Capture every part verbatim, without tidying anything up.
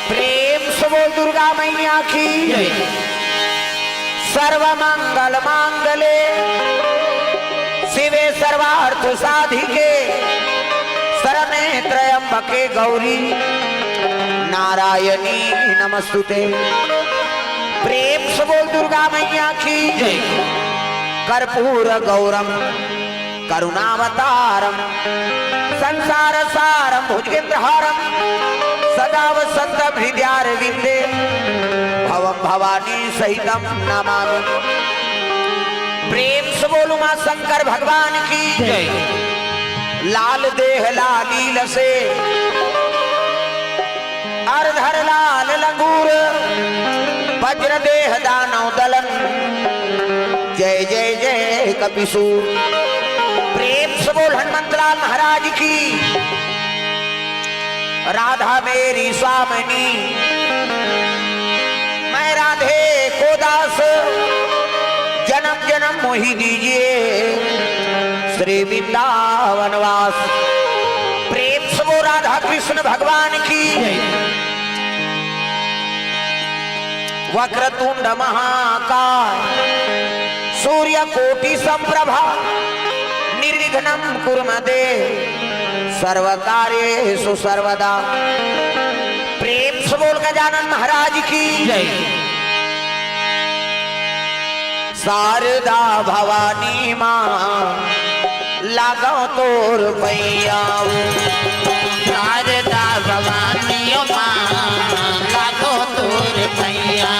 प्रेम से बोल दुर्गा मैया की जय। सर्व मंगल मांगले शिवे सर्वार्थ साधिके शरणे त्र्यंबके गौरी नारायणी नमस्तुते। प्रेम से बोल दुर्गा मैया की जय। कर्पूर गौरम करुणावतारम संसार सारम भुजगेंद्रहारम सदा वसंतम हृदयारविंदे भवम भवानी सहितम नमामि। प्रेम से बोलो माँ शंकर भगवान की जय। लाल देह लाली लसे अर धर लाल लंगूर, वज्र देह दानव दलन, जय जय जय कपिसूर। प्रेम से बोल हनुमंतलाल महाराज की। राधा मेरी स्वामिनी, मैं राधे को दास, जन्म जन्म मोहि दीजिए श्री वृंदावन वास। प्रेम से बोल राधा कृष्ण भगवान की। वक्रतुंड महाकाय सूर्य कोटि संप्रभा निर्विघ्नं कुरु मे देव सर्व कार्येषु सर्वदा। प्रेम से बोल गजानन महाराज की जय। शारदा भवानी माँ लागो तोर पैया। शारदा भवानी माँ लागो तोर पैया।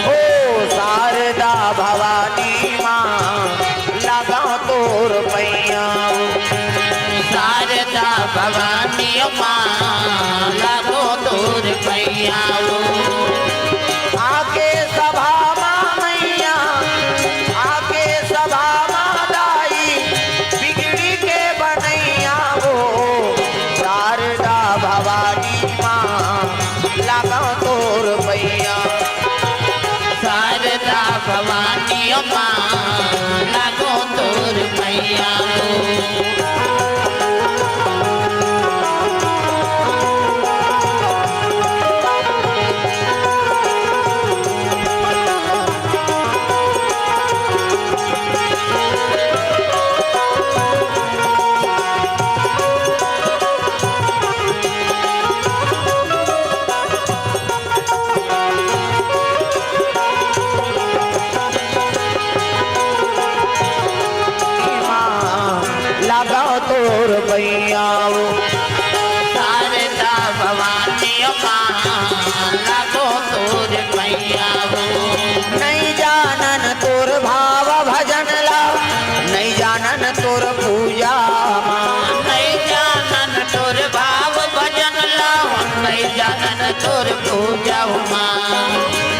ओ शारदा भवानी माँ लागो तोर पैया। शारदा भवानी माँ लागो तोर पैया। आके सभा मा मैया, आके सभा मा दाई, बिगड़ी के बनैया हो, शारदा भवानी माँ, लागो तोर पैया। शारदा भवानी माँ, लागो तोर पैया हो। लागो तोर पैया। शारदा भवानी माँ, लागो तोर पैया। नइ जानन तोर भाव भजन ला, नइ जानन तोर पूजा माँ। नइ जानन तोर भाव भजन ला, नइ जानन तोर पूजा माँ।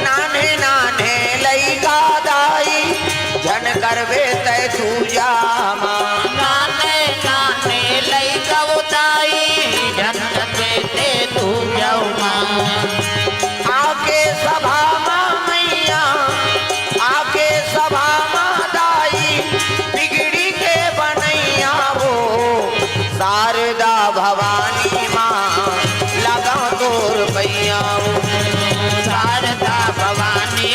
नान्हे नान्हे लइका दाई, झन करबे तै दूजा माँ। नान्हे नान्हे लइका दाई, झन करबे तै दूजा माँ। आके सभा मा मैया, आके सभा मा दाई, बिगड़ी के बनैया हो, शारदा भवानी माँ, लागो तोर पैया हो। शारदा भवानी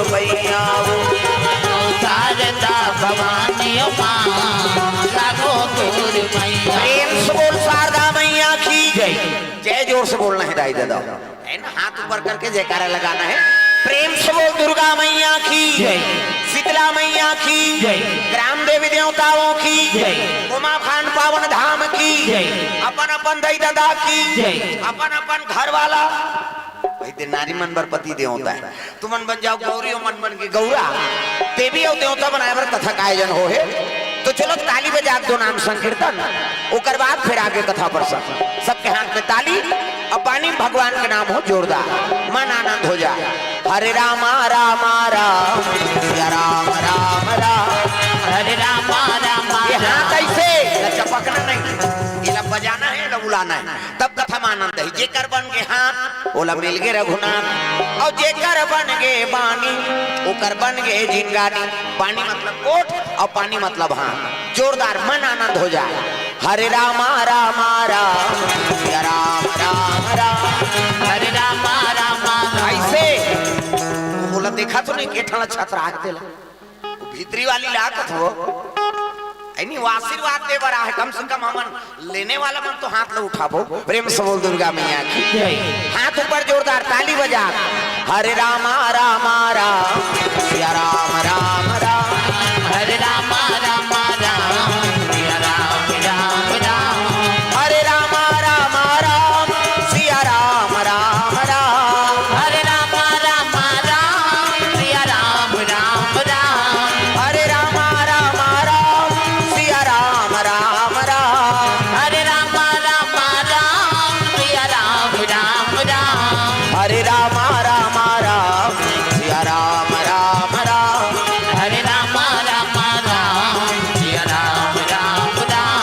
मैया वो। शारदा भवानी माँ, लागो तोर मैया। प्रेम से बोल शारदा मैया की जय। जय जोर से बोलना है दाई दादा, है ना? हाथ ऊपर करके जयकारा लगाना है। प्रेम से बोल दुर्गा मैया की जय। शीतला मैया की जय। ग्राम देवी देवताओं की जय। उमा खान पावन धाम की जय। अपन अपन दाई दादा की जय। अपन अपन घर वाला भाई दे नारी मन बर पति देवता है। तुमन बन जाओ गौरी, अउ मन बन के गौरा, देवी अउ देवता बनाए बर कथा का आयोजन हो हे। तो चलो ताली बजा दो, नाम संकीर्तन, ओकर बाद फिर आगे कथा प्रसंग। सबके हाथ में ताली, अब पानी में भगवान के नाम हो जोरदार, मन आनंद हो जाए। हरे रामा रामा राम, सिया राम राम राम। हरे रामा रामा ये हाथ राम। ऐसे, ये चपकना नहीं, ये ला बजाना है, ये ला उलाना है, तब कथा में आनंद है। जेकर बन के हाथ, ओला मिल गे रघुनाथ। अउ जेकर बन गे बानी, ओकर बन गे जिंगानी। बानी मतलब कोट अउ पानी मतलब हाथ। जोरदार, मन आनंद हो जाए। हरे रामा रामा राम, सिया राम राम राम। हरे रामा रामा राम। ऐसे ओला देखा तो नहीं, के ठन छतरा के तेला। भीतरी वाली ला कथो। ऐनी वो आशीर्वाद दे बर आहे, कम से कम हमन लेने वाला मन तो हाथ ला उठाबो। प्रेम से बोल दुर्गा मैया की जय। हाथ ऊपर जोरदार ताली बजा। हरे रामा रामा राम, सिया राम राम राम। हरे रामा रामा राम, सिया राम राम राम। हरे रामा रामा राम, सिया राम राम राम। हरे रामा रामा राम, सिया राम राम राम। हरे रामा रामा राम, सिया राम राम राम। हरे रामा रामा राम, सिया राम राम राम। हरे रामा रामा राम, सिया राम राम राम। हरे रामा रामा राम, सिया राम राम राम।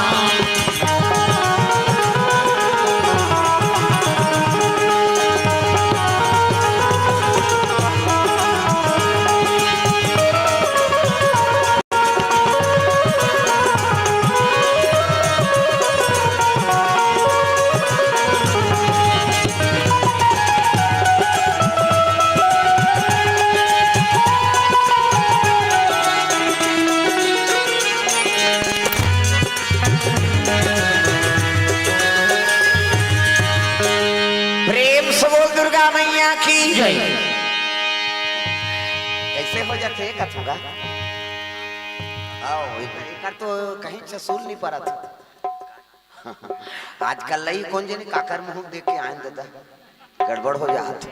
प्रेम से बोल दुर्गा मैया की जय। कैसे हो जाथे कथुगा? आओ, एकर तो कहीं से सुन नहीं पड़ा था। आजकल लई कोन जनी काकर मुंह देख के आयन दादा, गड़बड़ हो जात।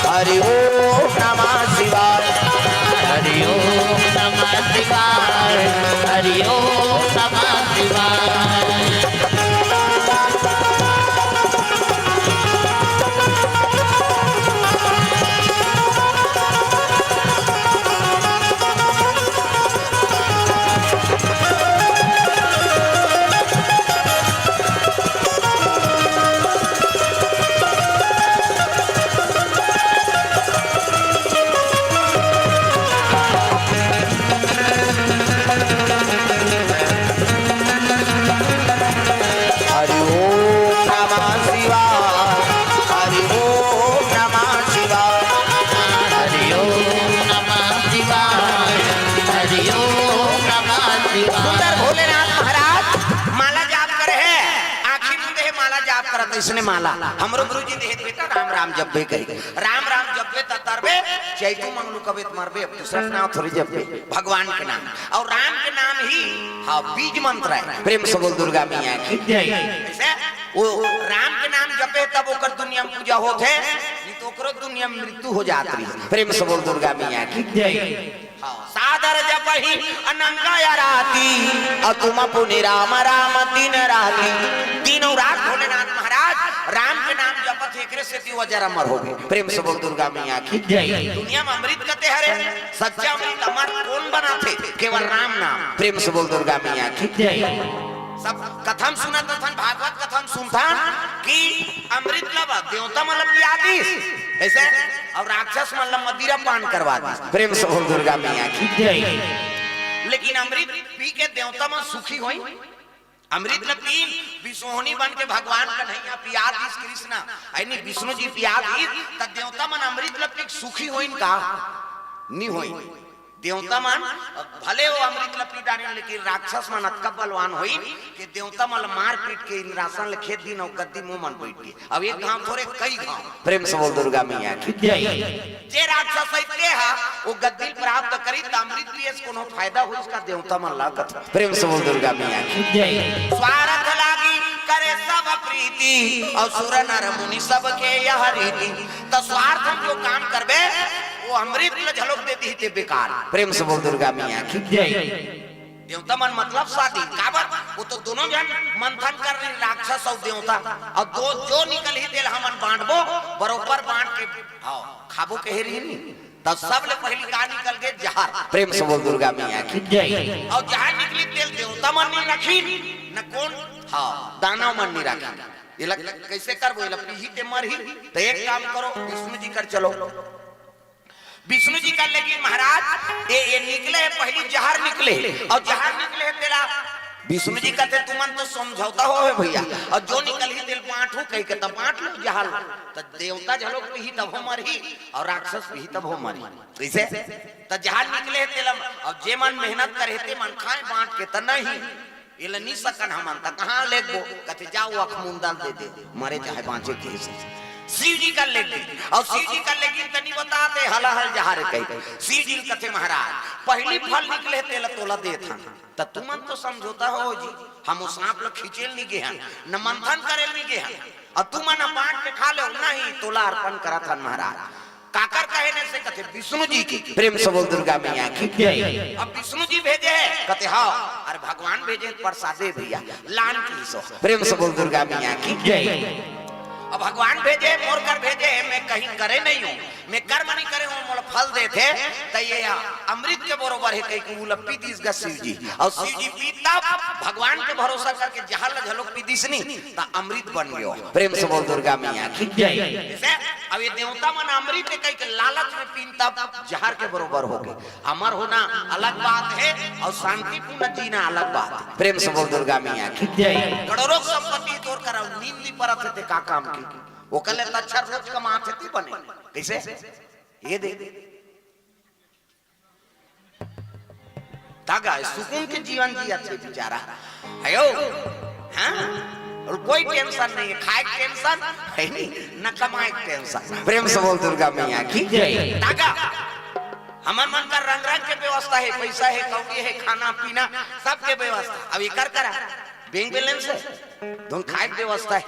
हरि ओम नमः शिवाय। हरि ओम नमः शिवाय। हरि ओम नमः शिवाय। अइसने माला हमरो गुरुजी देहे, बेटा राम राम जपबे कही। राम राम जपबे त तरबे, चैतू मंगलू कबे त मरबे, अब दूसरा के नाम थोड़ी जपबे, भगवान के नाम। अउ राम के नाम ही, हाँ, बीज मंत्र हे। प्रेम से बोल दुर्गा मैया की। जय। अइसे वो राम के नाम जपे तब ओकर दुनिया में पूजा होत हे, नहीं तो ओकरो दुनिया में मृत्यु हो जात रही। प्रेम से बोल दुर्गा मैया की। जय। हाँ, सादर जपहि अनंग आराती, अतुम पुनि राम राम दिन राती। दिन अउ रात भोलेनाथ महाराज राम के नाम जपत हे, एकरे सेती वो अजर अमर हो गे। प्रेम से बोल दुर्गा मैया की। जय। दुनिया में अमृत कते हरे, सच्चा अमृत अमर कोन बनाथे? केवल राम नाम। प्रेम से बोल दुर्गा मैया की। जय। सब कथा म सुनत हन, भागवत कथा म सुनथन कि अमृत ला देवता मन ला पिया दिस, अइसे, अउ राक्षस मन ला मदिरा पान करवा दिस। प्रेम से बोल दुर्गा मैया की। जय। लेकिन अमृत पी के देवता मन सुखी होई? अमृत ला पीन, बिसोहनी बन के भगवान कन्हैया पिया दिस कृष्ण, अइ नहीं, विष्णु जी पिया दिस, त देवता मन अमृत ला पी के सुखी होइन का? नहीं होई। देवता मन भले वो अमृत ला पी डारिन, लेकिन राक्षस मन अतका बलवान होइन कि देवता मन ला मार पीट के इंद्रासन ला खेद दिन अउ गद्दी म ओमन बइठ गे। अब एक घांव थोरे, कई घांव। प्रेम से बोल दुर्गा मैया की। जय। जे राक्षस अइते हा, वो गद्दी ल प्राप्त करी, त अमृत पिए से कोनो फायदा होइस का देवता मन ला कथे? प्रेम से बोल दुर्गा मैया की। जय। स्वार्थ लागी करे सब प्रीति, अउ सुर नर मुनि सबके यह रीति। त स्वार्थ म जो काम करबे, वो अमृत ल झलोक दे दिही ते बेकार। प्रेम से बोल दुर्गा मैया की। जय। देवता मन मतलब स्वाधीन, काबर? वो तो दोनों झन मंथन कर रही, राक्षस अउ देवता, अउ दो जो निकलही तेल हमन बांटबो, बरोबर बांट के, हाँ, खाबो कहे रही नी। त सबले पहिली का निकल गे? जहर। प्रेम से बोल दुर्गा मैया की। जय। अउ जहर निकली तेल देवता मन नहीं रखिन, न कोन, हाँ, दानव मन नहीं रखिन। एला कइसे करबो? एला पीही ते मरही। त एक काम करो, विष्णु जी कर चलो। विष्णु जी कर ले गिन महाराज, ये, ये निकले हे, पहिली जहर निकले हे, अउ जहर निकले हे तेला विष्णु जी कथे, "तुमन तो समझौता होहे भइया, अउ जो निकलही तेल बांटहूं," कहिके त बांट लो जहर। त देवता झलोक पीही तभो मरही, अउ राक्षस पीही तभो मरही। कइसे? त जहर निकले हे तेला, अउ जे मन मेहनत करे हे ते मन खाए बांट के, त नहीं। एला नी सकन हमन, त कहाँ लेगबो? कथे, "जाओ, अखमुंदल दे दे, मरे चाहे बांचे के हिसाब।" शिव जी कर ले गिन, अउ शिव जी कर ले गिन त नी बताते, हलाहल जहर कही। शिव जी कथे, "महाराज, पहिली फल निकले तेला तोला देत हन, त तुमन तो समझौता हो जी, हम वो सांप ल खींचे ल नी गे हन, न मंथन करे ल नी गे हन, अउ तुमन ह बांट के खा ले, नहीं, तोला अर्पण करत हन महाराज।" काकर कहे ने से कथे विष्णु जी की। प्रेम से बोल दुर्गा मैया की। जय। अब विष्णु जी भेजे हे, कथे, "हाँ।" अरे भगवान भेजे हे, प्रसादे भइया, लान की सो। प्रेम से बोल दुर्गा मैया की। जय। अब भगवान भेजे, मोर कर भेजे हे, मैं कहीं करे नहीं हूँ, मैं कर्म नहीं करे हूँ, मोला फल देथे, त ये अमृत के बरोबर हे, कहिके वो ल पी दिस गा शिव जी। अउ शिव जी पी तब भगवान के भरोसा करके जहर ल झलोक पी दिस नी, त अमृत बन गयो। प्रेम से बोल दुर्गा मैया की। जय। जइसे अब ये देवता मन अमृत हे कहिके लालच में पीन तब जहर के बरोबर हो गे। अमर होना अलग बात हे अउ शांतिपूर्ण जीना अलग बात हे। प्रेम से बोल दुर्गा मैया की। जय। करोड़ों संपत्ति तोर करा, नींद नी परत हे ते का काम की? ओकर ले त अच्छा रोज कमात हे ती बने। कइसे? ये दे। तागा, सुकून के जीवन जियत हे बेचारा। हयो? हाँ? अउ कोई tension नहीं हे, खाए के tension हे नहीं, न कमाए के tension। प्रेम से बोल दुर्गा मैया की। जय। तागा, हमन मन कर रंग रंग के व्यवस्था हे, पइसा हे, कौड़ी हे, खाना पीना, सबके व्यवस्था। अब एकर करा, bank balance हे, धुन खाए के व्यवस्था हे।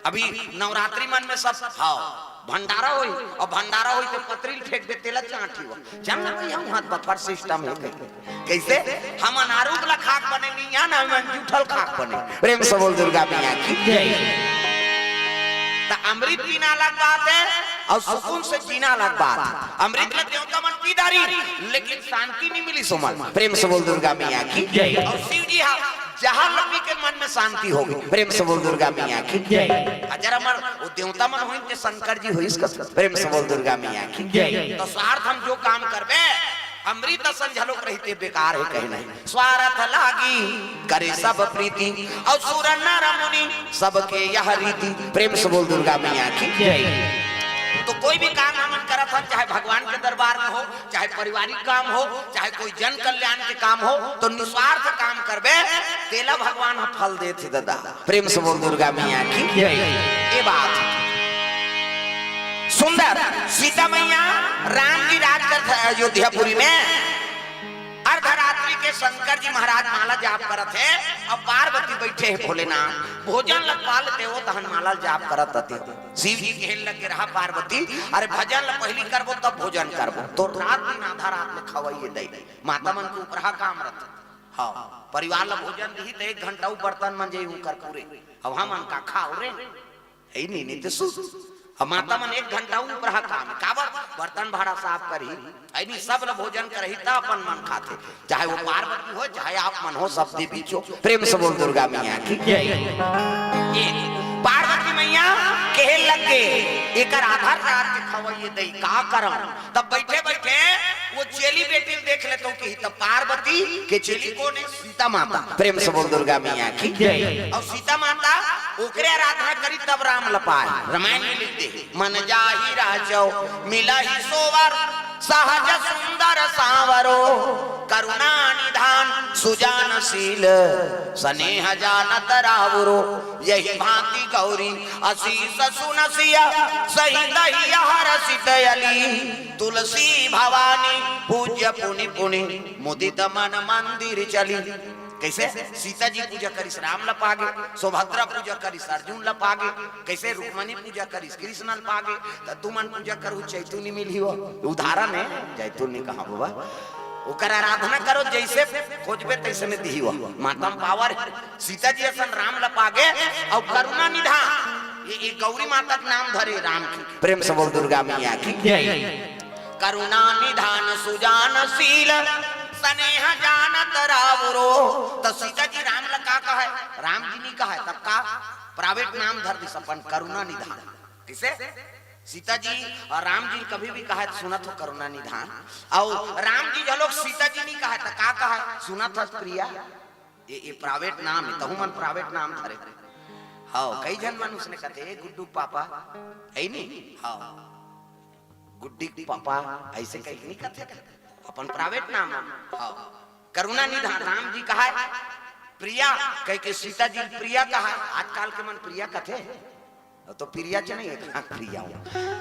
अभी नवरात्रि मन में सब, हाँ, भंडारा होई, अउ भंडारा होई त पतरी ल फेंक दे, तेला चांटी हो। चल ना भइया, वहाँ buffer system हे कहीं। कइसे? हमन आरूग ल खाक बने नहीं, या ना हमन जूठल खाक बने। प्रेम से बोल दुर्गा मैया की। जय। त अमृत पीना अलग बात हे, अउ सुकून से जीना अलग बात हे। अमृत ल देवता मन पी डारिन, लेकिन शांति नहीं मिलिस ओमन। प्रेम से बोल दुर्गा मैया की। जय। अउ शिव जी हा जहर ल पी के मन में शांति हो गे। प्रेम से बोल दुर्गा मैया की। जय। अजर अमर वो देवता मन होइन ते शंकर जी होइस कस। प्रेम से बोल दुर्गा मैया की। जय। त स्वार्थ हम जो काम करबे, अमृत असन झलोक रही ते बेकार हे कहे नहीं। स्वार्थ लागी करे सब प्रीति, अउ सुर नर मुनि सबके यह रीति। प्रेम से बोल दुर्गा मैया की। जय। तो कोई भी काम हमन करत हन, चाहे भगवान के दरबार में हो, चाहे पारिवारिक काम हो, चाहे कोई जन कल्याण के काम हो, तो निस्वार्थ काम करबे, तेला भगवान ह फल देथे दादा। प्रेम से बोल दुर्गा मैया की जय। ये बात सुंदर। सीता मैया, राम जी राज करत हे अयोध्यापुरी में। अर्धरात्रि के शंकर जी महाराज माला जाप करत हे, अउ पार्वती बइठे हे भोलेनाथ। भोजन ल पा लेते हो तहन माला जाप करत हते। शिव जी कहे लगे, रहा पार्वती, अरे भजन ल पहिली करबो तब भोजन करबो। तो रात दिन आधा रात ले खवइये दई। माता मन के उपरहा काम रथे। हाँ, परिवार ल भोजन दिही त एक घंटा उ बर्तन मंजही उंकर पूरे। अब हमन का खाव रे? हे नहीं, नहीं तो सु अब माता मन एक घंटा उपरहा काम हे। काबर? बर्तन भाड़ा साफ करही, हे नहीं, सब ल भोजन करही, त अपन मन खाथे। चाहे वो पार्वती हो, चाहे आप मन हो, सब देवी चो। प्रेम से बोल दुर्गा मैया की जय। ये पार्वती मैया कहे लगे, एकर आधा रात के खवइये दई, का करम? तब बइठे बइठे वो चेली बेटी ल देख लेते हो कि तब पार्वती के चेली कोन हे? सीता माता। प्रेम से बोल दुर्गा मैया की जय। अउ सीता माता ओकरे आराधना करी तब राम ल पाय। रामायण में लिख दे, मन जाहि राचौ मिलहि सोवर, सहज सुंदर सांवरो। करुणा निधान सुजान शील, सनेह जानत रावरो। यहि भांति गौरी असीस सुन सिय, सही दहिय हरषित अली। तुलसी भवानी पूज्य पुनि पुनि, मुदित मन मंदिर चली। कइसे? सीता जी पूजा करिस राम ल पागे, सुभद्रा पूजा करिस अर्जुन ल पागे। कइसे? रुक्मणी पूजा करिस कृष्ण ल पागे। त तुमन पूजा करहू चैतुनी मिलही हो। उदाहरण हे, चैतुनी कहा बाबा, ओकर आराधना करो, जइसे खोजबे तइसने दिही हो। माता म पावर हे। सीता जी असन राम ल पागे, अउ करुणा निधान, ये, ये गौरी माता के नाम धरे राम की। प्रेम से बोल दुर्गा मैया की जय। करुणा निधान सुजान शील, सनेह जानत रावरो। त सीता जी राम ल का कहे? राम जी नहीं कहे, तब का? प्राइवेट नाम धर दिस अपन, करुणा निधान। कइसे? सीता जी अउ राम जी कभी भी कहे त सुनत हो, करुणा निधान। अउ राम जी घलोक सीता जी नहीं कहे त का कहे? सुनत हस प्रिया। ये, ये प्राइवेट नाम हे, तहू मन प्राइवेट नाम धरे। हाँ, कई झन मन उसने कथे, "ए गुड्डू पापा," हे नहीं? हाँ, गुड्डी पापा, अइसे कहीं नहीं कथे, अपन प्राइवेट नाम हे। हाँ, करुणा निधान राम जी कहाय, प्रिया कहिके सीता जी प्रिया कहाय। आजकल के मन प्रिया कथे, तो प्रिया च नहीं हे, कहाँ प्रिया हो?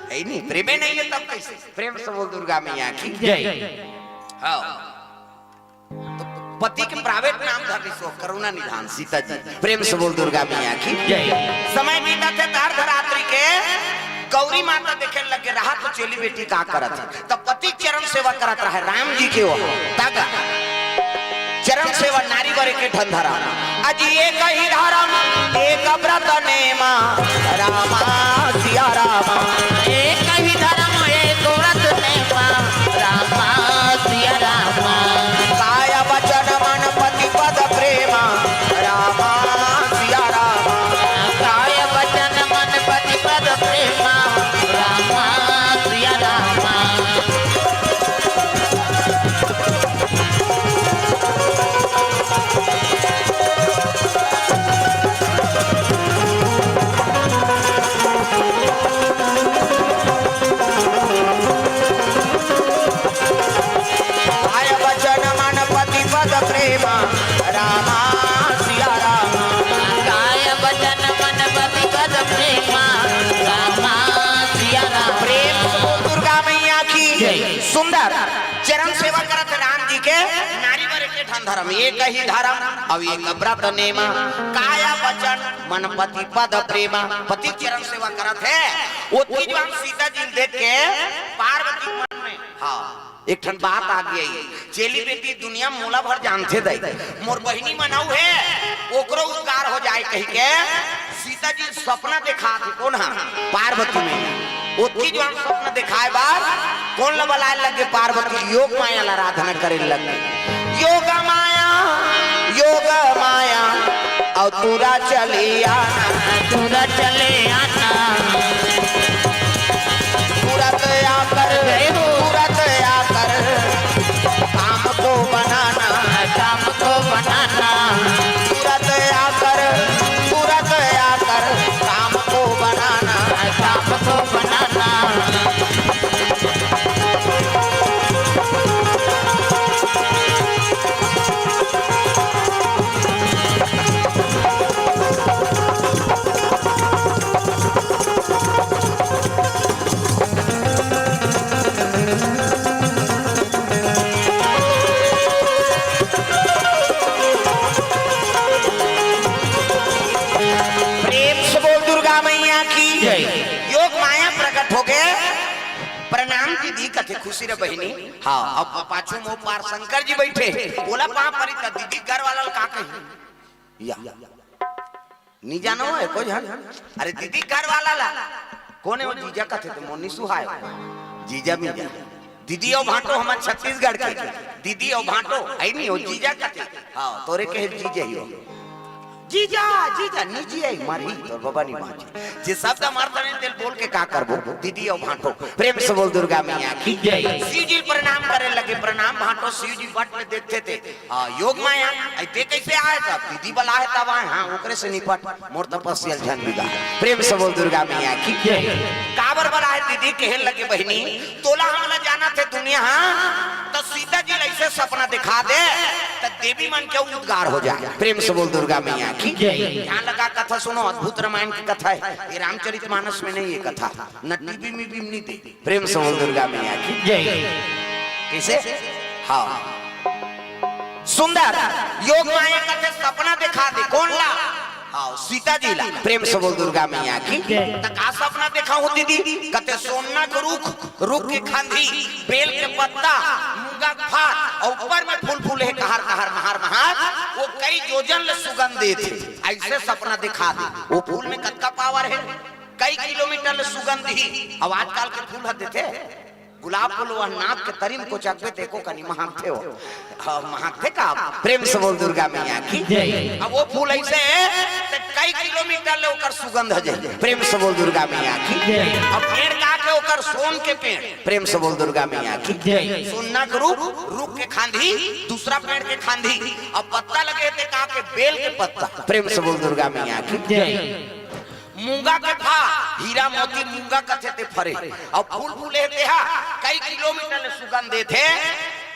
हे नहीं, प्रेमे नहीं हे, तब कइसे? प्रेम से बोल दुर्गा मैया की जय। हाँ। तो पति के प्राइवेट नाम धर दिस हो, करुणा निधान सीता जी। प्रेम से बोल दुर्गा मैया की जय। समय बीतत हे त अर्धरात्रि के गौरी माता देखे लगे, रहा तो चेली बेटी का करत हे। तब पति चरण सेवा करत रहे राम जी के, वो तग चरण सेवा नारी बर एके ठन धरम। अजी एकहि धरम एक व्रत नेमा, रामा सिया रामा। एकहि धरम एक व्रत नेमा, रामा सिया रामा। काय वचन मन पति पद प्रेमा, रामा सिया रामा। काय वचन मन पति पद प्रेमा, रामा सिया रामा। काय वचन मन पति पद प्रेमा, रामा सिया रामा। काय वचन मन पति पद प्रेमा, रामा सिया रामा। प्रेम से बोल दुर्गा मैया की जय। सुंदर चरण सेवा करत राम जी के, नारी बर एके ठन धरम, एकहि धरम अउ एक व्रत नेमा। काय वचन मन पति पद प्रेमा। पति चरण सेवा करत हे, ओतकी जुवार सीता जी ल देख के पार्वती मन में, हाँ, एक ठन बात आ गे। चेली बेटी दुनिया म मोला भर जानथे दई, मोर बहिनी मन अउ हे, ओकरो उद्धार हो जाय कहिके सीता जी सपना देखात हे। कोन हा? पार्वती मैया। ओतकी जुवार सपना देखाय बर कोन ल बलाय लगे? पार्वती। योग माया ल आराधना करे लगे। योग माया, योग माया, अउ तुरा चले आना। तुरा चले आना। तुरत आकर, जय हो। तुरत आकर काम को बनाना। काम को बनाना। तुरत आकर, तुरत आकर काम को बनाना। काम को बनाना। योग माया प्रकट होगे। प्रणाम दीदी कथे, खुशी रह बहिनी। हाँ, अब पाछू में पार शंकर जी बैठे, ओला पाँव परी त दीदी घर वाला ल का कही? या नी जानो हे कोई झन? अरे दीदी घर वाला ला, कोन हे वो जीजा कथे त मोनी सुहाय, जीजा मीजा। दीदी अउ भांटो हमर छत्तीसगढ़ के, दीदी अउ भांटो, अइ नी हो जीजा कथे। हाँ, तोरे कहे जीजा ही हो। जीजा, जीजा, नी जी आई, मरही, तोर बाबा नी बाँचे। जे शब्द मारता नहीं, तेल बोल के का करबो? दीदी अउ भांटो, प्रेम से बोल दुर्गा मैया की जय। शिव जी प्रणाम करे लगे, प्रणाम भांटो, शिव जी बट में देखते थे। हाँ, योग माया, अइ ते कैसे आए तब? दीदी बला है तब आए, हाँ, ओकरे से निपट, मोर तपस्या झन बिगाड़। प्रेम से बोल दुर्गा मैया की जय। काबर बला है दीदी, कहे लगे बहिनी, तोला हमला जाना थे दुनिया, हाँ? त सीता जी ला ऐसे सपना दिखा दे, त देवी मन के उद्गार हो जाए। प्रेम से बोल दुर्गा मैया की जय। ध्यान लगा कथा सुनो, अद्भुत रामायण की कथा है, ये रामचरित मानस में नहीं ये कथा, न टीवी में भी नहीं दे। प्रेम से बोल दुर्गा मैया की जय। कैसे? हाँ। सुंदर योग माया कथे सपना दिखा दे, कोन ला? हाँ, सीता जी ला। प्रेम से बोल दुर्गा मैया की। त का सपना देखा हूँ दीदी? कथे सोना के रुख, रुख के खांधी, बेल के पत्ता, मूंगा के फार, अउ ऊपर में फूल फूले हे, कहार कहार, महार महार, वो कई जोजन ले सुगंध देथे। ऐसे सपना दिखा दे। वो फूल में कतका पावर है, कई किलोमीटर ले सुगंध ही। अब आजकल के फूल ह देथे, गुलाब फूल वह नाक के तरी म कोचकबे त एको कनी महकथे हो। हाँ, महकथे का? प्रेम से बोल दुर्गा मैया की जय। अब वो फूल ऐसे है त कई किलोमीटर ले ओकर सुगंध ह जाए। प्रेम से बोल दुर्गा मैया की जय। अब पेड़ का के ओकर सोन के पेड़। प्रेम से बोल दुर्गा मैया की जय। सोना के रुख, रुख के खांधी, दूसरा पेड़ के खांधी, अब पत्ता लगे थे का के बेल के पत्ता। प्रेम से बोल दुर्गा मैया की जय। मूंगा के फा, हीरा मोती मूंगा कथे ते फरे, अउ फूल फूले हे तेहा कई किलोमीटर ले सुगंध देथे।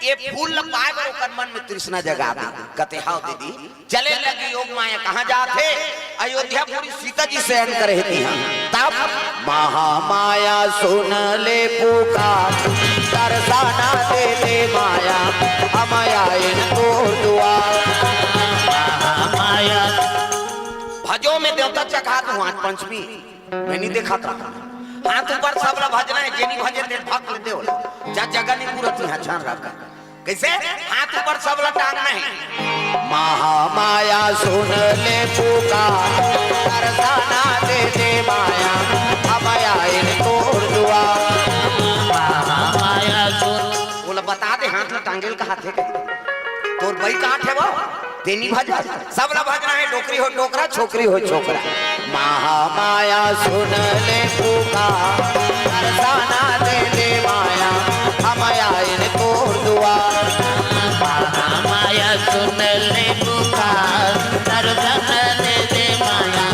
ये फूल ल पाए बर ओकर मन में तृष्णा जगा दे। कथे, "हाव दीदी।" चले लगी योग माया, कहाँ जात हे? अयोध्यापुरी सीता जी शयन करे हे तिहाँ। तब महामाया सुन ले पुकार, दर्शना दे दे माया, हम आइन तोर दुआर। महामाया भजो में देवता चघात हूँ आज पंचमी। मैं नहीं देखा था। हाथ ऊपर सबला भजना है, जे नहीं भजे ते भक ले देवला। जा जगह नहीं पूरत यहाँ ध्यान रखा। कैसे? हाथ ऊपर सबला टांगना है। महामाया सुन ले पुकार, दर्शना दे दे माया, हम आइन तोर दुआर। महामाया सुन। बोला बता दे, हाथ में टांगेल का हाथ है कहीं। तोर बई का हाथ है वो? तेनी भजन, सबला भजना है, डोकरी हो डोकरा, छोकरी हो छोकरा। महामाया सुन ले पुकार, दर्शना दे दे माया, हम आइन तोर दुआर। महामाया सुन ले पुकार, दर्शन दे दे माया,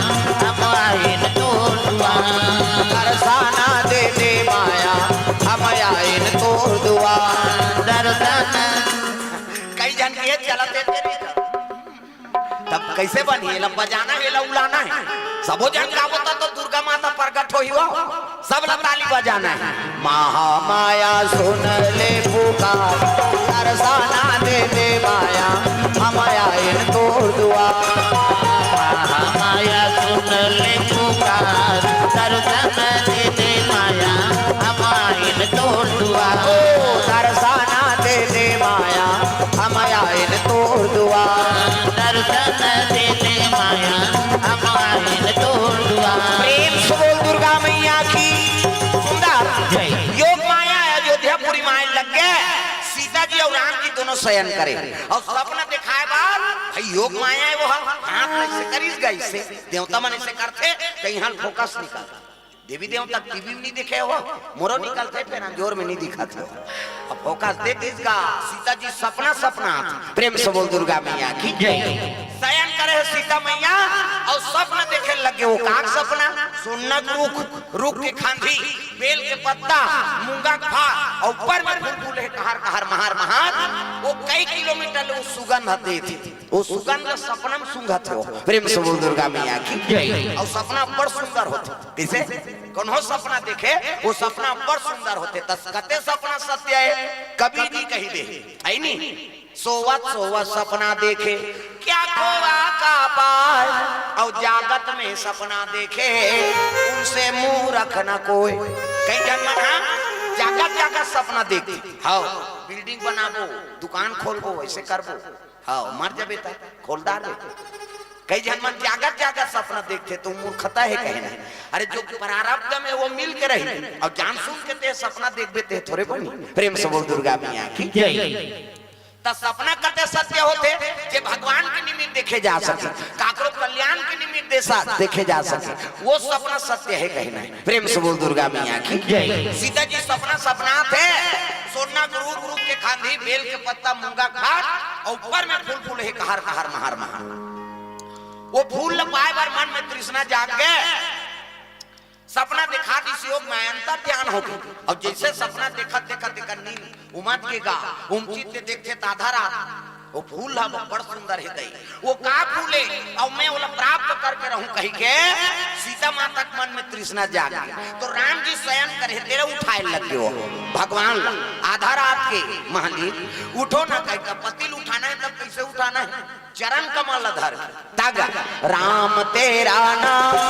हम आइन तोर दुआर। दर्शना दे दे माया, हम आइन तोर दुआर। दर्शन कई झन के चलत हे तेरे। तब कैसे बनही? एला बजाना हे, एला उलाना हे। सबो झन गावत त दुर्गा माता प्रकट होही वो। सबला ताली बजाना हे। महामाया सुन ले पुकार, दर्शना दे दे माया, हम आइन तोर दुआर। महामाया सुन ले पुकार, दर्शन दे दे माया, हम आइन तोर दुआर। ओ, दर्शना दे दे माया, हम आइन तोर दुआर। दर्शन दे दे माया, हम आइन तोर दुआर। प्रेम से बोल दुर्गा मैया की। सुंदर जय। योग माया अयोध्यापुरी माय लग गए। सीता जी अउ राम जी दोनों शयन करे अउ सपना दिखाए बाद भाई योग माया हे वो हाथ में से करिस गई से देवता मन से करथे, कहीं हाल फोकस निकल। देवी देवता टीवी में नहीं देखे हो, मोरो निकलथे, फेर अंजोर में नहीं दिखत हो। अब फोकस दे दिस गा, सीता जी सपना सपना आथे। प्रेम से बोल दुर्गा मैया की जय। शयन करे हे सीता मैया अउ सपना देखे लगे। वो का सपना? सोना के रुख, रुख के खांधी, बेल के पत्ता, मूंगा के फा, अउ ऊपर में फूल फूले हे, कहार कहार, महार महार। वो कई किलोमीटर ले वो सुगंध देथे। वो सुगंध सपना में सूंघत हे वो। प्रेम से बोल दुर्गा मैया की जय। अउ सपना बड़ सुंदर होथे। कइसे? कोनो सपना देखे, वो सपना बड़ सुंदर होथे। त कते सपना सत्य हे, कबीर जी कहि दे, हे नी? सोवत सोवत सपना देखे, क्या खोवा का पाए, और जागत में सपना देखे, उनसे मूरख न कोई। कई झन मन हा जागत जागत सपना देखथे, हाँ, बिल्डिंग बनाबो, दुकान खोलबो, ऐसे करबो, हाँ, मर जबे त खोलदार बे। कई झन मन जागत जागत सपना देखथे, तो मूर्खता हे कहे नहीं। अरे, जो प्रारब्ध में वो मिल के रही, और जान सुन के ते सपना देखबे, ते थोरे बनी। प्रेम से बोल दुर्गा मैया की जय। त सपना कते सत्य होथे, जे भगवान के निमित्त देखे जा सके, काकरो कल्याण के निमित्त देसा-, देखे जा सके, वो सपना सत्य हे कहे नहीं। प्रेम से बोल दुर्गा मैया की जय। सीता जी सपना सपनाथे, सोना गुरु गुरु के खांधी, बेल के पत्ता, मूंगा खाट, और ऊपर में फूल फूले हे, कहार कहार, महार महार। वो फूल ल पाए बर मन में तृष्णा जाग गे, सपना देखा दिस योग में अंतर ध्यान हो गे। अब जैसे सपना देखत देखत एकर नींद उमज गे गा, उमचित ते देखथे त आधा रात, वो फूल ह बड़ सुंदर हे दई, वो का फूल हे, और मैं ओला प्राप्त करके रहूं कही के सीता माता के मन में तृष्णा जाग गे। तो राम जी शयन करे हे, तेला उठाए लग गे वो भगवान ला। आधा रात के, महालीन, उठो ना कही, तब पति ल उठाना हे, तब कैसे उठाना हे? चरण कमल धर के। तग राम तेरा नाम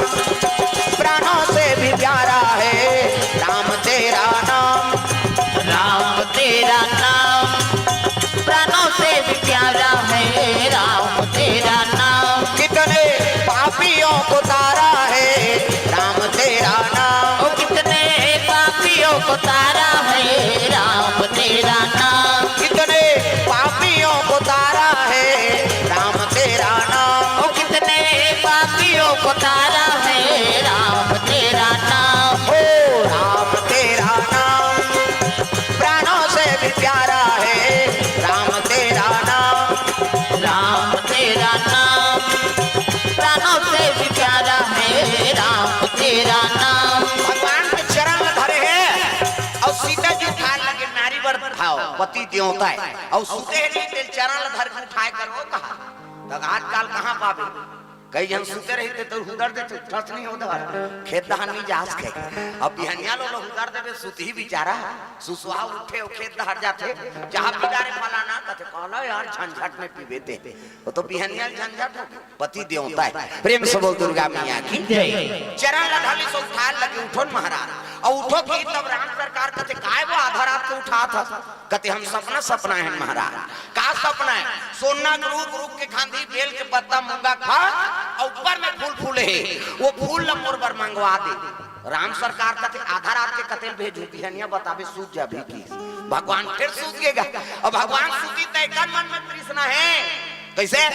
प्राणों से भी प्यारा है, राम तेरा नाम। राम तेरा नाम प्राणों से भी प्यारा है, राम तेरा नाम। कितने पापियों को तारा है, राम तेरा नाम। ओ, कितने पापियों को तारा है, राम तेरा नाम। कितने पापियों को तारा है, राम तेरा नाम। ओ, कितने पापियों को तारा है, राम तेरा नाम। हो, राम तेरा नाम प्राणों से भी प्यारा है, राम तेरा नाम। राम तेरा नाम प्राणों से भी प्यारा है, राम तेरा नाम। भगवान के चरण ल धरे हे, और सीता जी उठाए लगे, नारी बर भाव, पति देवता हे, और सुते हे नहीं, तेल चरण ल धर के उठाए कर वो कहा। तब आजकल कहाँ पाबे? कई झन सुते रहिथे त हुदर देथे, उठत नहीं हो धर, खेत डहर नहीं जास के। अब बिहनिया ल हुदर देबे, सुतही बिचारा, सुसुहा उठे, ओ खेत डहर जाथे, चाहा पी डारे फलाना, कथे, "कहला यार, झंझट में पीबे ते।" वो तो बिहनिया ल झंझट हो गे। पति देवता हे। प्रेम से बोल दुर्गा मैया की जय। चरण ल धर लिस, उठाए लगे, उठो न महाराज। और उठो कि तब राम सरकार कथे, "काय वो आधा रात के उठात हस?" कथे, "हम सपना सपनाए हन महाराज।" "का सपनाए?" "सोना के रूख, रूख के खांधी, बेल के पत्ता, मूंगा खाट, और ऊपर में फूल फूले हे, वो फूल ल मोर बर मंगवा दे।" राम सरकार कथे, "आधा रात के कते ल भेजहूं, बिहनिया बताबे, सूत जाबे।" कि भगवान फेर सूत गे गा। अब भगवान सूतिस त एकर मन में तृष्णा हे। कैसे?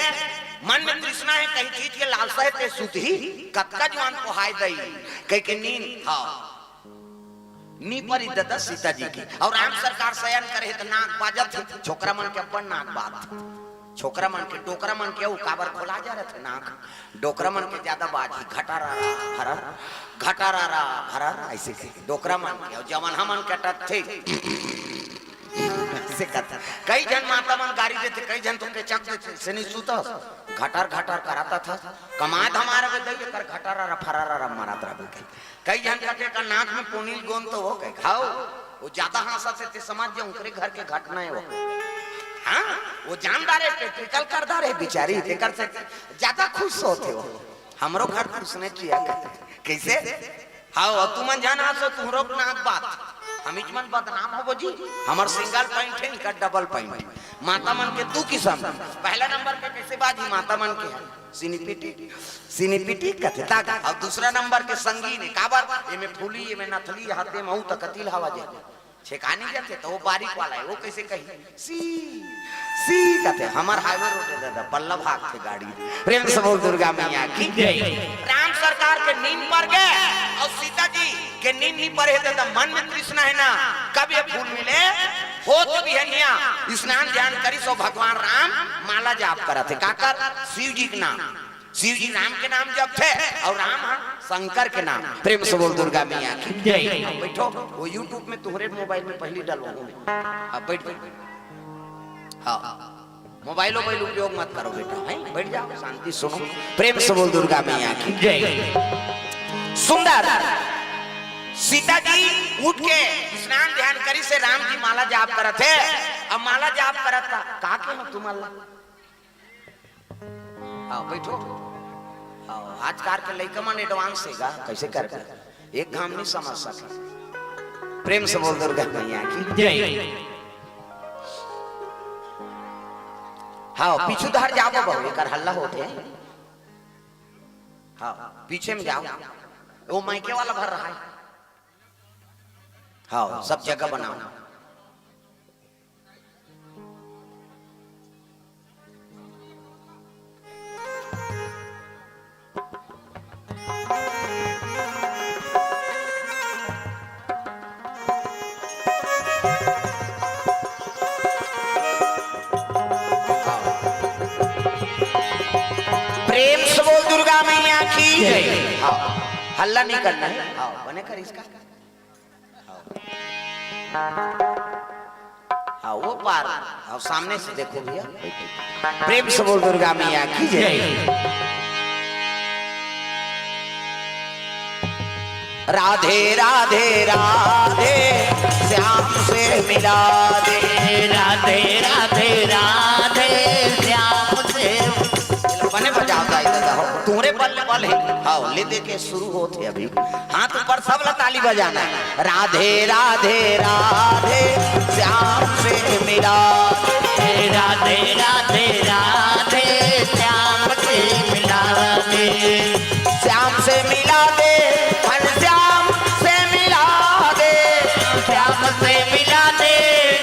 मन में तृष्णा हे, कहीं चीज के लालसा हे, ते सूतही, कतका जुआन पोहाय दई, कहि के नींद, हाँ। नी परी ददा सीता जी के। और राम सरकार शयन करे हे त नाक बाजत हे, छोकरा मन के अपन नाक बात। छोकरा मन के, डोकरा मन के, अउ काबर खोला जा रथे नाक। डोकरा मन के ज्यादा बाजही, घटारा रा, भरा, घटारा रा, भरा, ऐसे कहे। डोकरा मन के, अउ जवन हमन के टटथे, ऐसे करथे। कई झन माता मन गारी देथे, कई झन तो केचक देथे, से नहीं सुतस, घटर घटर कराता था, कमाए धमाए रहे दई, एकर घटारा रा, फरारा रा, मारत रहे। कई झन कथे, "का नाक में पोनील गोंद तो हो?" कहे, "हाव।" वो ज्यादा हाँसथे, ते समझ जा, उनकरे घर के घटना हे वो। हाँ, वो जान डारे, practical कर डारे बिचारी, तेकर से ज्यादा खुश होथे वो। हमरो घर खुश ने किया। कैसे? हाव, तुमन झन हाँसो, तुहरो नाक बात। हमीच मन बदनाम होबो जी। हमर single pant हे, इनकर double pant। माता मन के दू किसम। पहला नंबर के कैसे बाजी माता मन के हे? सिनीपिटी, सिनीपिटी कथे ताक। अउ दूसरा नंबर के संगीन हे, काबर? एमे फूली, एमे नथली, हाथे म अउ त कतिल हवा जे। छेकानी जाथे त वो बारीक वाला हे, वो कैसे कही? सी, सी कथे। हमर highway road हे दादा, पल्ला भागथे गाड़ी। प्रेम से बोल दुर्गा मैया की जय। राम सरकार के नींद पर गे अउ सीता जी के नींद नहीं परे हे दादा, मन में तृष्णा हे ना, कब ये फूल मिले? होत बिहनिया स्नान ध्यान करिस अउ भगवान राम माला जाप करत हे। काकर? शिव जी के नाम। शिव जी राम के नाम जपथे अउ राम ह शंकर के नाम। प्रेम से बोल दुर्गा मैया की जय। अब बैठो, वो YouTube में तुम्हरे mobile में पहली डलवाऊं मैं। अब बैठ, बैठ। हाँ, mobile वोबाइल उपयोग मत करो बेटा, हैं? बैठ जाओ, शांति सुनो। प्रेम से बोल दुर्गा मैया की जय। सुंदर सीता जी उठ के स्नान ध्यान करिस हे, राम जी माला जाप करत हे, अब माला जाप करत का, का के हो तुमन ला? आओ, बैठो। आओ, आजकाल के लइका मन advance हे गा, कइसे करके एक घाम नहीं समझ सके। प्रेम से बोल दुर्गा मैया की। जय। हाँ, पीछू धार जाबो बहू, एकर हल्ला होथे। हाँ, पीछे में जाओ, वो माइके वाला भर रहा है। हाँ, सब जगह बनाओ। प्रेम से बोल दुर्गा मैया की। जय। हाँ, हल्ला नहीं करना है। हाँ, बने कर इसका। हाँ, वो पार। हाँ, सामने से देखो भैया। प्रेम से बोल दुर्गा मैया की जय। जय। राधे राधे राधे, श्याम से मिला दे। राधे राधे राधे, श्याम से। बने बजाओ दाई दादा हो, तुम्हरे बल बल है। हाँ, ले दे के शुरू होत हे अभी। हाथ ऊपर, सब ला ताली बजाना है। राधे राधे राधे, श्याम से मिला दे। राधे राधे राधे, श्याम से मिला दे। श्याम से मिला दे, घनश्याम से मिला दे। श्याम से मिला दे,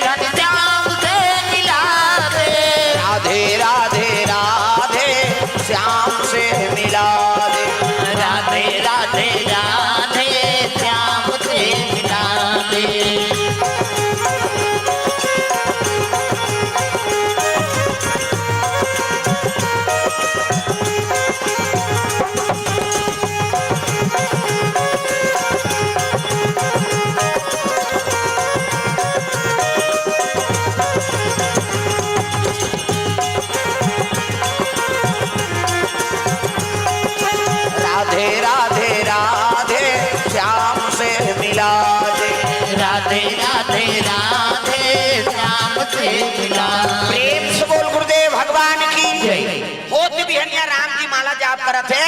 घनश्याम से मिला दे। राधे राधे राधे, श्याम से मिला दे। राधे राधे राधे, श्याम से मिला दे। राधे राधे राधे, श्याम से मिला दे। राधे राधे राधे, श्याम से मिला दे। प्रेम से बोल गुरुदेव भगवान की। जय। होत बिहनिया राम जी माला जाप करत हे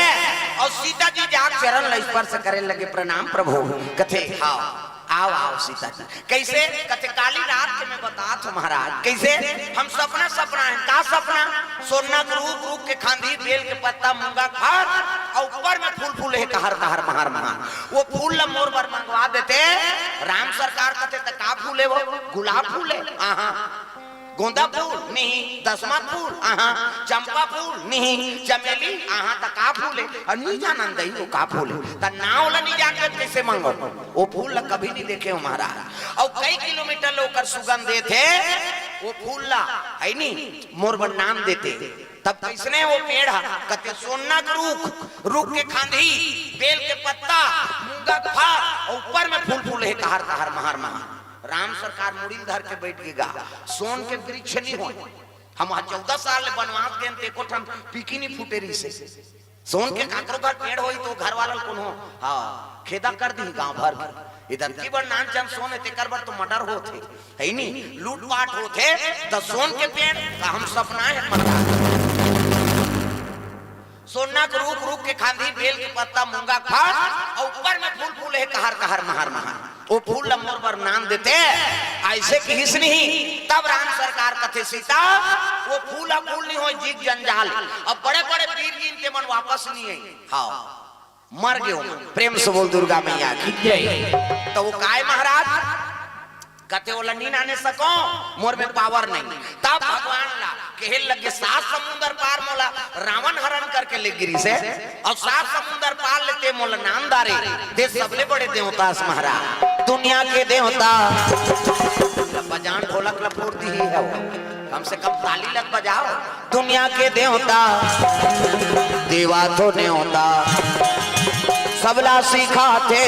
अउ सीता जी जाके चरण ल स्पर्श करे लगे, प्रणाम प्रभु। कथे, हाँ, आओ, आओ सीता जी। कइसे? कथे, काली रात के मैं बतात हँव महाराज। कइसे? हम सपना, सपना हे। का सपना? सोना के रूख, रूख के खांधी, बेल के पत्ता, मूंगा के फर, अउ ऊपर में फूल फूले हे, कहर, कहर, महार, महार। वो फूल ल मोर बर मंगवा देते। राम सरकार कथे, त का फूल हे वो? गुलाब फूल हे? आहा। गोंदा फूल? नहीं। दसमत फूल? आहा। चंपा फूल? नहीं। चमेली? आहा। त का फूल हे? अ, नहीं जानन दई, वो का फूल हे? त नाव ल नहीं जानबे, कइसे मंगव? वो फूल ल कभी नहीं देखे हँव महाराज। अउ कई किलोमीटर ले ओकर सुगंध देथे, वो फूल ल, हे नी, मोर बर नाम देते। तब कइसने वो पेड़ ह? कथे, सोना के रूख, रूख के खांधी, बेल के पत्ता, मूंगा के फर, अउ ऊपर में फूल फूले हे, कहर, कहर, महार, महार। राम सरकार मुड़ी ल धर के बइठ गे गा। सोन के वृक्ष नहीं होय। हम आज चौदह साल ले बनवास गेन, त एको ठन पीकी नहीं फूटे रहिसे। सोन के काकरो घर पेड़ होही त घर वाला ल कोनो, हाँ, खेदा कर दिही गांव भर के। इधर की बर नान चन सोन हे, तेकर बर तो मर्डर होत हे, हे नी? लूटपाट होत हे, त सोन के पेड़ का हम सपना हे मर्डर। सोना के रूख, रूख के खांधी, बेल के पत्ता, मूंगा के फर, अउ ऊपर में फूल फूले हे, कहर, कहर, महार, महार। वो फूल ल मोर बर नान देते, अइसे किहिस नहीं। तब राम सरकार कथे, सीता, वो फूल ह फूल नहीं होय, जीव जंजाल। अब बड़े बड़े वीर जी, ते मन वापस नहीं आही। हाँ, मर गे हो। प्रेम से बोल दुर्गा मैया की। जय। त वो काय महाराज? कथे, ओला नी नाने सकँव, मोर में पावर नहीं। तब भगवान ला कहे लगे, सात समुंदर पार मोला रावण हरण करके ले गे रिहिसे, अउ सात समुंदर पार ले ते मोला नान डारे, ते सबले बड़े देवता अस महाराज, दुनिया के देवता। बजान ढोलक ला फोड़ दिही हे वो। कम से कम ताली लग बजाओ। दुनिया के देवता, देवा तो नेवता, सबला सिखाथे,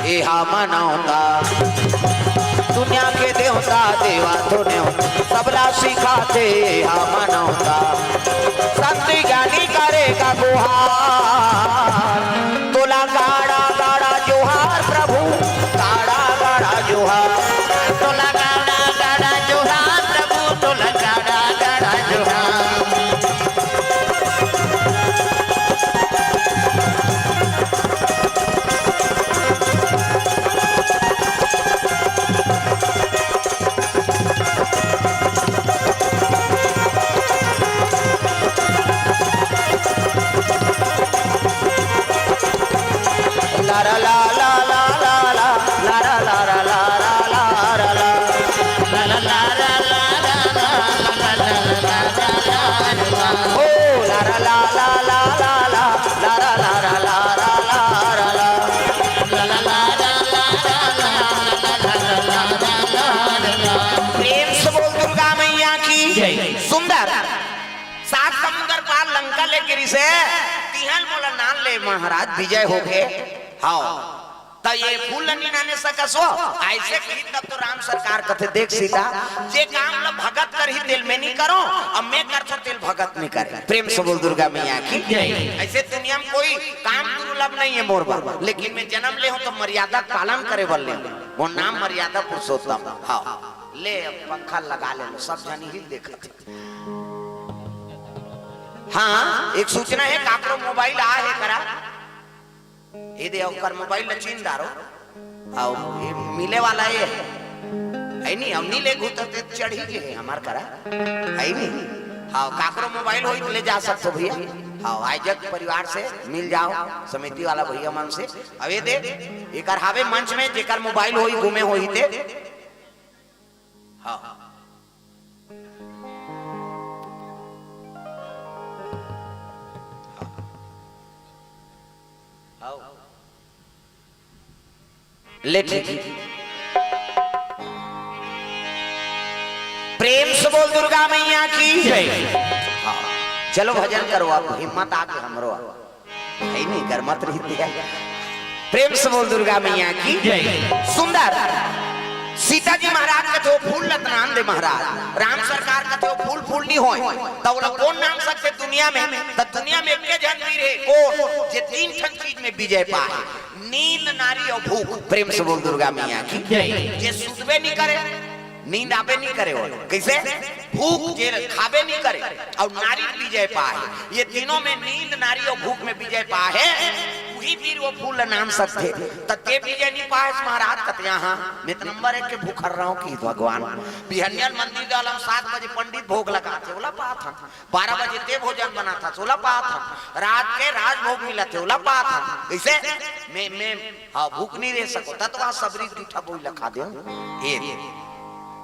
एहा मनौता। दुनिया के देवता, देवा तो नेवता, सबला सिखाथे, एहा मनौता। संत ज्ञानी करे का गुहार, तोला गाड़ा गाड़ा जोहार प्रभु, गाड़ा गाड़ा जोहार। तोला गाड़ा गाड़ा प्रेम से बोल दुर्गा मैया की। जय। सुंदर। सात समुंदर पार लंका ले गिरिस हे, तिहल मोला नान ले महाराज, विजय होगे। हव। त ये फूल ल नी नाने सकस वो? अइसे कही तब तो राम सरकार कथे, "देख सीता, जे काम ल भगत करही तेल मैं नी करों, अब मैं करथों तेल भगत नी करे।" प्रेम से बोल दुर्गा मैया की। जय। अइसे दुनिया में कोई काम दुर्लभ नहीं है मोर बर, लेकिन मैं जनम ले हों त मर्यादा पालन करे बर ले हों। मोर नाम मर्यादा पुरुषोत्तम। हव, ले अब पंखा लगा ले, सब झन ही देखत हे। हाँ, एक सूचना हे, काकरो मोबाइल आय हे करा, ए दे, ओकर मोबाइल ल छीन डारो। अउ ये मिले वाला ये हे। हे नी, अउ नी लेगहू त ते चढ़ी गे हे हमर करा। हे नी? हाँ, काकरो मोबाइल होही त ले जा सकथो भैया। हाँ, आयोजक परिवार से मिल जाव, समिति वाला भैया मन से। अउ ए दे, एकर हावे मंच में, जेकर मोबाइल होही, गुमे होही ते। हाँ। हाँ। ले ठीक। प्रेम से बोल दुर्गा मैया की। जय। हाँ। चलो भजन करो, अब हिम्मत आगे हमरो। हे नी, गरमत रहिथे। प्रेम से बोल दुर्गा मैया की। जय। सुंदर। सीता जी महाराज कथे, "ओ फूल ल त नान दे महाराज।" राम सरकार कथे, "ओ फूल, फूल नी होय।" त ओला कोन नान सकथे दुनिया में? त दुनिया में एके झन वीर हे, कोन? जे तीन ठन चीज में विजय पाए। नींद, नारी अउ भूख। प्रेम से बोल दुर्गा मैया की। जय। जे सुतबे नी करे, नींद आबे नी करे हो। कइसे? भूख, जे खाबे नी करे अउ नारी विजय पाए, ये तीनों में नींद, नारी अउ भूख में विजय पाए, उही वीर ओ फूल ल नान सकथे। त ते विजय नी पाएस महाराज, कथे, "हाँ, मैं त नंबर एक के भूखर्रा हों कि भगवान।" बिहनिया ल मंदिर जावत हन, सात बजे पंडित भोग लगाथे, ओला पाथन। बारह बजे ते भोजन बनाथस, ओला पाथन। रात के राजभोग मिलथे, ओला पाथन। कइसे? मैं, मैं हाँ, भूख नी रह सकों, त तो वहाँ सबरी दूठा बोई ल खा देंव। ए,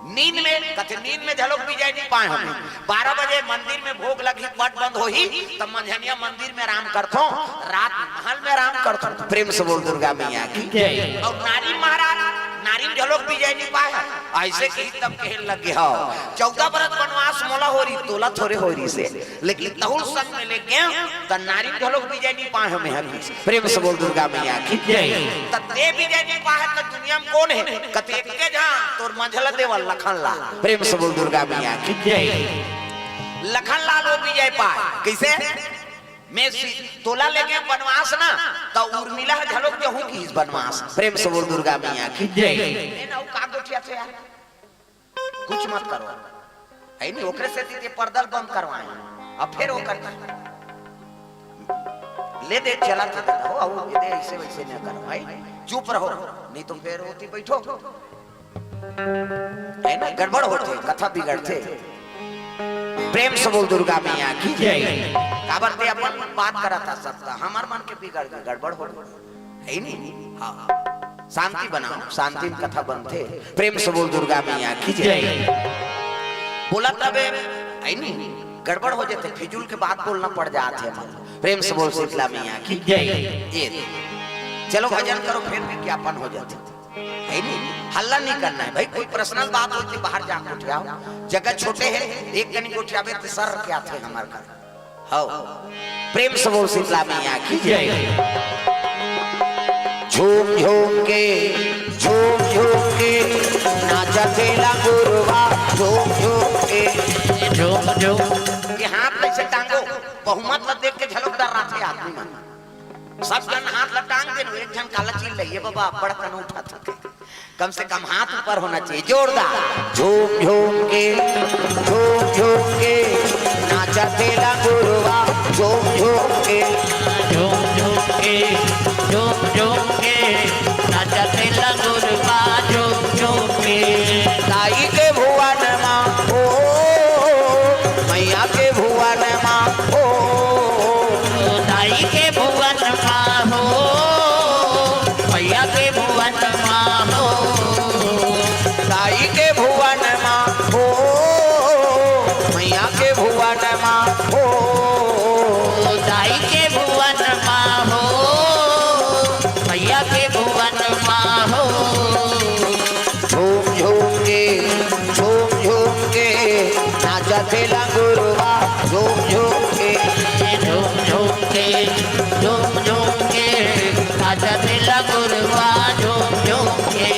नींद में, कथे, "नींद में घलोक विजय नी पाए हों मैं।" बारह बजे मंदिर में भोग लगही, पट बंद होही, त मंझनिया मंदिर में आराम करथों, रात महल में आराम करथों। प्रेम से बोल दुर्गा मैया की। जय। अउ नारी महाराज, नारी में घलोक विजय नी पाए हों। अइसे कही तब कहे लगे, "हव, चौदह बरस बनवास मोला होय रिहिस, तोला थोरे होय रिहिसे।" लेकिन तहूं ल संग में लेके गेंव, त नारी घलोक विजय नी पाए हों मैं ह। प्रेम से बोल दुर्गा मैया की। जय। त ते विजय नी पाए त दुनिया में कोन हे? कथे एके झन, तोर मंझला देवर लखन लाल। प्रेम से बोल दुर्गा मैया की। जय। लखन लाल ओ विजय पाए। कइसे? मैं सी-, तोला लेके बनवास ना, त उर्मिला ह घलोक जहूं किहिस बनवास। प्रेम से बोल दुर्गा मैया की। जय। ए ना, ओ का गोठियाथे यार? कुछ मत करो। हे नी, ओकरे सेती ते पर्दा ल बंद करवाए। अब फेर ओकर ले दे, चला थे दादा हो, अउ ये दे, अइसे वइसे न करो भाई, चुप रहो, नहीं तो फेर ओती बइठो। हे ना, गड़बड़ होथे, कथा बिगड़थे। प्रेम से बोल दुर्गा मैया की। जय। काबर ते अपन बात करत हस सबका, हमर मन के बिगड़ गे, गड़बड़ हो गे। हे नी? हाँ। शांति बनाओ, शांति में कथा बनथे। प्रेम से बोल दुर्गा मैया की जय। जय। बोलत रहिबे, हे नी? गड़बड़ हो जाथे, फिजूल के बात बोलना पड़ जाथे हमन। प्रेम से बोल शीतला मैया की जय। ये। चलो भजन करो, फेर विज्ञापन हो जाथे। हे नी? हल्ला नहीं करना हे भाई, कोई personal बात होय त बाहर जा गोठियाव। जगह छोटे हे, एक कनी गोठियाबे त सर के आथे हमर घर। हव। प्रेम से बोल शीतला मैया की जय। जय। झूम झूम के, झूम झूम के, नाचथे लंगुरवा, झूम झूम के। झूम झूम। ये हाथ कइसे टांगो, बहुमत ल देख के घलोक डर्राथे आदमी मन। सब झन हाथ ल टांग देन, एक झन काला चिल्लाही, "ए बाबा, अब्बड़ कन उठा थके।" कम से कम हाथ ऊपर होना चाहिए, जोरदार। झूम झूम के, झूम झूम के, नाचथे लंगुरवा, झूम झूम के। झूम झूम के, झूम झूम के, नाचथे लंगुरवा, झूम झूम के। दाई के भुवन मा, ओ, मैया के भुवन मा, ओ, दाई के भुवन मा, हो, झूम झूम के नाचत लगुरवा, झूम झूम के।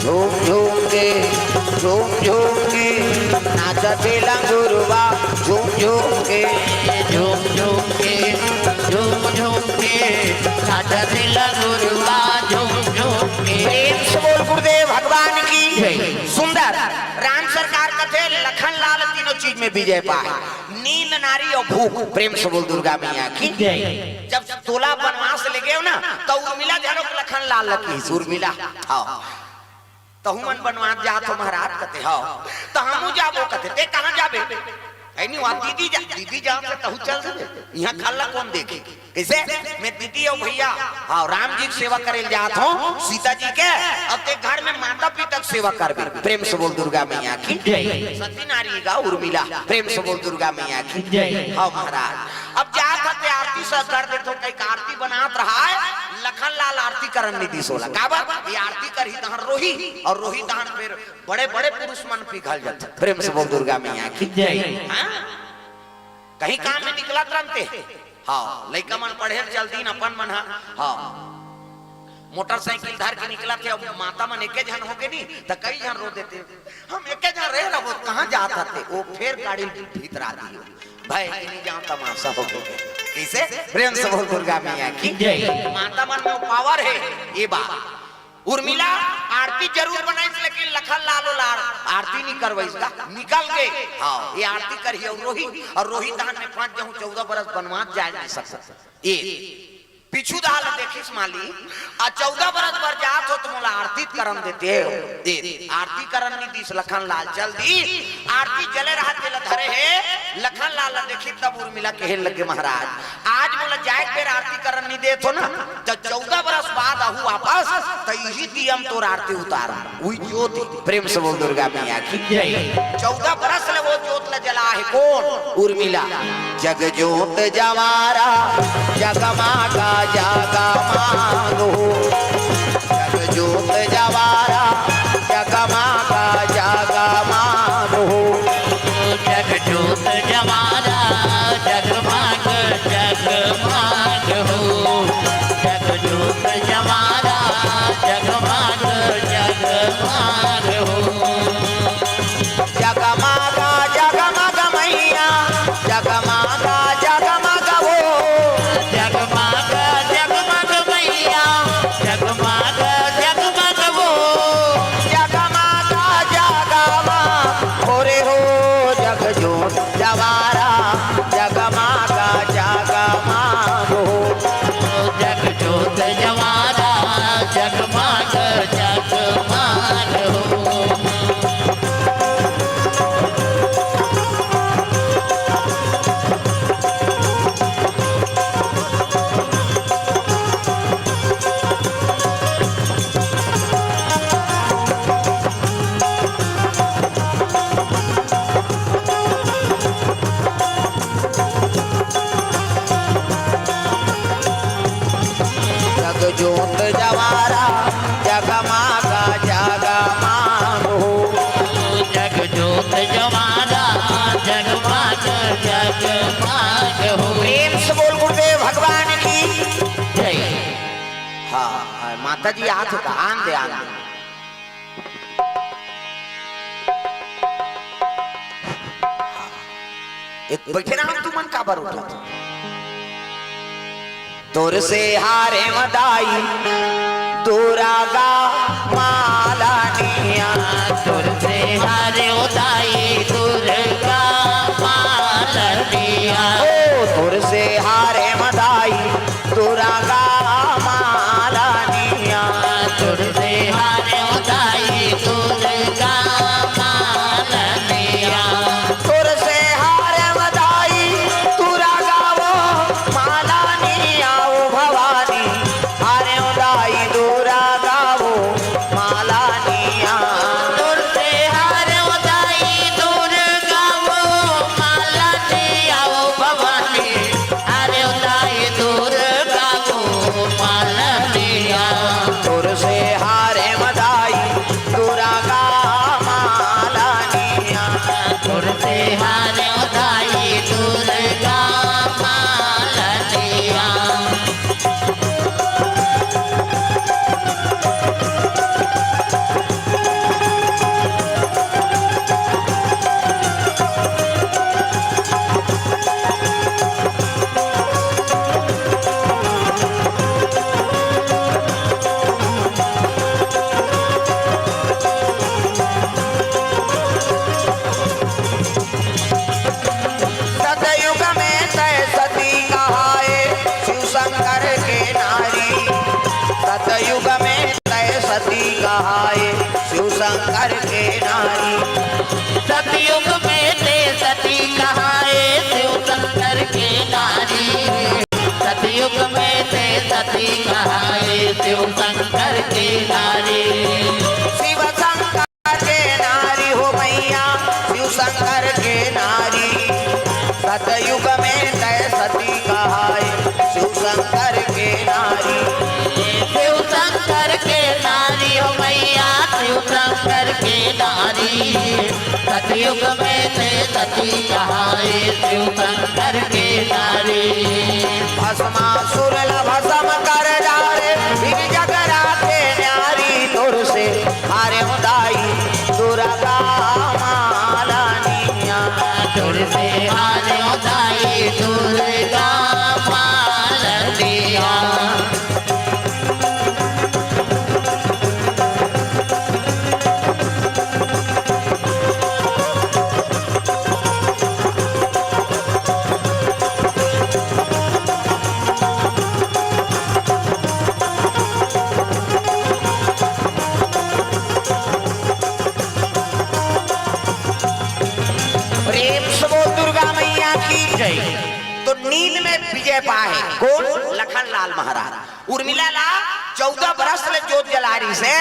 झूम झूम के, झूम झूम के, नाचत हे लंगुरवा, झूम झूम के। झूम झूम के, झूम झूम के, नाचत हे लंगुरवा, झूम झूम के। प्रेम से बोल गुरुदेव भगवान की। जय। सुंदर राम सरकार कथे, लखन लाल तीनों चीज में विजय पाए, नींद, नारी और भूख। प्रेम से बोल दुर्गा मैया की। जय। जब तोला बनवास ले गए ना, तो उर्मिला जानो के लखन लाल लगी, उर्मिला। हाँ। तहू मन बनवास जात हो महाराज, कथे, "हाँ।" "तो हमू जाबो," कथे, "ते कहाँ जाबे?" "ऐ नहीं, वहाँ दीदी जा, दीदी जात हे, तहू चल दे, यहाँ खल्ला कौन देखे?" "कैसे?" "मैं दीदी और भैया, हाँ, राम जी के सेवा करे ल जात हो, सीता जी के, अब ते घर में माता पिता के सेवा करबे।" प्रेम से बोल दुर्गा मैया की। जय। सती नारी गा उर्मिला, प्रेम से बोल दुर्गा मैया की। जय। हाँ महाराज, अब जात हते आरती सब कर देथो, कई का आरती बनात रहा है, लखन लाल आरती करन नहीं दिस ओला। काबर? ये आरती करही तहन रोही, और रोही तहन फिर बड़े बड़े पुरुष मन पिघल जाथे। प्रेम से बोल दुर्गा मैया की। जय। हाँ? कहीं काम में निकलत रहते। हाँ, लइका मन पढ़े ल चल दीन अपन मन ह। हाँ, मोटरसाइकिल धर के निकलत हे, अब माता मन एके झन होके नहीं, त कई झन रो देते। "हम एके झन रहे रहबो, कहाँ जात हते?" वो फेर गाड़ी भीतर आती है। भाई, नहीं जाओ, तमाशा हो गया। कैसे? प्रेम से बोल दुर्गा मैया की। जय। माता मन में पावर है, ये बात। उर्मिला आरती जरूर बनाइस, लेकिन लखन लाल ओला आरती नहीं करवाइस का, निकल गए। हाँ, ये आरती करही और रोही, और रोही तहन में फंस जाहूं, चौदह बरस बनवास जाए नहीं सकता। ये पीछू दाल देखिस माली, आ चौदह बरस बर जात हो तो मोला आरती करन देते हो। ये आरती करन नहीं दिस लखन लाल, चल दी आरती जले रहा तेला धरे है। लखन लाल देखी तब उर्मिला कहे लगे, "महाराज, आज मोला जाए के बेर आरती करन नहीं देत हो ना, त चौदह बरस बाद आहू वापस, त इही दियम तोर आरती उतार।" उही ज्योति, प्रेम से बोल दुर्गा मैया की। जय। चौदह बरस ले वो ज्योत ल जला है कौन? उर्मिला। जग ज्योत जवारा जगमागा जगमाग हो, जग ज्योत जवारा जगमागा जगमाग हो। जग ज्योत जवारा जगमाग जगमाग हो, जग ज्योत जवारा जगमाग जगमाग हो। जगमागा जगमग मैया, जगमागा जगमग वो। जगमागा जगमग मैया, जगमागा जगमग वो। जगमागा जगमग हो रे हो, जग ज्योत जवारा, जगमागा जगमग हो। जग ज्योत जवारा, जगमाग जगमाग हो। जग ज्योत जवारा जगमागा जगमाग हो। जग ज्योत जवारा जगमाग जगमाग हो। प्रेम से बोल गुरुदेव भगवान की। जय। हाँ, हाँ, माता जी हाथ का आन दे, आन दे। एक बैठे रहन तुमन काबर उठत? तोर से हारे म दाई दुर्गा मालनिया। तोर से हारे ओ दाई दुर्गा मालनिया। ओ तोर से हारे म दाई दुर्गा मालनिया। तोर से हारे ओ दाई दुर्गा मालनिया। तोर से हारे ओ दाई दुर्गा वो मालनिया ओ भवानी। कहाए शिव शंकर के नारी। सतयुग में ते सती कहाए शिव शंकर के नारी। सतयुग में ते सती कहाए शिव शंकर के नारी। शिव शंकर के नारी हो मैया, शिव शंकर के नारी। सतयुग में ते सती कहाए शिव शंकर के नारी। शिव शंकर के नारी हो मैया, शिव शंकर के नारी। सतयुग में ते सती कहाए शिव शंकर के नारी। भस्मासुर ला भस्म कर डारे, बिन जगरा के न्यारी तोर से हारे दाई दुर्गा मालनिया। तोर से हारे दाई दुर्गा मालनिया। प्रेम से बोल दुर्गा मैया की जय। तो नींद में विजय पाए कौन? लखन लाल महाराज। उर्मिला ला चौदह बरस ले जोत जला रहिस हे,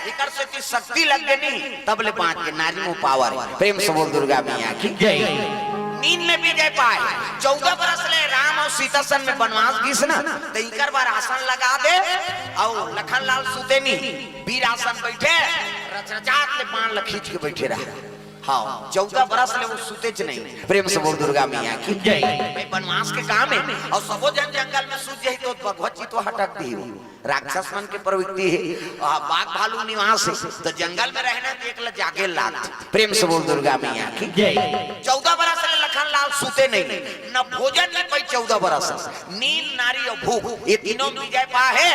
एकर सेती शक्ति लग गे नी, तब ले बांच गे, नारी में पावर हे। प्रेम से बोल दुर्गा मैया की जय। नींद में विजय पाए, चौदह बरस ले राम अउ सीता संग में बनवास गिस ना, त इकर बर आसन लगा दे, अउ लखन लाल सुते नी, वीर आसन बइठे, रचरचात ले बाण ल खींच के बइठे रहा। हाँ, चौदह बरस ले वो सुतेच नहीं। प्रेम से बोल दुर्गा मैया की जय। मैं बनवास के काम हे, अउ सबो झन जंगल में सुत जाही तो भगवत जी तो हटक दिही। राक्षस मन के प्रवृत्ति हे, आ, बाघ भालू निवास हे, तो जंगल में रहे ना तो एक ला जागे लात। प्रेम से बोल दुर्गा मैया की जय। चौदह बरस ले लखन लाल सुते नहीं, न भोजन नहीं पाई चौदह बरस। नींद, नारी अउ भूख, ये तीनों में विजय पाए हे,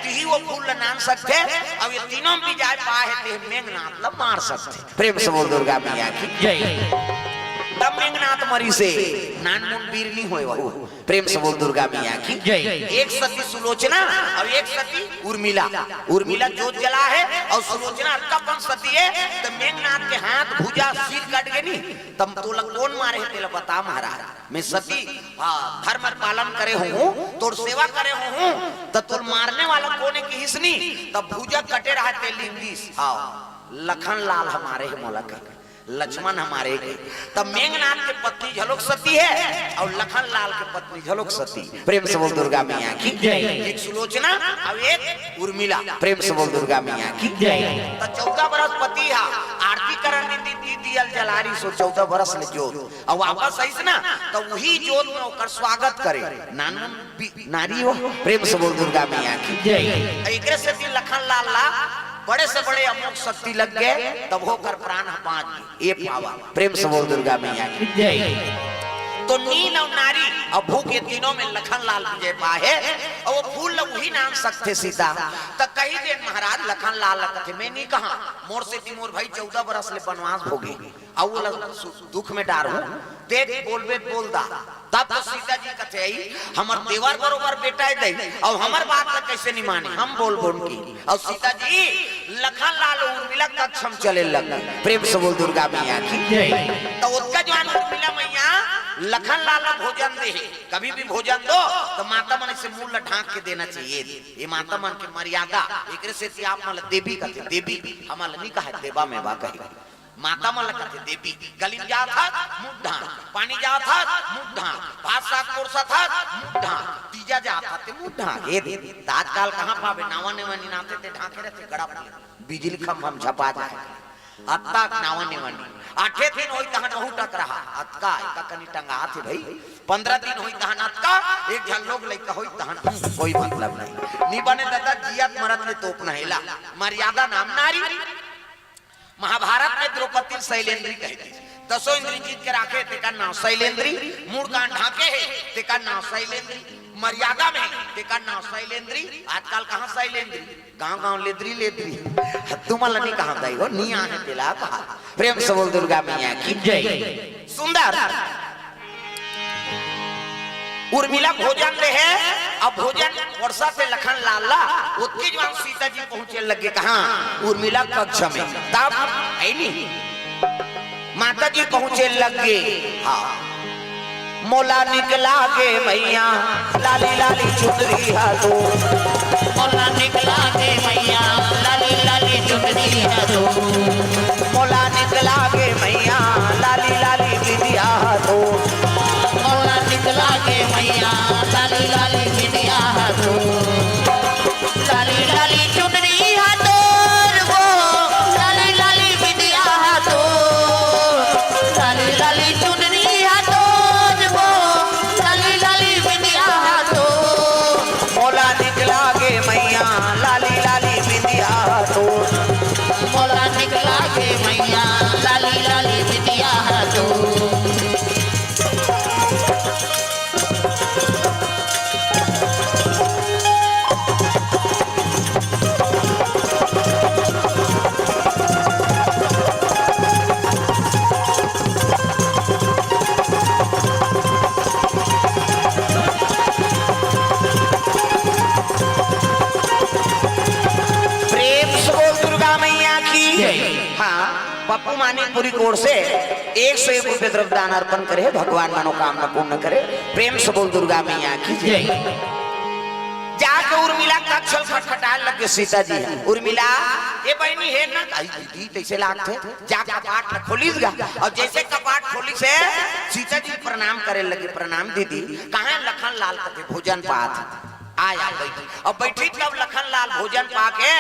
तिही वो फूल ल नान सकथे, अउ ये तीनों में विजय पाए हे, ते मेघनाथ ल मार सकथे। प्रेम से बोल दुर्गा मैया की जय। तब मेघनाथ मरिस हे, नानमुन वीर नी होय वहू। प्रेम से बोल दुर्गा मैया की जय। एक सती सुलोचना अउ एक सती उर्मिला। उर्मिला जोत जला हे अउ सुलोचना अतका पन सती हे, त मेघनाथ के हाथ, भुजा, सिर कट गे नी, तब तोला कोन मारे हे, तेला बता महाराज। मैं सती, हाँ, धर्म पालन करे हूँ, तोर सेवा करे हूँ, त तोर मारने वाला कोन हे किहिस नी, तब भुजा कटे रहा ते लिंदिस। हाँ, लखन लाल ह मारे हे मोला कहे, लक्ष्मण ह मारे हे। तब मेघनाथ के पत्नी घलोक सती हे अउ लखन लाल के पत्नी घलोक सती। प्रेम से बोल दुर्गा मैया की जय। एक सुलोचना अउ एक उर्मिला। प्रेम से बोल दुर्गा मैया की जय। त चौदह बरस पति हा आरती करन नी दी, दी दियल जला रहिस हे चौदह बरस ले जोत। अउ वापस आइस ना, त उही जोत में ओकर स्वागत करे। नानमुन बी-, नारी हो, प्रेम से बोल दुर्गा मैया की जय। एकरे सेती लखन लाल ला बड़े से बड़े अमोघ शक्ति लग गे, तब ओकर प्राण ह बांच गे। ये पावर, प्रेम से बोल दुर्गा मैया की जय। तो नींद अउ नारी अउ भूख, ये तीनों में लखन लाल विजय पाए हे। अउ वो फूल ल उही नान सकथे सीता। त कही देन महाराज, लखन लाल ल कथे, मैं नी कहा, मोर सेती मोर भाई चौदह बरस ले बनवास भोगे, अउ ओला सु-, दुख में डारहूं, देख बोलबे बोल दा। तब तो सीता जी कथे, "आई, हमर देवर बरोबर बेटा हे दई, अउ हमर बात ला कइसे नी माने, हम बोल बोल के।" अउ सीता जी लखन लाल उर्मिला कक्ष में चले लग। प्रेम से बोल दुर्गा मैया की जय। त ओतका जवान उर्मिला मैया लखन लाल ला भोजन दे हे। कभी भी भोजन दो त माता मन से मुंह ला ढांक के देना चाहिए। ये माता मन के मर्यादा, एकरे सेती आप मन ला देवी कथे, देवी, हमन ला नी कहे, देवा में बा कहे। माता मन ल कथे देवी, गली म जात हस, मुंह ढांक, पानी जात हस, मुंह ढांक, भात साग परोसत हस, मुंह ढांक, तीजा जात हस, ते मुंह ढांक, हे दे। त आजकाल कहाँ पाबे, नावा नेवा नी नाते ते ढांके रथे, गड़ा पड़े। बिजली खंभा म झपा जाए। अतका नावा नेवा नी। आठे दिन होई तहन ओहू टकराहा, अतका एका कनी टंगात हे भई। पंद्रह दिन होई तहन अतका, एक झन लोग लइका होई तहन, हम्म, कोई मतलब नहीं। नी बने ददा, जियत मरत ले तोपना हे ला। मर्यादा नाम नारी। महाभारत में द्रौपदी ल शैलेंद्री कहे थे। दसों इंद्री जीत के राखे, तेकर नाव शैलेंद्री। मूड़ कान ढांके हे, तेकर नाव शैलेंद्री। मर्यादा में हे, तेकर नाव शैलेंद्री। आजकल कहाँ शैलेंद्री, गांव गांव लेद्री लेद्री। तुमन ल नी कहा दाई हो, नी आहे तेला कहा। प्रेम से बोल दुर्गा मैया की जय। सुंदर। उर्मिला भोजन दे हे, अब भोजन परोसथे लखन लाल ला। ओतके जुवार सीता जी पहुंचे लगे कहां? उर्मिला कक्ष में। तब है नी, माता जी पहुंचे लगे। हाँ। मोला निकला गे मैया, लाली लाली चुनरी हा तो। मोला निकला गे मैया, लाली लाली चुनरी हा तो। मोला निकला गे मैया, लाली लाली बिंदिया हा तो। मोला निकला गे मैया, लाली लाली बिंदिया हा तो। लाली लाली चुनरी हा तोर वो, लाली लाली बिंदिया हा तो। लाली लाली चुनरी हा तोर वो, लाली लाली बिंदिया हा तो। मोला निकला गे मैया, लाली लाली बिंदिया हा तो। मोला निकला गे मैया, लाली लाली बिंदिया हा तो। प्रेम से बोल दुर्गा मैया की। जय। हाँ, पप्पू मानिकपुरी कोर से एक सौ एक रुपये द्रव्य दान अर्पण करे, भगवान मनोकामना पूर्ण करे। प्रेम से बोल दुर्गा मैया की जय। जय। जाके उर्मिला कक्ष ल खटखटाए लगे सीता जी ह। उर्मिला, ए बहिनी हे ना, आई दीदी तइसे लागथे, जा कपाट ल खोलिस गा। अउ जइसे कपाट खोलिस हे, सीता जी प्रणाम करे लगे, "प्रणाम दीदी।" कहाँ लखन लाल कथे, "भोजन पात।" आय, आ बइठ। अब बइठिस तब लखन लाल भोजन पाके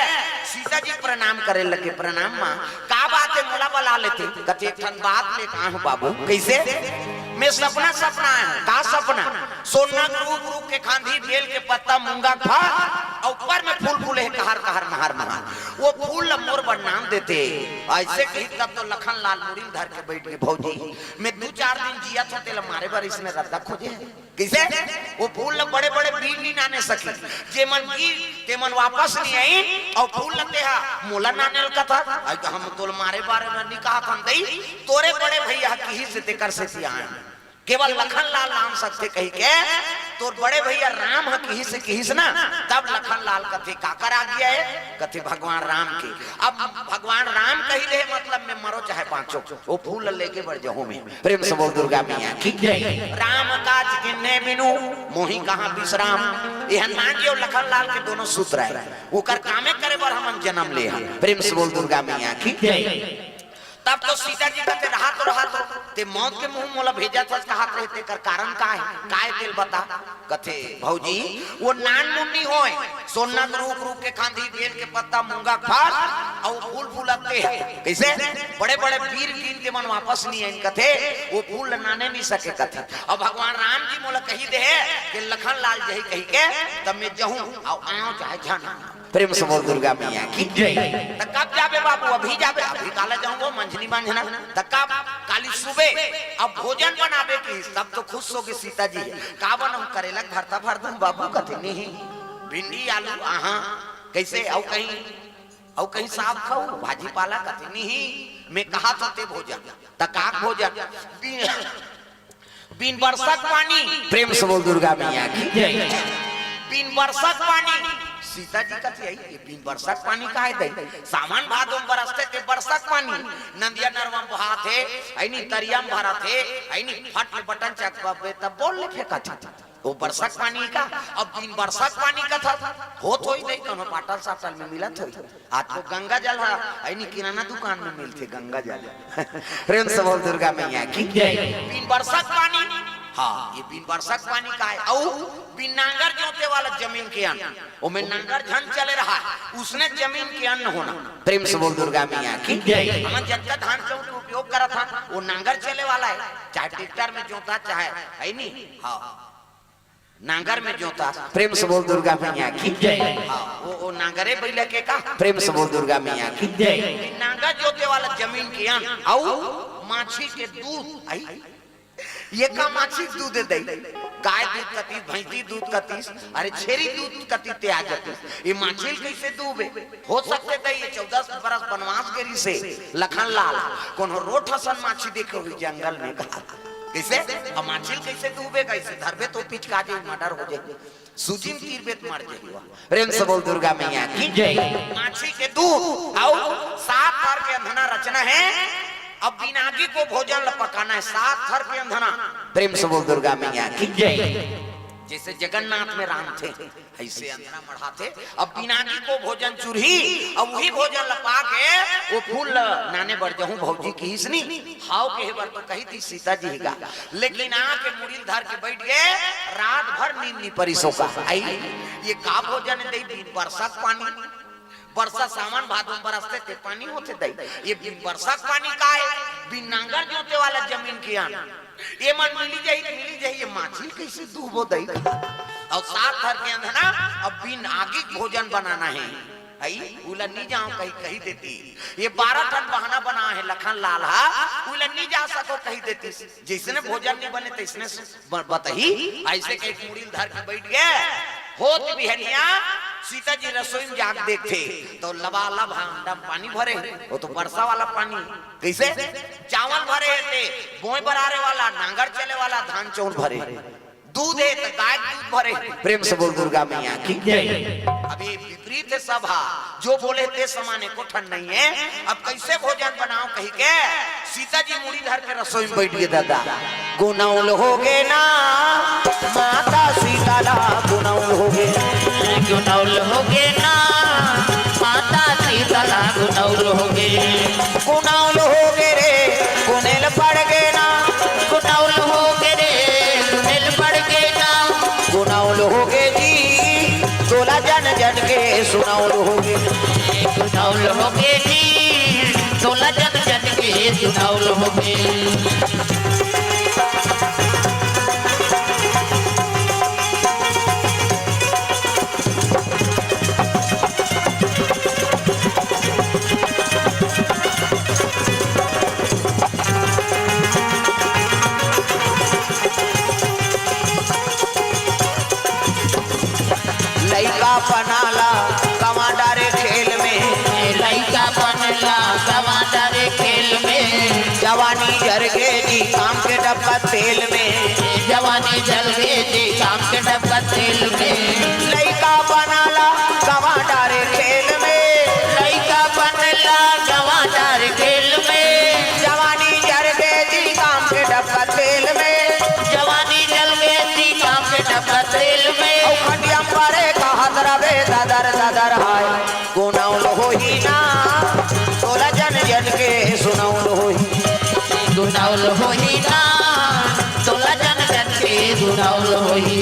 सीता जी प्रणाम करे लगे, "प्रणाम माँ, का बात हे, मोला बला लेते?" कथे, "एक ठन बात लेके आए हँव बाबू।" "कइसे?" "मैं सपना सपना आए हँव।" "का सपना?" "सोना के रूख, रूख के खांधी, बेल के पत्ता, मूंगा के फर, अउ ऊपर में फूल फूले हे, कहर कहर, महर महर। वो फूल ल मोर बर नाम देते।" अइसे कहिस तब तो लखन लाल मुड़ी ल धर के बइठ गे, "भौजी, मैं दू चार दिन जियत हँव, तेला मारे बर अइसने रद्दा खोजे हे?" कइसे? वो फूल ल बड़े-बड़े बीर नइ नाने सकिन। जेमन गिर, तेमन वापस नइ आइन, अउ फूल ल तेहा मोला नाने ल कथस। अई, हम तोला मारे बारे म नइ कहत हन दई, तोरे बड़े भइया ह किहिस हे तेकर सेती आए हँव। केवल लखन लाल नान सकथे कहिके, तोर बड़े भइया राम ह किहिस हे, किहिस ना, तब लखन लाल कथे, "काकर आज्ञा हे?" कथे, "भगवान राम के।" अब भगवान राम कहि दे हे, मतलब मैं मरों चाहे बाँचों, वो फूल ल लेगे बर जाहूँ मैं। प्रेम से बोल दुर्गा मैया की जय। राम काज कीन्हे बिनु मोहि कहाँ बिसराम। एह नानजी अउ लखन लाल के दोनों सूत्र आय। ओकर कामे करे बर हमन जनम ले हन। प्रेम से बोल दुर्गा मैया की जय। तब तो सीता जी कथे, "रहा तो, रहा तो, तें मौत के मुँह मोला भेजत हस कहत रहे, तेकर कारण का हे? का हे तेला बता।" कथे, "भौजी, वो नान मुन्नी होय, सोना के रूख, रूख के खांधी, बेल के पत्ता, मूंगा के फर, अउ फूल फूलत तें ह।" कइसे? बड़े-बड़े बीर गिन के मन वापस नइ आइन कथे, वो फूल ल नाने नइ सके कथे। अब भगवान राम जी मोला कहि दे हे कि लखन लाल जाही कहिके, तब मैं जाहूँ, अउ आँव चाहे झन। प्रेम से बोल दुर्गा मैया की जय। त कब जाबे बाबू? अभी जाबे? अभी काला जाहूँ, वो मंझनी मंझना। त कब? काली सुबे। अब भोजन बनाबे किहिस, तब तो खुश होगे सीता जी। "का बनाहूँ? करेला के भरता भर दूँ बाबू?" कथे, "नहीं।" "भिंडी आलू?" "आहाँ।" "कइसे? अउ कहीं, अउ कहीं साग खाहू, भाजी पाला?" कथे, "नहीं, मैं कहत हँव तें भोजन।" "त का भोजन?" "बिन, बिन बरसा के पानी।" प्रेम से बोल दुर्गा मैया की जय। "बिन बरसा के पानी।" सीता जी कथे, "अई, ये बिन बरसा के पानी का हे दई? सावन भादो म बरसथे तें बरसा के पानी, नदिया नरवा म बहाथे, अई नी, तरिया म भराथे, अई नी, फट ले बटन चकबे त बोल ले फेंकथे।" वो बरसा के पानी का, अब बिन बरसा के पानी कथस, होत होही दई, कोनो पाटल साटल में मिलत होही। आज तो गंगा जल ह, अई नी, किराना दुकान में मिलथे गंगा जल। प्रेम से बोल दुर्गा मैया की जय। बिन बरसा के पानी, हाँ, ये बिन बरसा के पानी का हे, अउ बिन नांगर जोते वाला जमीन के अन्न, ओमे नांगर झन चले रहा, उसने जमीन के अन्न होना। प्रेम से बोल दुर्गा मैया की जय। हमन जतका धान चाउर के उपयोग करत हन, वो नांगर चले वाला हे, चाहे ट्रैक्टर में जोता, चाहे, अई नी, हाँ। नांगर में जोता, प्रेम से बोल दुर्गा मैया की जय। हाँ, वो, वो नांगरे बइला के का? प्रेम से बोल दुर्गा मैया की जय। नांगर जोते वाला जमीन के अन्न, अउ माछी के दूध, अई, ये का माछी के दूध हे दई? गाय दूध कतिस, भैंसी दूध कतिस, अरे छेरी दूध कतिस ते आ जातिस। ये माछी ल कइसे दूबे? हो सकथे दई, ये चौदह बरस बनवास गे रिहिसे लखन लाल, कोनो रोठ असन माछी देखे होही जंगल में का। कइसे? अब माछी ल कइसे दूहबे? कइसे धरबे तो पिचका जाही, मर्डर हो जाही। सूजी म तीरबे त मर जाही वो। प्रेम से बोल दुर्गा मैया की जय। माछी के दूध अउ सात थर के अंधना रचना हे। अब बिन आगी को भोजन ल पकाना हे, सात थर के अंधना। प्रेम से बोल दुर्गा मैया की जय। जइसे जगन्नाथ में रांधथे, अइसे अंधना मढ़ाथे। अब बिन आगी को भोजन चुरही, अब उही भोजन ल पाके वो फूल ल नाने बर जहूं भौजी किहिस नी, हव कहे बर तो कहितिस सीता जी ही गा, लेकिन आके मुड़ी ल धर के बइठ गे, रात भर नींद नइ परिस ओकर। अई, ये का भोजन हे दई, बिन बरसा के पानी, बरसा सावन भादो म बरसथे ते पानी होथे दई, ये बिन बरसा के पानी का हे, बिन नांगर जोते वाला जमीन के अन्न, ये मन मिली जाही, मिली जाही, ये माछी ल कइसे दूहबो दई? अउ सात थर के अंधना, अब बिन आगी के भोजन बनाना हे। अई, उला नी जांव कहि, कहि देतिस। ये बारह ठन बहाना बनाए हे लखन लाल हा, उला नी जा सकंव कहि देतिस। जइसने भोजन नी बने तइसने ब-, बतही, अइसे कहिके मुड़ी ल धर के बइठ गे। होत बिहनिया सीता जी रसोई म जाके देखथे, त लबालब हांडा म पानी भरे हे, वो तो बरसा वाला पानी हे। कइसे? चावल भरे हे ते, बोए बरारे वाला, नांगर चले वाला, धान चाउर भरे हे। दूध हे त गाय के दूध भरे हे। प्रेम से बोल दुर्गा मैया की जय। अभी विपरीत हे सब हा, जो बोले ते समान एको ठन नइ हे। अब कइसे भोजन बनांव कहिके सीता जी मुड़ी धर के रसोई म बइठ गे दादा। गुनउल होगे ना माता सीता ला, गुनउल होगे। गुनउल होगे ना माता सीता ला, गुनउल होगे। गुनउल होगे रे, गुनेल पड़ गे ना। गुनउल होगे रे, गुनेल पड़ गे ना। गुनउल होगे जी, तोला जन जन के सुनउल होगे। गुनउल होगे जी, तोला जन जन के सुनउल होगे। लइकापन ला गंवा डारे खेल में। लइकापन ला गंवा डारे खेल में। जवानी जर गे जी काम के डब्बा तेल में। जवानी जल गे जी काम के डब्बा तेल में। लइकापन ला गंवा डारे खेल में। लइकापन ला गंवा डारे खेल में। जवानी जर गे जी काम के डब्बा तेल में। जवानी जल गे जी काम के डब्बा तेल में। अउ खटिया म परे कहत रबे ददर ददर हाय। गुनउल होही ना, तोला जन जन के सुनउल होही। गुनउल होही ना, तोला जन जन के गुनउल होही।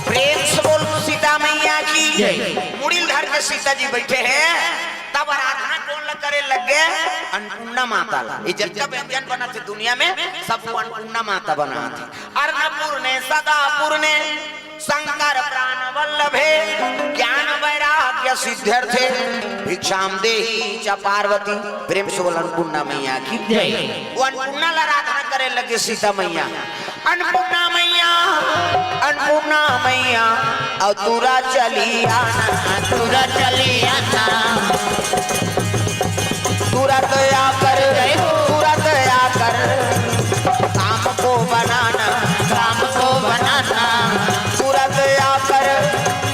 प्रेम से बोल सीता मैया की जय। मुड़ी ल धर के सीता जी बइठे हे, तब आराधना कोन ला करे लग गे? अन्नपूर्णा माता ला। ये जतका व्यंजन बनथे दुनिया में, सब वो अन्नपूर्णा माता बनाथे। अन्नपूर्णे सदा पूर्णे शंकर प्राण वल्लभे ज्ञान वैराग्य सिद्ध्यर्थे भिक्षाम देही च पार्वती। प्रेम से बोल अन्नपूर्णा मैया की जय। वो अन्नपूर्णा ला आराधना करे लगे सीता मैया। अन्नपूर्णा मैया, अन्नपूर्णा मैया, अउ तुरत चली आना। तुरत चली आना। तुरत आकर, जय हो। तुरत आकर काम को बनाना। काम को बनाना। तुरत आकर,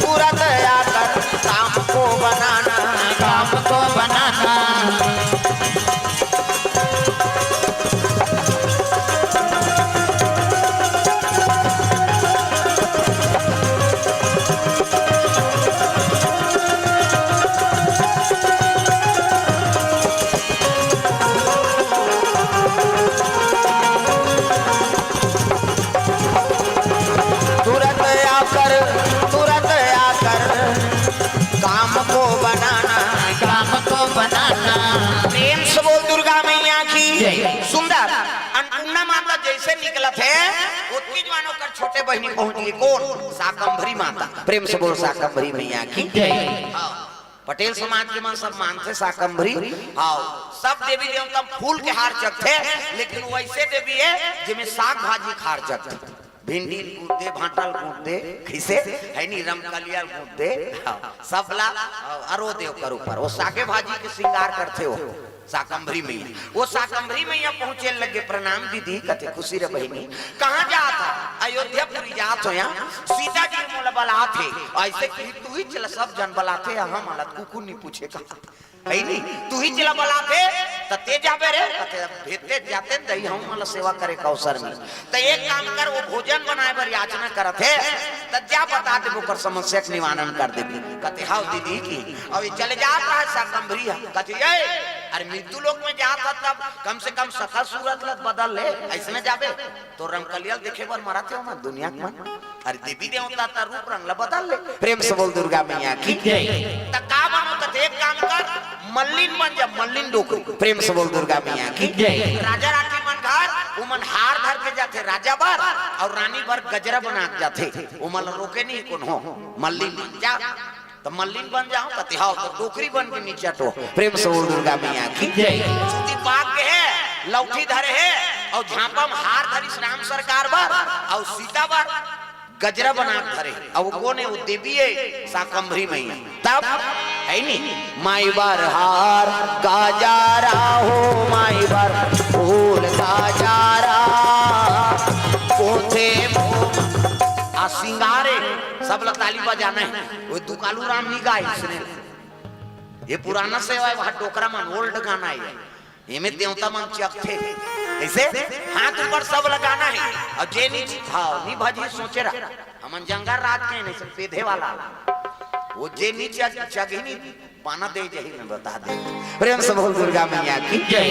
तुरत आकर काम को बनाना। काम को बनाना। तुरत आकर, तुरत आकर काम को बनाना। काम को बनाना। प्रेम से बोल दुर्गा मैया की जय। सुंदर अन्नपूर्णा माता जइसे निकलत हे, ओतकी जुवार ओकर छोटे बहिनी पहुंच गे। कोन? शाकंभरी माता। प्रेम से बोल शाकंभरी मैया की जय। हाँ। पटेल समाज के मन सब मानथे शाकंभरी। हाँ, सब देवी देवता फूल के हार चघथे, लेकिन वइसे देवी हे जेमे साग भाजी के हार चघथे। भिंडी ल गूंथ दे, भांटा ल गूंथ दे, कइसे हे नी, रमकलिया ल गूंथ दे, हाँ, सब ला, अ, अरो दे ओकर ऊपर। वो सागे भाजी के श्रृंगार करथे वो शाकंभरी मैया। वो शाकंभरी मैया पहुंचे लगे, "प्रणाम दीदी।" कथे, "खुशी रह बहिनी।" "कहाँ जात हस?" "अयोध्यापुरी जात हों या, सीता जी मोला बलात हे।" अइसे कहि, "तुही चला, सब झन बलाथे, हमन ला कुकुर नी पूछे का?" हे नी, "तुही चला बलाथे, त तें जाबे रे।" कथे, "अब भेजथे जातेन दई, हमन ला सेवा करे के अवसर मिले।" त एक काम कर, वो भोजन बनाए बर याचना करत हे, त जा बता देबे, ओकर समस्या के निवारण कर देबे। कथे, "हव दीदी।" कि अउ ये चले जात हे शाकंभरी ह, कथे, "ए, अरे मृत्यु लोक में जात हस, तब कम से कम सकल सूरत ल बदल ले, अइसने जाबे।" तो रमकलिया ल देखे बर मरत हे ओमन दुनिया के मन। अरे देवी देवता त रूप रंग ल बदल ले। प्रेम से बोल दुर्गा मैया की जय। त का बनो, त एक काम कर, मल्लिन बन जा, मल्लिन डोकरी। प्रेम से बोल दुर्गा मैया की जय। राजा रानी मन घर, ओमन हार धर के जाथे राजा बर, अउ रानी बर गजरा बना के जाथे। ओमन ल रोके नहीं कोनो, मल्लिन बन जा। त मल्लिन बन जाहूं, कथे, "हव।" त डोकरी बन के नीचे टो। प्रेम से बोल दुर्गा मैया की जय। सूती पाग के हे, लौठी धरे हे, अउ झांपा म हार धरिस राम सरकार बर, अउ सीता बर गजरा बना के धरे हे। अब वो कोन हे? वो देवी हे, शाकंभरी मैया। तब हे नी, "माई बर हार गजरा हो, माई बर फूल गजरा, कोथे मोम।" आ श्रृंगार हे, सब ला ताली बजाना हे। वो दुकालू राम नी गाइस ने। ये पुराना सेवा हे, वहाँ डोकरा मन, old गाना हे। एमे देवता मन चघथे। कइसे? हाथ ऊपर सब ला गाना हे। अउ जे नी, हाँ, नी भजी सोचे रहा। हमन जंगल रात के नहीं, सब पेधे वाला। वो जे नी चघ-, चघी नी, पाना दे जही में बता दे। प्रेम से बोल दुर्गा मैया की जय।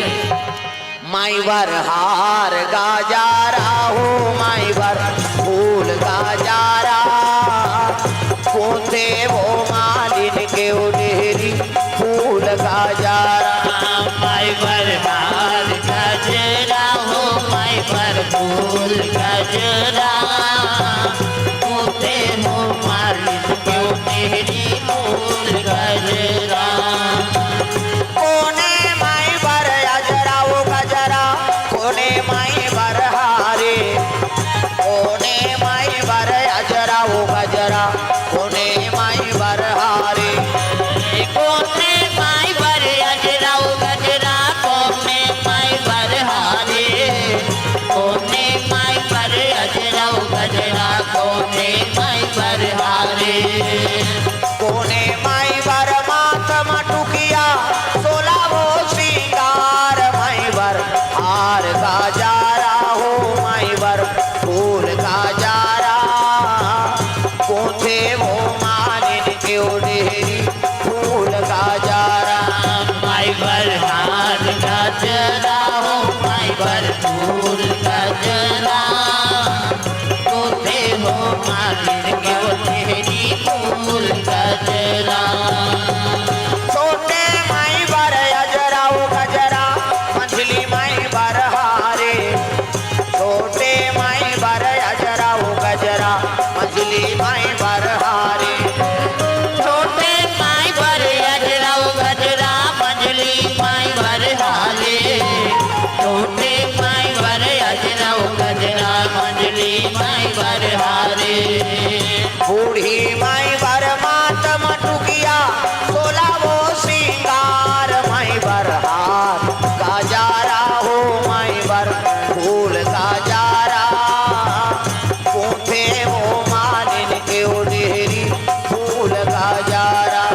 माई बर हार गजरा हो, माई बर फूल गजरा, कोथे वो मालिन के ओ डेहरी फूल गजरा। माई बर हार गजरा हो, माई बर फूल गजरा, कोथे वो मालिन के ओ डेहरी फूल गजरा। कोने माई बर अजरा ओ गजरा, कोने माई बर हारे, कोने माई बर अजरा ओ गजरा, कोने माई बर हारे। कोने माई बर अजरा ओ गजरा, कोने माई बर हारे। कोने माई बर अजरा ओ गजरा, कोने माई बर हारे। कोने माई बर माथ म टुकिया, सोला वो सिंगार, माई बर हार गजरा हो, माई बर फूल गजरा, कोथे वो मालिन के ओ डेहरी फूल गजरा। माई बर हार गजरा हो, माई बर फूल गजरा, कोथे वो मालिन के ओ डेहरी फूल गजरा। छोटे माई बर अजरा ओ गजरा, मंझली माई बर हारे। छोटे माई बर अजरा ओ गजरा, मंझली माई बर हारे। छोटे माई बर अजरा ओ गजरा, मंझली माई बर हारे। छोटे माई बर अजरा ओ गजरा, मंझली माई बर हारे। बूढ़ी माई बर माथ म टुकिया, सोला वो सिंगार, माई बर हार गजरा हो, माई बर फूल गजरा, कोथे वो मालिन के ओ डेहरी फूल गजरा।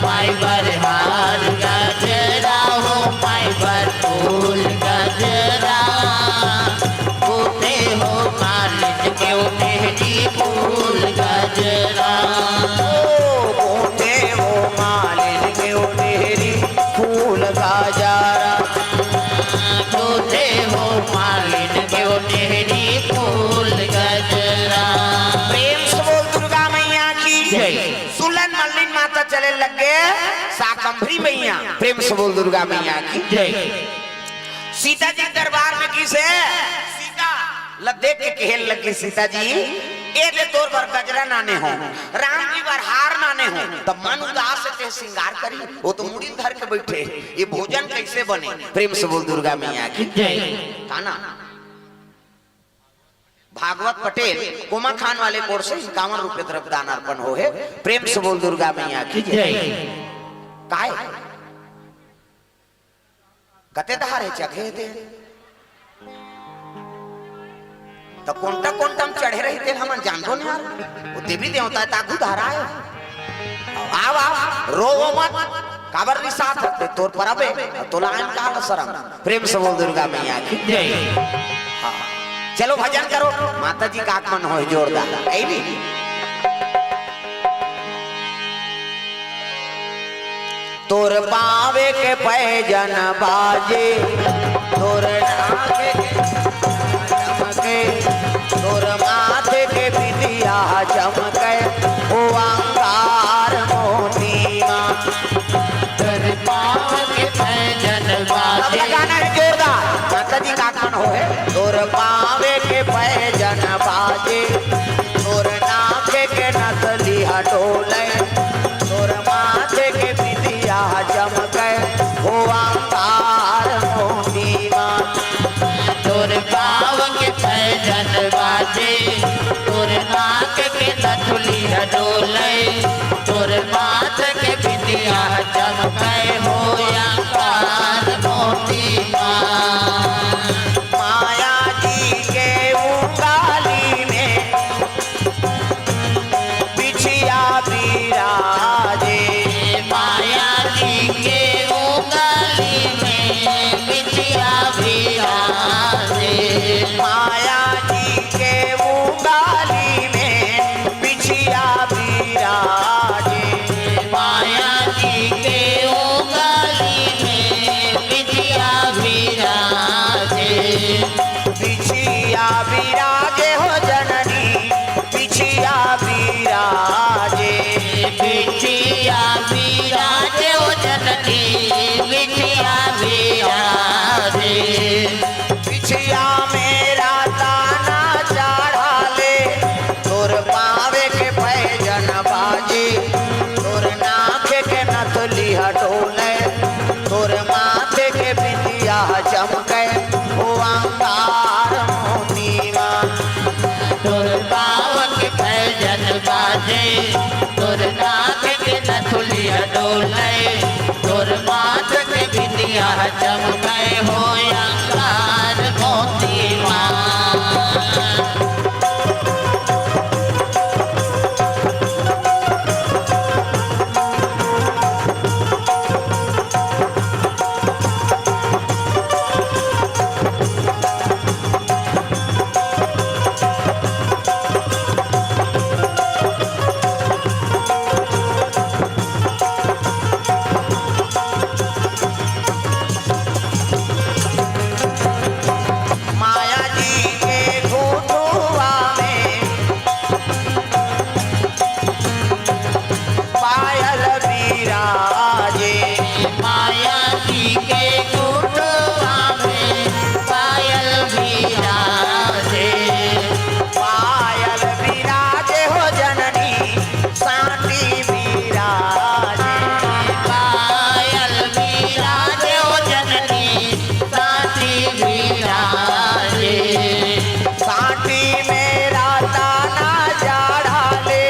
माई बर हार गजरा हो, माई बर फूल गजरा, कोथे वो मालिन के ओ डेहरी फूल गजरा। ओ कोथे वो मालिन के ओ डेहरी फूल गजरा। कोथे वो मालिन के ओ डेहरी फूल गजरा। प्रेम से बोल दुर्गा मैया की जय। सुनन मल्लिन माता चले लगे शाकंभरी मैया। प्रेम से बोल दुर्गा मैया की जय। सीता जी दरबार में गिस हे, सीता ल देख के कहे लगे, "सीता जी, ए दे तोर बर गजरा नाने हो, राम जी बर हार नाने हो, त मन उदास हे ते श्रृंगार करी, वो तो मुड़ी धर के बैठे, ये भोजन कैसे बने? प्रेम से बोल दुर्गा मैया की जय। काना भागवत पटेल कोमा खान वाले कोर से इक्यावन रुपये द्रव्य दान अर्पण हो हे। प्रेम से बोल दुर्गा मैया की जय। काय कते धार हे चघे दे। त कोंटा कोंटा म चढ़े रही तेल हमन जानबो नहीं यार। वो देवी देवता हे, ताकू धारा हे। आव, आव, रो वो मत। काबर रिसात हे ते तोर परब हे, तोला आन काला सरम। प्रेम से बोल दुर्गा मैया की जय। हाँ। चलो भजन करो, माता जी का आगमन होय जोरदार। ऐ नी? तोर पावे के पैजन बाजे, तोर नाक के चमके, तोर माथे के बिंदिया चमके, ओ अंगार मोती मा। तोर पावे के पैजन अब बाजे। लगाना है जोरदार, माता जी का आगमन हो है। तोर पावे के पैजन बाजे, तोर नाक के नथली हटोले, तोर माथे के बिंदिया चमके, हो अंगार मोती मा। तोर पाव के पैजन बाजे, तोर नाक के नथुली डोले, तोर माथ के बिंदिया चमके, हो अंगार मोती मा। माया जी के उंगाली में बिछिया बिराजे। माया जी के उंगली में बिछिया बिराजे। माया जी के उंगली में बिछिया बिराजे। माया जी के उंगली में बिछिया बिराजे। बिछिया बिराजे हो जननी, बिछिया बिराजे। बिछिया बिराजे हो जननी, बिछिया बिराजे। बिछिया मेरा ताना चढ़ा ले, तोर पावे के पैजन बाजे, तोर नाक के नथली हटोले, तोर माथे के बिंदिया चमके, ओ अंगार मोती मा। तोर पाव के पैजन बाजे, तोर नाक के नथुलिया डोले, तोर माथ के बिंदिया चमके, हो अंगार मोती मा। माया जी के घुटुआ में पायल बिराजे। माया जी के घुटुआ में पायल बिराजे। पायल बिराजे हो जननी, सांटी बिराजे। पायल बिराजे हो जननी, सांटी बिराजे। सांटी मेरा ताना चढ़ा ले,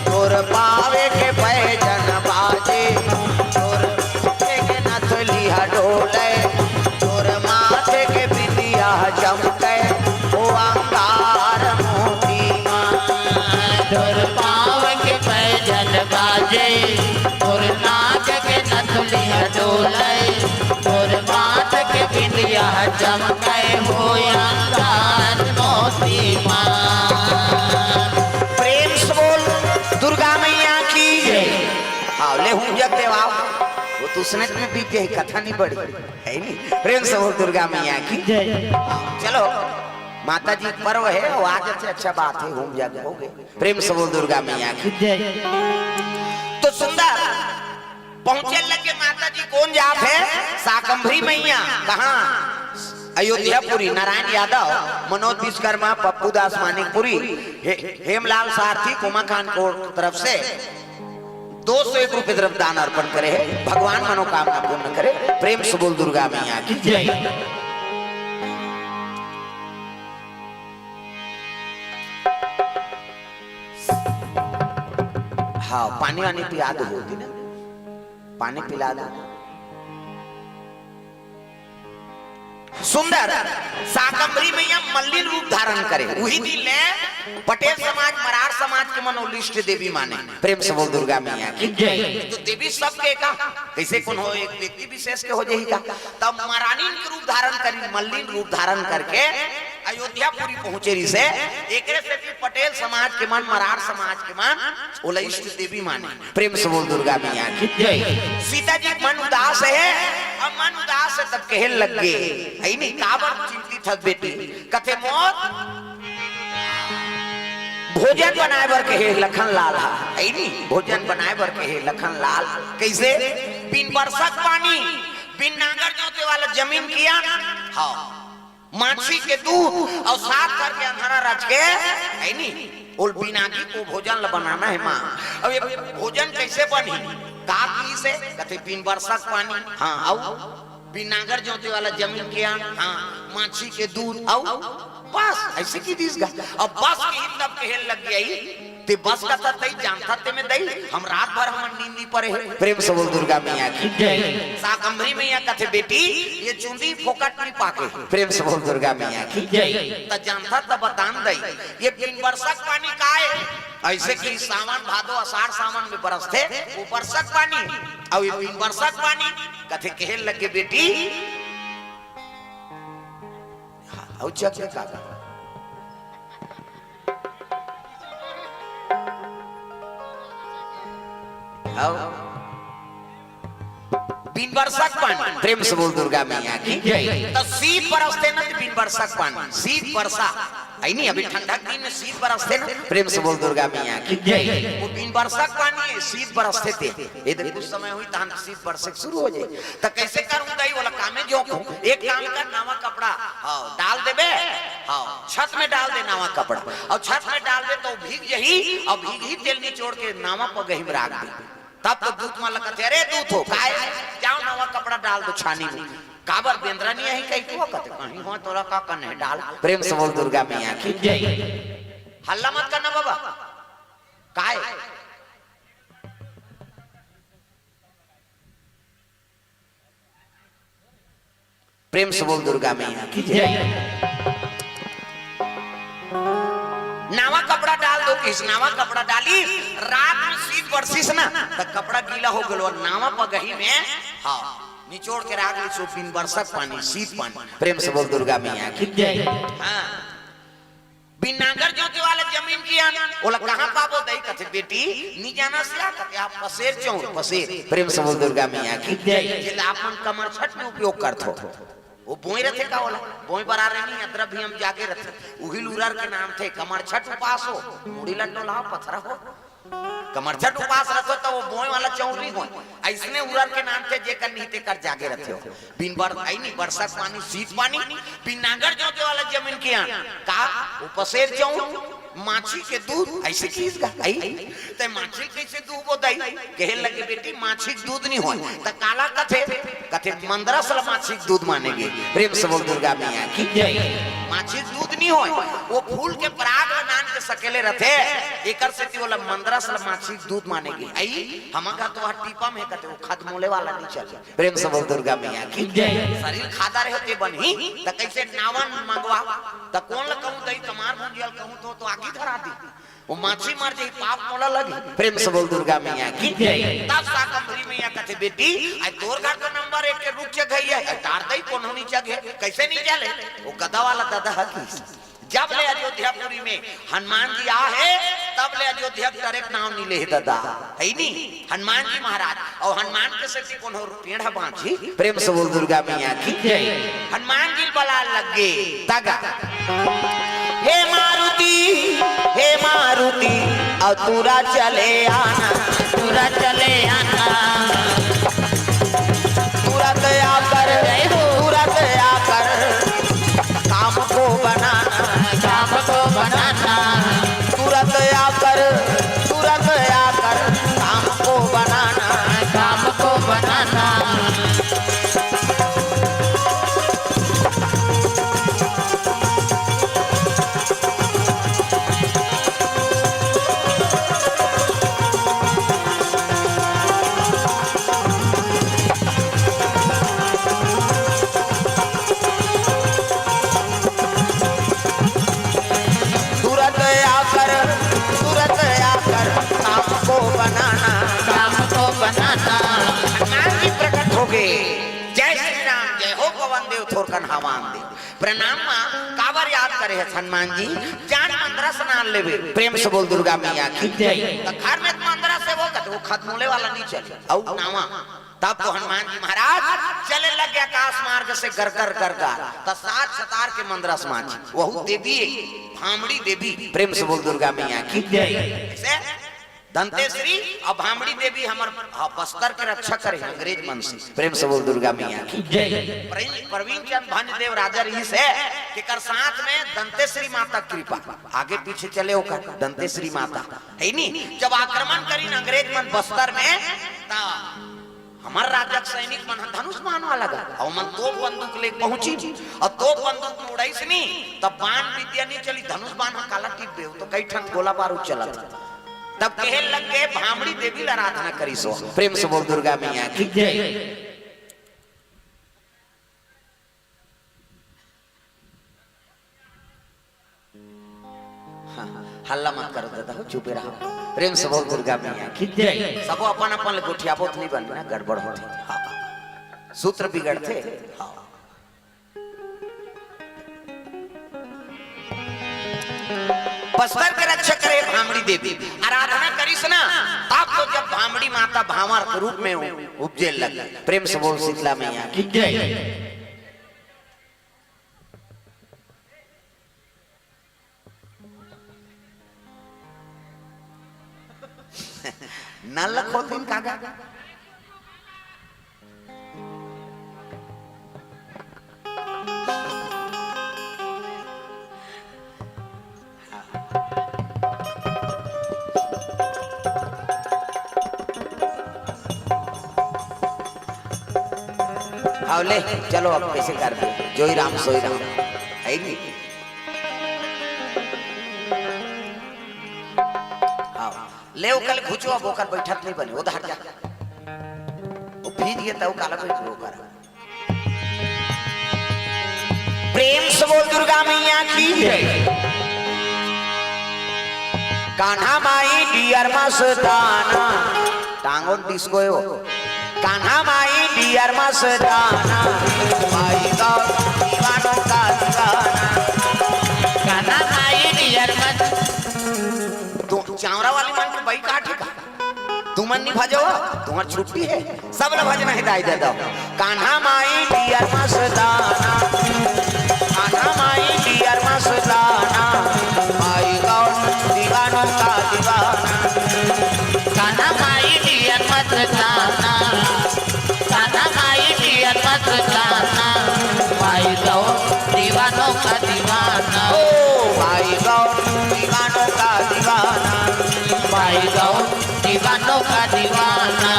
तोर पावे के पैजन बाजे, तोर माथे के नथली हटोले, तोर माथे के बिंदिया चमके, ओ अंगार मोती मा। तोर पाव के पैजन बाजे, तोर नाक के नथुलिया डोले, तोर माथ के बिंदिया चमके, हो अंगार मोती मा। प्रेम से बोल दुर्गा मैया की जय। आओ ले हूँ जग देवाओ, वो तो उसने तुम्हें बीत गई, कथा नहीं बढ़ी, है नहीं? प्रेम से बोल दुर्गा मैया की जय। चलो, माता जी पर्व है, वो आज से अच्छा बात है, हूँ जग हो गए। प्रेम से बोल दुर्गा मैया की जय। तो सुंदर पहुंचे लगे माता जी, कौन जात है? शाकंभरी मैया। कहाँ? अयोध्यापुरी, नारायण यादव, मनोज विश्वकर्मा, पप्पू दास मानिकपुरी, हे-, हेमलाल सारथी, कोमाखान कोट तरफ से दो सौ एक रुपये द्रव्य दान अर्पण करे हे। भगवान मनोकामना पूर्ण करे। प्रेम से बोल दुर्गा मैया की जय। हाँ, पानी वानी पिला दो, होती ना, पानी पिला दो। सुंदर शाकंभरी मैया मल्लिन रूप धारण करे, उही दिन ले पटेल समाज, मरार समाज के मन ओला इष्ट देवी माने। प्रेम से बोल दुर्गा मैया की जय। तो देवी सबके का, कइसे कोनो एक व्यक्ति विशेष के हो जाही का? तब महारानी के रूप धारण करी, मल्लिन रूप धारण करके अयोध्यापुरी पहुंचे रहिसे। एकरे सेती पटेल समाज के मन, मरार समाज के मन ओला इष्ट देवी माने। प्रेम से बोल दुर्गा मैया की जय। सीता जी मन उदास हे, अब मन उदास हे तब कहे लग गे, "हे नी, काबर चिंतित हस बेटी?" कथे, "मोर भोजन बनाए बर कहे लखन लाल हा, हे नी, भोजन बनाए बर कहे लखन लाल।" कइसे? बिन बरसक पानी, बिन नांगर जोते वाला जमीन कियान, हाँ, माछी के दूध अउ सात घर के अंधरा रच के, हे नी, ओला बिना की ओ भोजन ला बनाना हे माँ। अब ये भोजन कइसे बनही? का किहिसे? कथे बिन बरसक पानी, हाँ, अउ बिन नांगर जोते वाला जमीन कियान, हाँ, माछी के दूध अउ बस, अइसे कहि दिस गा। अब बस किहिस तब कहे लग गे, "ते बस कथस दई, जानथस ते में दई, हम रात भर हमर नींद नइ परे हे।" प्रेम से बोल दुर्गा मैया की जय। शाकंभरी मैया कथे, "बेटी, ये चुंदी फोकट नइ पाके।" प्रेम से बोल दुर्गा मैया की जय। "त जानथस त बतान दई, ये बिन बरसक पानी काय?" अइसे कि सावन भादो असाढ़ सावन में बरसथे, ओ बरसक पानी, अउ ये बिन बरसक पानी। कथे कहे लग गे, "बेटी, हाँ, अउ जग में का बा? अउ बिन बरसक पानी।" प्रेम से बोल दुर्गा मैया की जय। त शीत बरसथे न, त बिन बरसक पानी, शीत बरसा, हे नी, अभी ठंडा के दिन में शीत बरसथे न, प्रेम से बोल दुर्गा मैया की जय। ओ बिन बरसक पानी हे, शीत बरसथे ते। ए दे कुछ समय होही, तहन शीत बरसे के शुरू हो जाही। त कइसे करहूँ दई, ओला कामे जोंकहूँ? एक काम कर, नवा कपड़ा, हाँ, डाल देबे, हाँ, छत में डाल दे नवा कपड़ा, अउ छत में डाल दे त भीग जाही, अउ भीगही तेला निचोड़ के नवा पगही में राख दे। तब तो दूत मन ला कथे, "अरे दूत हो, काय? जाव नवा कपड़ा डाल दो छानी में।" "काबर बेंदरा नइ आही कहिके?" कथे, "कहीं हो तोला का करना हे, डाल।" प्रेम से बोल दुर्गा मैया की जय। हल्ला मत करना बाबा। काय? प्रेम से बोल दुर्गा मैया की जय। जय। नवा कपड़ा डाल दो किहिस, नवा कपड़ा डालिस, रात में शीत बरसिस ना, त कपड़ा गीला हो गेलो, अउ नवा पगही में, हाँ, निचोड़ के राख लिस, ओ बिन बरसक पानी, शीत पानी। प्रेम से बोल दुर्गा मैया की जय। हाँ। बिन नांगर जोते वाला जमीन कियान, ओला कहाँ पाबो दई? कथे, "बेटी, नी जानस या?" कथे, "आप पसेर चौर, पसेर।" प्रेम से बोल दुर्गा मैया की जय। जेला आप मन कमरछठ में उपयोग करथो। ओ बोंय रथे का ओला? बोंय बरारे नी, अदरा भी हम जागे रथे। उही ल उरर के नानथे, कमरछठ उपास हो, मुड़ी ल डोलाव, पथरा हो। कमरछठ उपास रथो त ओ बोंय वाला चौर नी होय। अइसने उरर के नानथे जेकर नी तेकर जागे रथे हो। बिन बर-, हे नी, बरसक पानी, शीत पानी, बिन नांगर जोते वाला जमीन कियान। का? ओ पसेर चौर, माछी के दूध, अइसे किहिस गा, अई? त माछी कइसे दूध बोदई? कहे लगे, "बेटी, माछी के दूध नी होय।" त काला कथे? कथे, "मंदरस ल माछी के दूध माने गे।" प्रेम से बोल दुर्गा मैया की जय। माछी के दूध नी होय, ओ फूल के पराग ल नान के सकेले रथे, एकर सेती ओला मंदरस ल माछी के दूध माने गे। अई, हमर घर तो वहाँ टीपा में हे, कथे, "ओ खदमोले वाला नी चले।" प्रेम से बोल दुर्गा मैया की जय। शरीर खादा रहे ते बनही, त कइसे नावा मंगवा, त कोन ल कहूँ दई, कमार भुंजिया ल कहूँ तो, तो आगी धरा दी। ओ माछी मर जाही, पाप मोला लगही। प्रेम से बोल दुर्गा मैया की जय। तब शाकंभरी मैया कथे, "बेटी, अई तोर घर तो नंबर एक के रुख जगह हे, अई टार दई कोनो नी जगह, कइसे नी जले?" ओ गदा वाला ददा ह किहिस, जब ले अयोध्यापुरी में हनुमान जी आहे, तब ले अयोध्या के डरे के नाव नी ले हे ददा, हे नी? हनुमान जी महाराज, अउ हनुमान के सेती कोनो पेड़ ह बांचही। प्रेम से बोल दुर्गा मैया की जय। हनुमान जी बलाय लग गे, तगा, "हे मारुति, हे मारुति, अउ तुरत चले आना, तुरत चले आना, तुरत आकर, जय हो। तुरत आकर।" कन हवान दे। प्रणाम माँ, काबर याद करे हस हनुमान जी? जान मंदरस नान लेबे। प्रेम से बोल दुर्गा मैया की जय। त घर में मंदरस हे वो कथे, वो खतमोले वाला नहीं चले। अउ नावा। तब तो हनुमान जी महाराज चले लग गया आकाश मार्ग से गरगर गरगर। त सात सतार के मंदरस माची। वहू देवी हे, भामड़ी देवी। प्रेम से बोल दुर्गा मैया की जय। ऐसे दंतेश्वरी अउ भामड़ी देवी हमर, हाँ, बस्तर के रक्षा करे अंग्रेज मन से। प्रेम से बोल दुर्गा मैया की जय। प्रवीण, प्रवीण चंद भंज देव राजा रहिस हे, तेकर साथ में दंतेश्वरी माता कृपा। आगे पीछे चले ओकर दंतेश्वरी माता, हे नी? जब आक्रमण करिन अंग्रेज मन बस्तर में, त हमर राजा के सैनिक मन ह धनुष बाण वाला गा, अउ मन तोप बंदूक ले पहुंचिन, अउ तोप बंदूक में उड़ाइस नी, त बाण विद्या नहीं चली, धनुष बाण ह काला टिप दे, त कई ठन गोला बारूद चलत। तब कहे लग गे, भामड़ी देवी ला आराधना करिस हो। प्रेम से बोल दुर्गा मैया की जय। हाँ, हल्ला मत करो दादा हो, चुपे रहो। प्रेम से बोल दुर्गा मैया की जय। सबो अपन अपन ले गोठियाबो त नहीं बन ना, गड़बड़ होथे। हाँ, सूत्र बिगड़थे। हाँ। बस्तर के रक्षा करे भामड़ी देवी, आराधना करिस ना, तब तो जब भामड़ी माता भांवर के रूप में उ-, उपजे लग। प्रेम से बोल शीतला मैया की जय। नल खोल दिन कागा। हाव ले, चलो अब कैसे कर दे, जोई राम सोई राम, है नी? हाव, ले ओकर घुचो, अब ओकर बैठत नहीं बने, उधर जा, वो भीज गया, तब काला बैठ ओकर। प्रेम से बोल दुर्गा मैया की जय। कान्हा माई डियर मस्ताना, टांगों डिस्को हे वो। कान्हा माई डियर मस्ताना, माई का दीवानों का दीवाना। कान्हा माई डियर मस्त। तू चावरा वाली मन के बाई का ठीक है? तुमन नहीं भजो, तुम्हार छुट्टी है, सब ला भजना हे दाई दे दो। कान्हा माई डियर मस्ताना, कान्हा माई डियर मस्ताना, माई गौर दीवानों का दीवाना। कान्हा माई डियर मस्ताना, कान्हा माई डियर मस्ताना, माई गौर दीवानों का दीवाना। ओ माई गौर दीवानों का दीवाना, माई गौर दीवानों का दीवाना।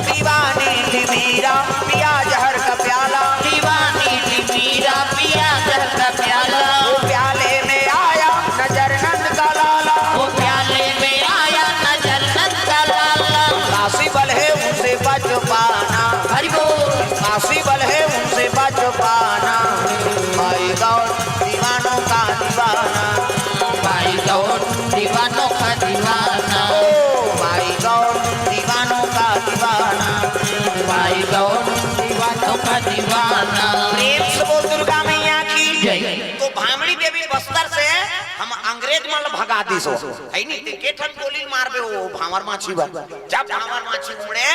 दीवानी थी मीरा, पिया जहर का प्याला। दीवानी थी मीरा, पिया जहर का प्याला। वो प्याले में आया नजर नंद का लाला। वो प्याले में आया नजर नंद का लाला। काशी बल है उनसे बच पाना। हरि बोल। काशी बल है उनसे बच पाना। माई गौर दीवानों का दीवाना। माई गौर दीवानों का दीवाना। ओ माई गौर दीवानों का दीवाना। माई गौर दीवानों का दीवाना। प्रेम से बोल दुर्गा मैया की जय। तो भामड़ी देवी बस्तर से हम अंग्रेज मन ल भगा दिस हो, है नी? ते के ठन गोली मारबे वो भांवर माछी बर। जब भांवर माछी उमड़े,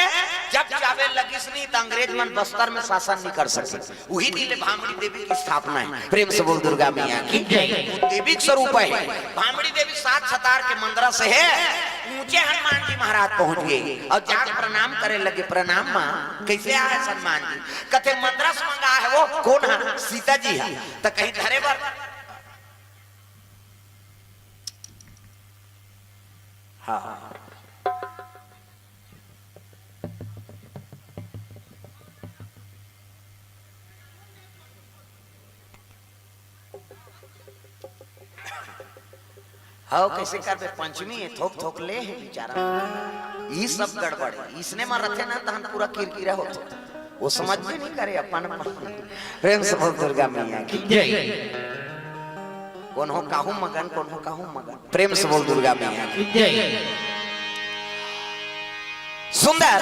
जब जाबे लगिस नी, त अंग्रेज मन बस्तर में शासन नहीं कर सके। उही दिन ले भामड़ी देवी की स्थापना है। प्रेम से बोल दुर्गा मैया की जय। वो देवी के स्वरूप है। भामड़ी देवी सात सतार के मंदरस हे, ऊंचे हनुमान जी महाराज पहुंच गे अउ जाके प्रणाम करे लगे। प्रणाम माँ, कैसे आए हनुमान जी? कथे मंदरस मंगा हे वो। कोन हे? सीता जी हे। त कहीं धरे बर। हाँ, हाँ, हाँ। हव, कैसे करबे? पंचमी हे, थोक थोक ले हे बेचारा। ई सब गड़बड़ हे। इसने म रथे ना, तहन पूरा किरकिरा होथे। वो समझबे नहीं करे अपन, अपन। प्रेम से बोल दुर्गा मैया की जय। कोनो काहू मगन, कोनो काहू मगन। प्रेम से बोल दुर्गा मैया की जय। सुंदर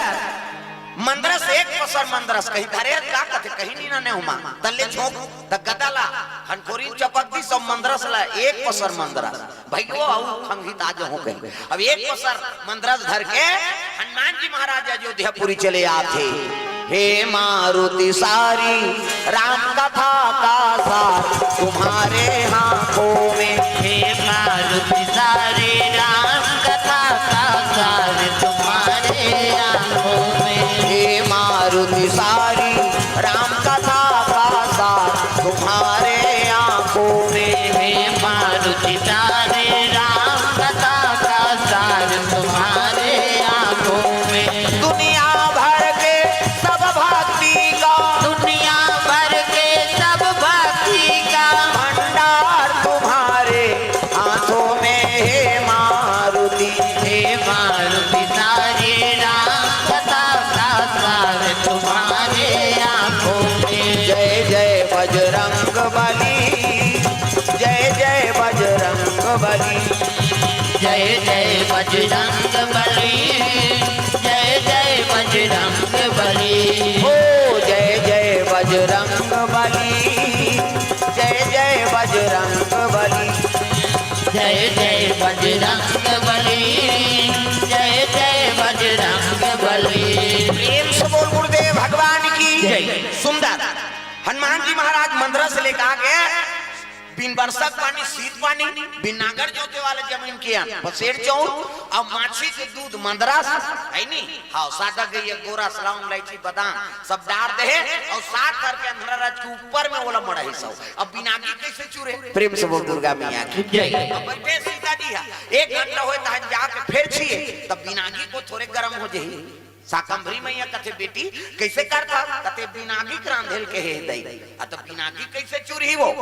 मंदरस एक पसर मंदरस, कहीं धरे का कथे, कहीं नी नने हुमा। तल्ले झोंक, त गदा ला, हनकोरी चपक दिस अउ मंदरस ला, एक पसर मंदरस। भइयो, अउ खंघी ताज हो गए। अब एक पसर मंदरस धर के हनुमान जी महाराज अयोध्यापुरी चले आथे। हे मारुति सारी राम कथा का सार तुम्हारे हाथों में। हे मारुति सारी राम कथा का सार तुम्हारे हाथों में। हे मारुति सारी राम कथा का सार तुम्हारे आंखों में। हे मारुति सारी राम कथा का सार तुम्हारे आंखों में। दुनिया भर के सब भक्ति का, दुनिया भर के सब भक्ति का भंडार तुम्हारे हाथों में। हे मारुति, हे मारुति सारी राम कथा का सार तुम्हारे आंखों में। जय जय बजरंग बली, जय जय बजरंग बली। जय जय बजरंग बली, जय जय बजरंग बली। हो जय जय बजरंग बली, जय जय बजरंग बली। जय जय बजरंग बली, जय जय बजरंग बली। प्रेम से बोल गुरुदेव भगवान की जय। सुंदर। हनुमान जी महाराज मंदरस लेके आके बिन बरसत पानी, सीत पानी, बिन नांगर जोते वाला जमीन के अन, बसेर चौर, अउ माछी के दूध मंदरस, है नी? हाँ, सादा गइया, गोरस, लौंग, इलायची, बादाम, सब डार दे हे, अउ सात भर के अंधरा राज के ऊपर में ओला मड़ाही सौ। अब बिन आगी कैसे चूरे? प्रेम से बोल दुर्गा मैया की जय। अब बैठे सीता जी हा, एक घंटा होए तहन जाके फेर छिए, तब बिन आगी को थोरे गरम हो जाही। शाकंभरी मैया कथे, "बेटी, कैसे करथा?" कथे, "बिन आगी के रांधेल कहे हे दई।" "आ, त बिन आगी कैसे चूरही वो?"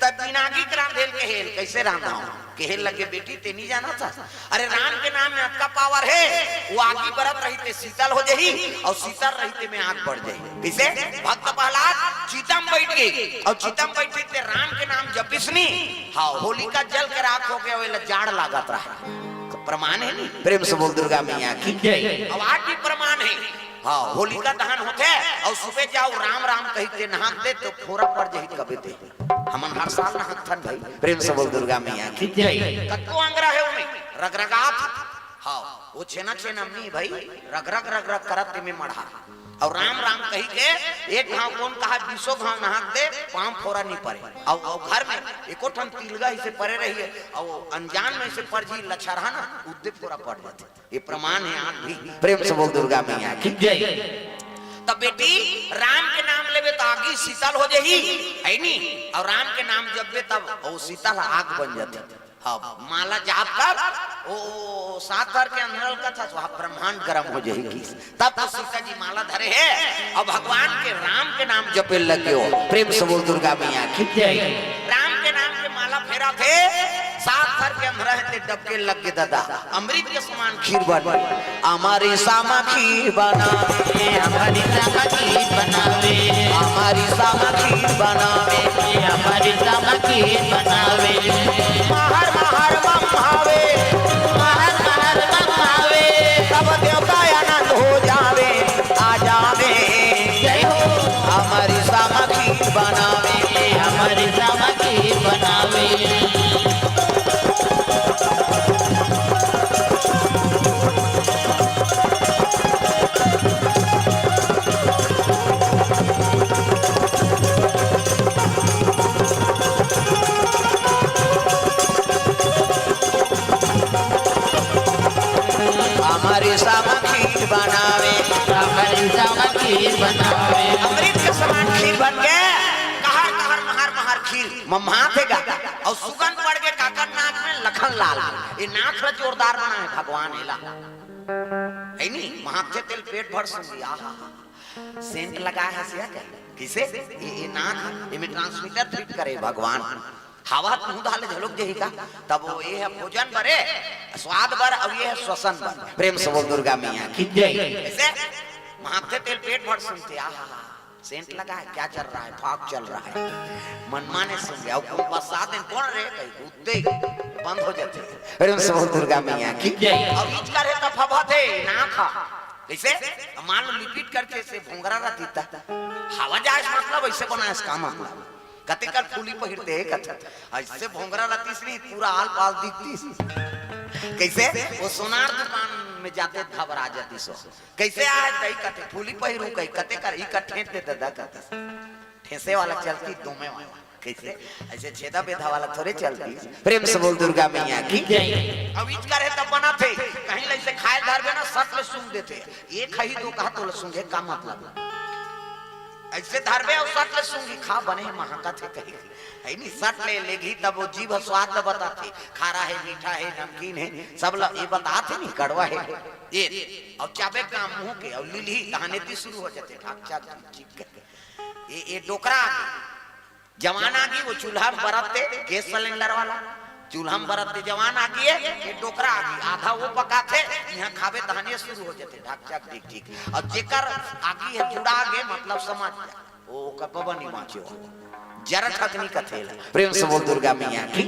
"त बिन आगी के रांधेल कहे हे, कैसे रांधव?" कहे लगे, "बेटी, ते नी जानत हस? अरे, राम के नाम में अतका पावर हे, वो आगी बरत रही ते शीतल हो जाही, अउ शीतल रही ते में आग बढ़ जाही।" कैसे? भक्त प्रहलाद चिता म बैठ गे, अउ चिता म बैठे ते राम के नाम जपिस नी, हाँ, होलिका जल के राख हो गया, ओला जाड़ लागत रहा। प्रमाण हे नी? प्रेम से बोल दुर्गा मैया की जय। अब आज भी प्रमाण हे। हाँ, होलिका दहन होथे अउ सुबह जाओ राम राम कहिके नहाक दे त फोरा पड़ जाही कबे ते। हमन हर साल नहाकथन भाई। प्रेम से बोल दुर्गा मैया की जय। कतको अंगरा हे ओमे, रगरगात। हाँ, वो छेना छेना नी भाई, रगरग रगरग करत तेमे मढ़ा। अउ राम राम कहिके एक घांव कोन कहा, बीसों घांव नहाक दे, पांव फोरा नी परे। अउ, अउ घर में एको ठन तिलगा ही से परे रही हे, अउ अनजान में से पर जी लछरहा ना, उद्दे फोरा पड़ जाथे। ये प्रमाण हे आज भी। प्रेम से बोल दुर्गा मैया की जय। तब बेटी, राम के नाम लेबे त आगी शीतल हो जाही, है नी? अउ राम के नाम जपबे तब ओ शीतल आग बन जाथे। हाँ, माला जाप कर, ओ, ओ, सात भर के अंधरल कथा, वहाँ ब्रह्मांड गरम हो जाही। तब तो सीता जी माला धरे हे अउ भगवान के राम के नाम जपे लगे हो। प्रेम से बोल दुर्गा मैया की जय। राम के नाम के माला फेराथे, सात भर के अंधरा हे ते डबके लगे दादा। अमृत के समान खीर बन, अमरी सामा खीर बनावे। अमरी सामा खीर बनावे। अमरी सामा खीर बनावे। अमरी सामा खीर बनावे। महर महर मम भावे। महर महर मम भावे। सब देवता आनंद हो जावे, आ जावे। जय हो। अमरी सामा खीर बनावे। अमरी सामा खीर बनावे। अमरी सामा खीर बनावे। अमरी सामा खीर बनावे। अमृत के समान खीर बन के कहर कहर महर महर खीर मम्हाथे गा। अउ सुगंध पड़ गे काकर नाक में, लखन लाल। ये नाक ल जोरदार बनाए भगवान एला। है नी? महाक्षय तेल पेट भर सूंघी, आहा। सेंट लगा हे सिया के। किसे? ये, ये नाक, एमे ट्रांसमीटर फिट करे भगवान। हवा मुंह डाले झलक जाही का? तब वो ये हे भोजन बरे, स्वाद बर, अउ ये हे श्वसन बर। प्रेम से बोल दुर्गा मैया की जय। कैसे? महाक्षय तेल पेट भर सूंघथे, आहा। सेंट लगा है, क्या चल रहा है? फॉग चल रहा है। मनमाने सूंघे, अउ कोन बसा दे, कोन रे? कहीं कुत्ते बंद हो जाथे। प्रेम से बोल दुर्गा मैया की जय। अउ इचका रे त फफाथे, नाक हा। ऐसे मान लो लिपिट करके ऐसे भोंगरा रहती त हवा जाए से मतलब ऐसे बनाए से का मतलब? कते कर फूली पहिरते हे कथे, ऐसे भोंगरा रहती से नहीं पूरा आल पाल दिखती। कैसे वो सोनार दुकान में जाते घबरा जाती सो, कैसे आए तई कथे फूली पहिरू कही कते कर ई कर ठेंस दे दादा कथे। ठेंसे वाला चलती दोमे वाला। कैसे? ऐसे छेदा बेधा वाला थोड़े चलती। प्रेम से बोल दुर्गा मैया की। अब इच करे तब बना थे, कहीं ले से खाए धरबे ना सट ले सूंघ देथे। ये खही दो कहा तो ले सूंघे का मतलब? ऐसे धरबे और सट ले सूंघी खा बने महका थे कही। है नहीं सट ले लेगी तब वो जीभ स्वाद ल बता थे। खारा है, मीठा है, नमकीन है, सब ल ये बता थे नहीं कड़वा है। ये और चाबे काम मुंह के और लीली तहाने ती शुरू हो जाते ठाक चाक चिक करके। ये ये डोकरा आगी, जवान आगी वो चूल्हा में बरत दे, गैस सिलेंडर वाला चूल्हा में बरत दे, जवान आगी है, ये डोकरा आगी, आधा वो पका थे, यहाँ खाबे तहने शुरू हो जाते ढक ढक ढिक ढिक। और जेकर आगी है जुड़ा आगे मतलब समझ जा, वो का बबा नहीं बाँचे हो। जरा ठकनी का थेला। प्रेम से बोल दुर्गा मैया की।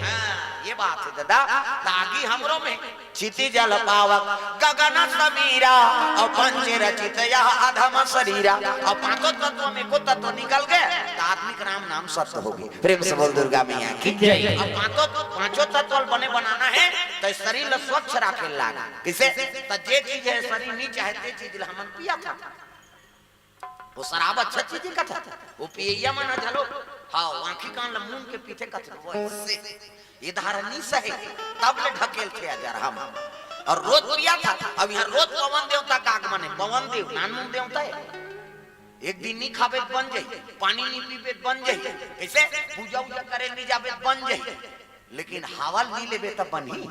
हाँ, ये बात है दादा, त आगी हमरो में क्षिति जल पावक गगन समीरा, और पंच रचित यह अधम शरीरा। और पांचों तत्व में को तत्व निकल गए तो आत्मिक राम नाम सत्य होगी। प्रेम से बोल दुर्गा मैया की। और पांचों पांचों तत्व बने बनाना है तो शरीर ल स्वच्छ राखे लाग। किसे? तो जे चीज है शरीर नहीं चाहे ते चीज ल हमन पिया था। वो शराब अच्छा चीज है कथा, वो पियैया मन ह झलो। हाँ, आंखी कान ल मूंद के पीथे कथा। वैसे ये धारा नी सहे, तब ले ढकेल थे अजर हम। और रोज पिया था। अब यहाँ रोज पवन देवता का आगमन है। पवन देव नानमुन देवता है। एक दिन नी खाबे त बन जाई, पानी नी पीबे त बन जाई, कैसे पूजा उजा करे नी जाबे त बन जाई। लेकिन हवा नी लेबे त बनही।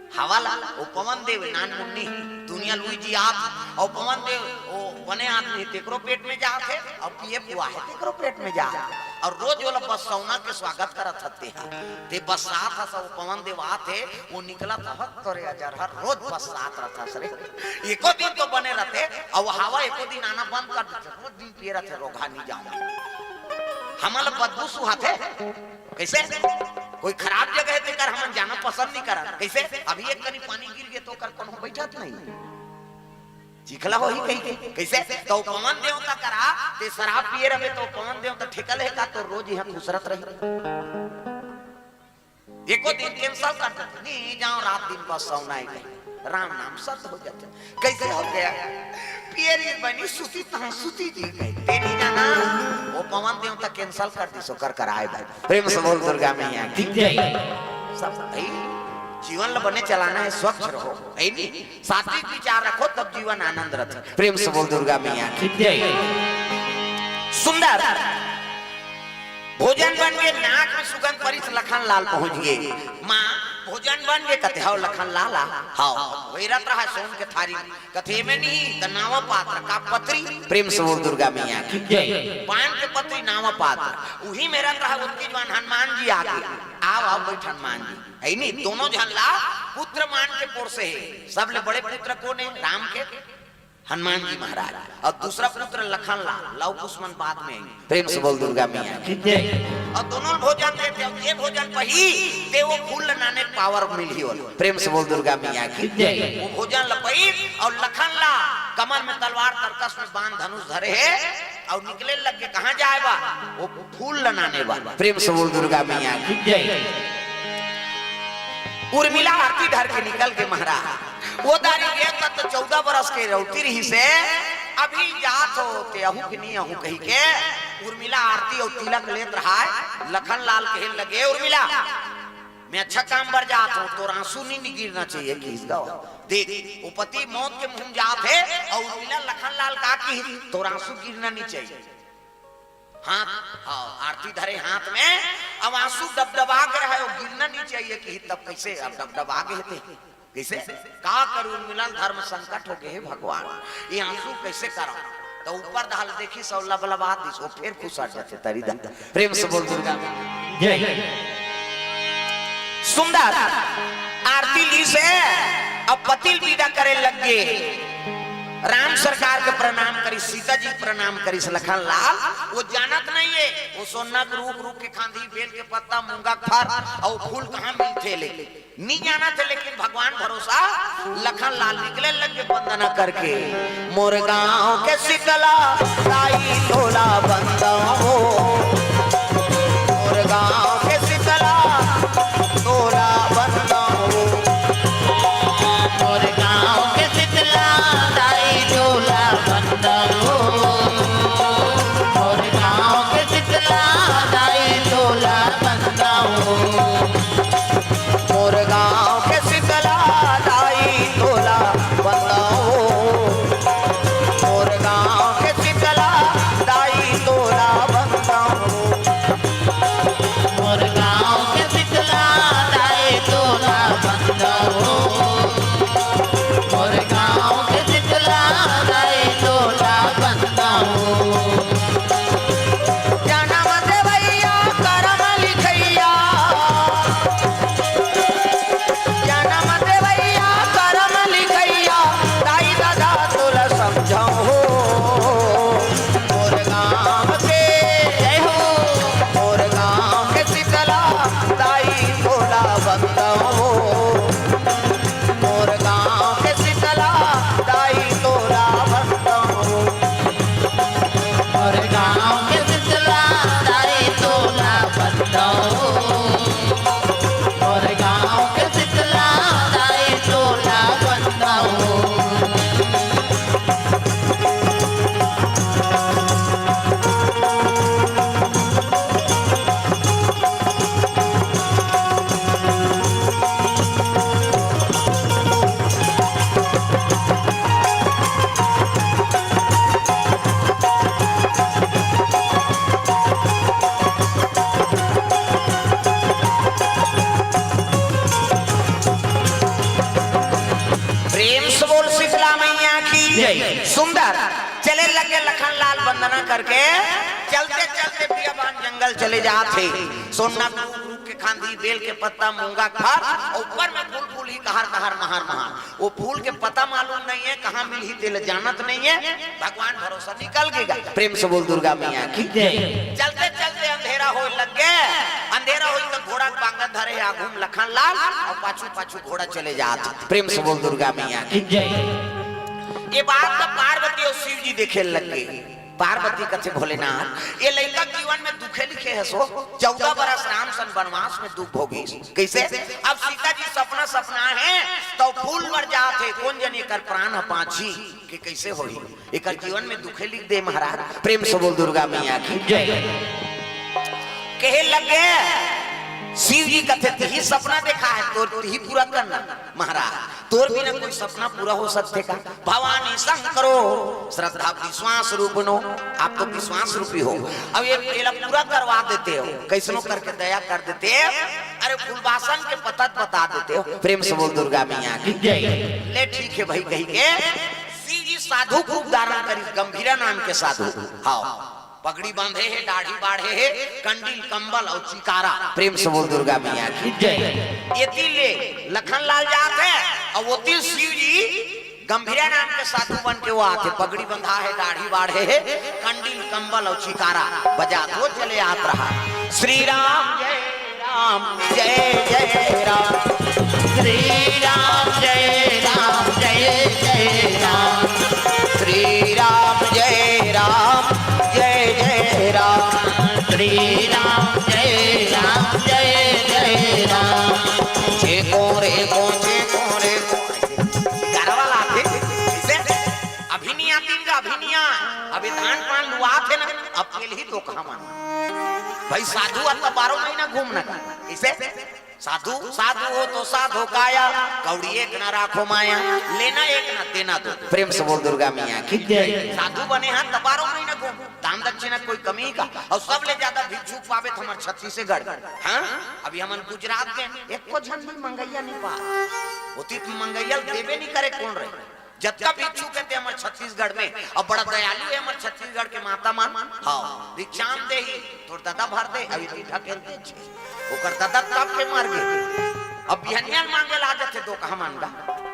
हवा ला वो पवन देव नानमुन नी, दुनिया लुई जी आत, और पवन देव वो बने आदमी तेकरो पेट में जात है, और पिए पुआ है तेकरो पेट में जात है। और रोज ओला बस्सौना के स्वागत करत हते हा। ते बस्सात हस वो पवन देव आत है, वो निकलत हस तोरे अजर हर रोज बस्सात रहत हस रे। एको दिन तो बने रहते, और हवा एको दिन आना बंद कर देते, रोज दिन पिए रहते, रोगहा नी जाओ। हमन ल बदबू सुहाथे। कैसे? कोई खराब जगह है तेकर हमन जाना पसंद नहीं करत। कैसे? अभी एक कनी पानी गिर गए तो ओकर कोनो बैठत नहीं। चिखला होही कही के। कैसे? तो पवन देवता करा, ते शराब पिए रहे तो पवन देवता ठेकल है का तो रोज यहाँ खुसरत रही। एको दिन कैंसिल कर देते, नहीं जाओ रात दिन बस्सौना है कहीं। राम नाम सत्य हो जाते। कैसे हो गया? पियरी बनी सुती तहाँ सुती जी गई। तेरी जाना, वो पवन देवता कैंसिल कर दी, सो कर कर आए भाई। प्रेम से बोल दुर्गा मैया की। सब भाई, जीवन ल बने चलाना है, स्वच्छ रहो, है नहीं? सात्विक विचार रखो, तब जीवन आनंद रथे। प्रेम से बोल दुर्गा मैया की। सुंदर। भोजन बन के नाक में सुगंध परिस लखन लाल पहुंच गए। माँ, भोजन बन गए, कथे, "हव लखन लाल आ, हव।" हेरत रहा सोन के थारी में, कथे, "एमे नहीं, त नावा पात्र का पत्री।" प्रेम से बोल दुर्गा मैया की। पान के पत्री नावा पात्र, उही में रत रहा, उतकी जवान हनुमान जी आगे, "आव, आव, बैठ हनुमान जी।" है नहीं, दोनों झन ला पुत्र मान के पोरसे हे। सबले बड़े पुत्र कोन है? राम के, हनुमान जी महाराज। और दूसरा पुत्र लखन लाल, लव कुछ मन बाद में। प्रेम से बोल दुर्गा मैया की। और दोनों भोजन देते, और ये भोजन पही, ते वो फूल ल नाने पावर मिलही ओला। प्रेम से बोल दुर्गा मैया की। वो भोजन ल पही, और लखन ला कमर में तलवार, तरकस में बाण, धनुष धरे है, और निकले लग के कहाँ जाए बा? वो फूल ल नाने बा। प्रेम से बोल दुर्गा मैया की। उर्मिला आरती धर के निकल के महाराज, वो दारी गए तब तो चौदह बरस के रौती रहिसे, अभी जात हो ते अहू के नहीं अहू कही के उर्मिला आरती और तिलक लेत रहा है। लखन लाल कहे लगे, "उर्मिला, मैं अच्छा काम बर जात हूँ, तोर आंसू नहीं, नहीं गिरना चाहिए।" किस गाँव देख, वो पति मौत के मुंह जात है और उर्मिला लखन लाल का की तोर आंसू गिरना नहीं चाहिए। हाथ, हाँ, आरती धरे हाथ में, अब आंसू डबडबा के रहे, वो गिरना नहीं चाहिए कि तब कैसे अब डबडबा के थे, कैसे? का करूं, मिलल धर्म संकट हो गए, हे भगवान, ये आंसू कैसे करा? तो ऊपर दहल देखी, सब लबलबा दिस, वो फिर खुसर जाते तरी दहल। प्रेम से बोल दुर्गा। जय। सुंदर आरती ली से अब पतिल विदा करे लग गए। राम सरकार के प्रणाम करी, सीता जी के प्रणाम करी, लखन लाल वो जानत नहीं है, वो सोना के रूख, रूख के खांधी, बेल के पत्ता, मूंगा के फर और फूल कहाँ मिलते ले, नहीं जानत है, लेकिन भगवान भरोसा लखन लाल निकले लगे वंदना करके, मोर गांव के शीतला दाई तोला बंदव हो, मोर गांव के शीतला तोला बंदव हो, मोर गांव के शीतला दाई तोला बंदव हो, मोर गांव के शीतला दाई तोला बंदव हो। मोर गांव के शीतला दाई तोला बंदव हो। मोर गांव के शीतला दाई तोला बंदव हो। मोर गांव के शीतला दाई तोला बंदव हो। मोर गांव के शीतला दाई तोला बंदव हो। जनम देवैया करम लिखैया, जनम देवैया करम लिखैया, दाई ददा तोला समझव हो। मोर गांव के, जय हो, मोर गांव के शीतला दाई तोला बंदव हो। मोर गांव के शीतला दाई तोला बंदव हो। मोर गांव के शीतला दाई तोला बंदव हो। मोर गांव के शीतला दाई तोला बंदव हो। प्रेम से बोल शीतला मैया की जय। सुंदर चले लगे लखन लाल वंदना करके, चलते चलते बियाबान जंगल चले जात हे। सोनना के खांधी, बेल के पत्ता, मूंगा के फर, अउ ऊपर में फूल फूल ही कहर कहर महर महर। वो फूल के पता मालूम नहीं है, कहाँ मिलही तेला जानत नहीं है। भगवान भरोसा निकल गेगा। प्रेम से बोल दुर्गा मैया की जय। चलते चलते अंधेरा होए लग गे। अंधेरा होई तो घोड़ा के बांगन धरे हे, आगू में लखन लाल अउ पाछू पाछू घोड़ा चले जात। प्रेम से बोल दुर्गा मैया की जय। ये बात तो पार्वती अउ शिव जी देखे लग गे। पार्वती कथे, भोलेनाथ, ये लइका जीवन में दुखे लिखे हे सो, चौदह बरस राम सन वनवास में दुख भोगिस। कइसे? अब सीता जी सपना सपना हे, तो फूल बर जात हे, कोन जनी एकर प्राण ह बांचही, कि कइसे होही? एकर जीवन में दुखे लिख दे महाराज। प्रेम से बोल दुर्गा मैया की जय। कहे लग गे, शिव जी कथे, तिही सपना देखा हे, तोर तिही पूरा करना। महाराज, तोर बिना कोई सपना पूरा हो सकथे का? भवानी शंकरो श्रद्धा विश्वास रूपनो, आप तो विश्वास रूपी हो। अब ये, एला पूरा करवा देते हो, कइसनो करके दया कर देते हो। अरे फूलबासन के पता त बता देते हो। प्रेम से बोल दुर्गा मैया की जय। ले ठीक हे भाई, कहिके शिव जी साधु के रूप धारण करिस, गंभीरा नाम के साधु। हाँ। पगड़ी बांधे हे, दाढ़ी बाढ़े हे, कंडील कंबल अउ चिकारा। प्रेम से बोल दुर्गा मैया की जय। एती ले लखन लाल जात हे, अउ ओती शिव जी गंभीरा नाम के साधु बन के वो आथे, पगड़ी बंधा हे, दाढ़ी बाढ़े हे, कंडील कंबल अउ चिकारा बजात वो चले आत रहा। श्री राम जय राम जय जय राम। श्री राम जय राम जय जय राम। श्री राम जय राम जय जय राम। श्री राम जय राम जय जय राम। छे को रे को, छे को रे को। गारा वाला आथे, कइसे? अभी नइ आतिन का, अभी नइ आय। अभी धान पान लुआत हे ना, अब पेलही तो कहाँ मन। भाई साधु आता बारह महीना घूमना का। कइसे? साधु, साधु हो तो साधो काया, कौड़ी एक ना राखो माया, लेना एक ना देना दो। प्रेम से बोल दुर्गा मैया की जय। साधु बने हा त बारह महीना घूम, दान दक्षिणा कोई कमी का? अउ सबले ज्यादा भिक्षुक पाबे त हमर छत्तीसगढ़। हाँ, अभी हमन गुजरात में एको झन भी मंगइया नइ पा, ओती मंगइया देबे नइ करे कोन रहे। जतका भिक्षुक हे ते हमर छत्तीसगढ़ में, अउ बड़ा दयालु हे हमर छत्तीसगढ़ के माता मन। हाँ, भिक्षाम देही, तोर ददा भर दे, अभी ढकेलते छे। ओकर ददा तब के मर गे। अब बिहनिया ल मांगे ला जाथे दोकहा मन गा।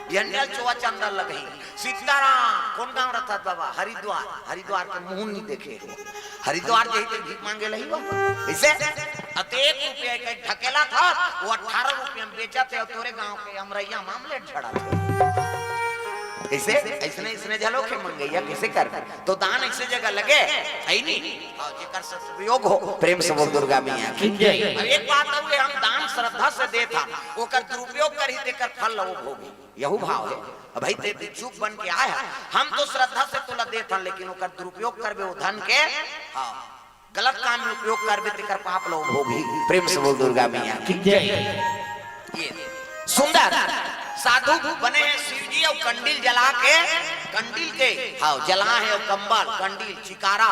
बिहनिया ल चोवा चंदा लगही। सीताराम, कोन गांव रथस बाबा? हरिद्वार। हरिद्वार के मुंह नइ देखे। हरिद्वार जही ते भीख मांगे लही बाबा। कइसे? अउ ते एक रुपया के ढकेलत हस, वो अठारह रुपया में बेचत हे, अउ तोरे गांव के अमरैया में आमलेट झड़त हे। कइसे? अइसने, अइसने झलो के मंगइया, कइसे करबे? तो दान अइसे जगह लगे, हइ नी? अउ जेकर सदुपयोग हो, प्रेम से बोल दुर्गा मैया की जय। अब एक बात अउ हे, हम दान श्रद्धा से देत हन, ओकर दुरुपयोग करही, तेकर फल ल वो भोगही। यहू भाव हे। अब भाई, ते भिक्षुक बन के आय हस, हम तो श्रद्धा से तोला देत हन, लेकिन ओकर दुरुपयोग करबे वो धन के, हाँ, गलत काम में उपयोग करबे, तेकर पाप ल वो भोगही। प्रेम से बोल दुर्गा मैया की जय। ये सुंदर साधु बने हे शिव जी, अउ कंडील जला के, कंडील के, हाँ, जला हे, अउ कंबल, कंडील, चिकारा,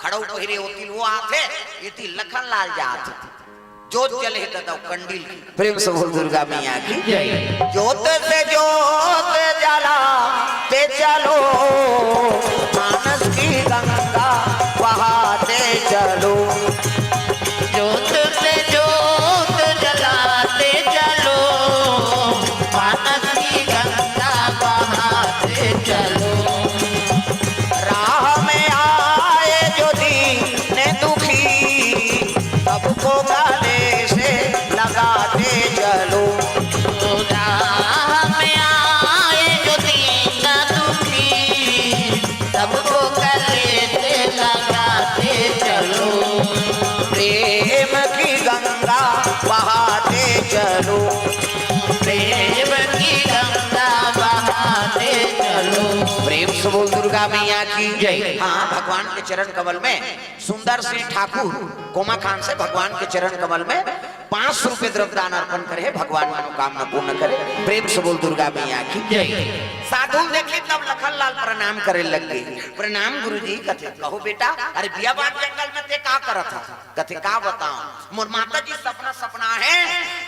खड़ऊ पहिरे, ओती ल वो आथे, एती लखन लाल जात हे। जोत जले हे ददा कंडील की। प्रेम से बोल दुर्गा मैया की जय। जोत से जोत जलाते चलो, मानस की गंगा बहाते चलो। जोत से जोत जलाते चलो, मानस की गंगा बहाते चलो। राह में आए जो दीन दुखी, सबको गले से लगाते चलो। राह में आए जो दीन दुखी, सबको गले से लगाते चलो। प्रेम की गंगा बहाते चलो। प्रेम की गंगा बहाते चलो। प्रेम से बोल दुर्गा मैया की जय। हाँ, भगवान के चरण कमल में सुंदर सिंह ठाकुर कोमा खान से भगवान के चरण कमल में पाँच सौ रुपये द्रव्य दान अर्पण करे हे, भगवान मनोकामना पूर्ण करे। प्रेम से बोल दुर्गा मैया की जय। साधु ल देखे तब लखन लाल प्रणाम करे लग गे। प्रणाम गुरुजी। कथे, कहो बेटा, अरे बियाबान जंगल में ते का करत हस? कथे, का बतावंव, मोर माता जी सपना सपनाए हे,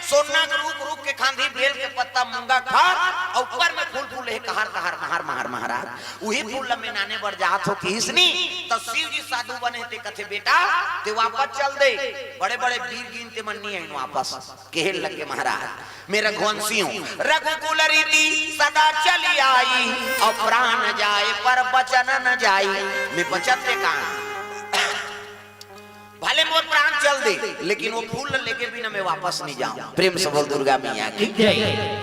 सोना के रूख, रूख के खांधी, बेल के पत्ता, मूंगा के फर, अउ ऊपर में फूल फूले हे, कहार कहार, महार महार महाराज। उही फूल ल मैं नाने बर जात हों किहिस नी, त शिव जी साधु बने हे ते कथे, बेटा, ते वापस चल दे, बड़े बड़े वीर गिन ते मन नी आइन वापस। कहे लग गे महाराज, मैं रघुवंशी हूँ, रघुकुल रीति सदा चली आई, अउ प्राण जाए पर बचन न जाई। मैं बचन दे कहां, भले मोर प्राण चल दे, लेकिन वो फूल ल लेगे बिना मैं वापस नहीं जाऊं। प्रेम से बोल दुर्गा मैया की जय।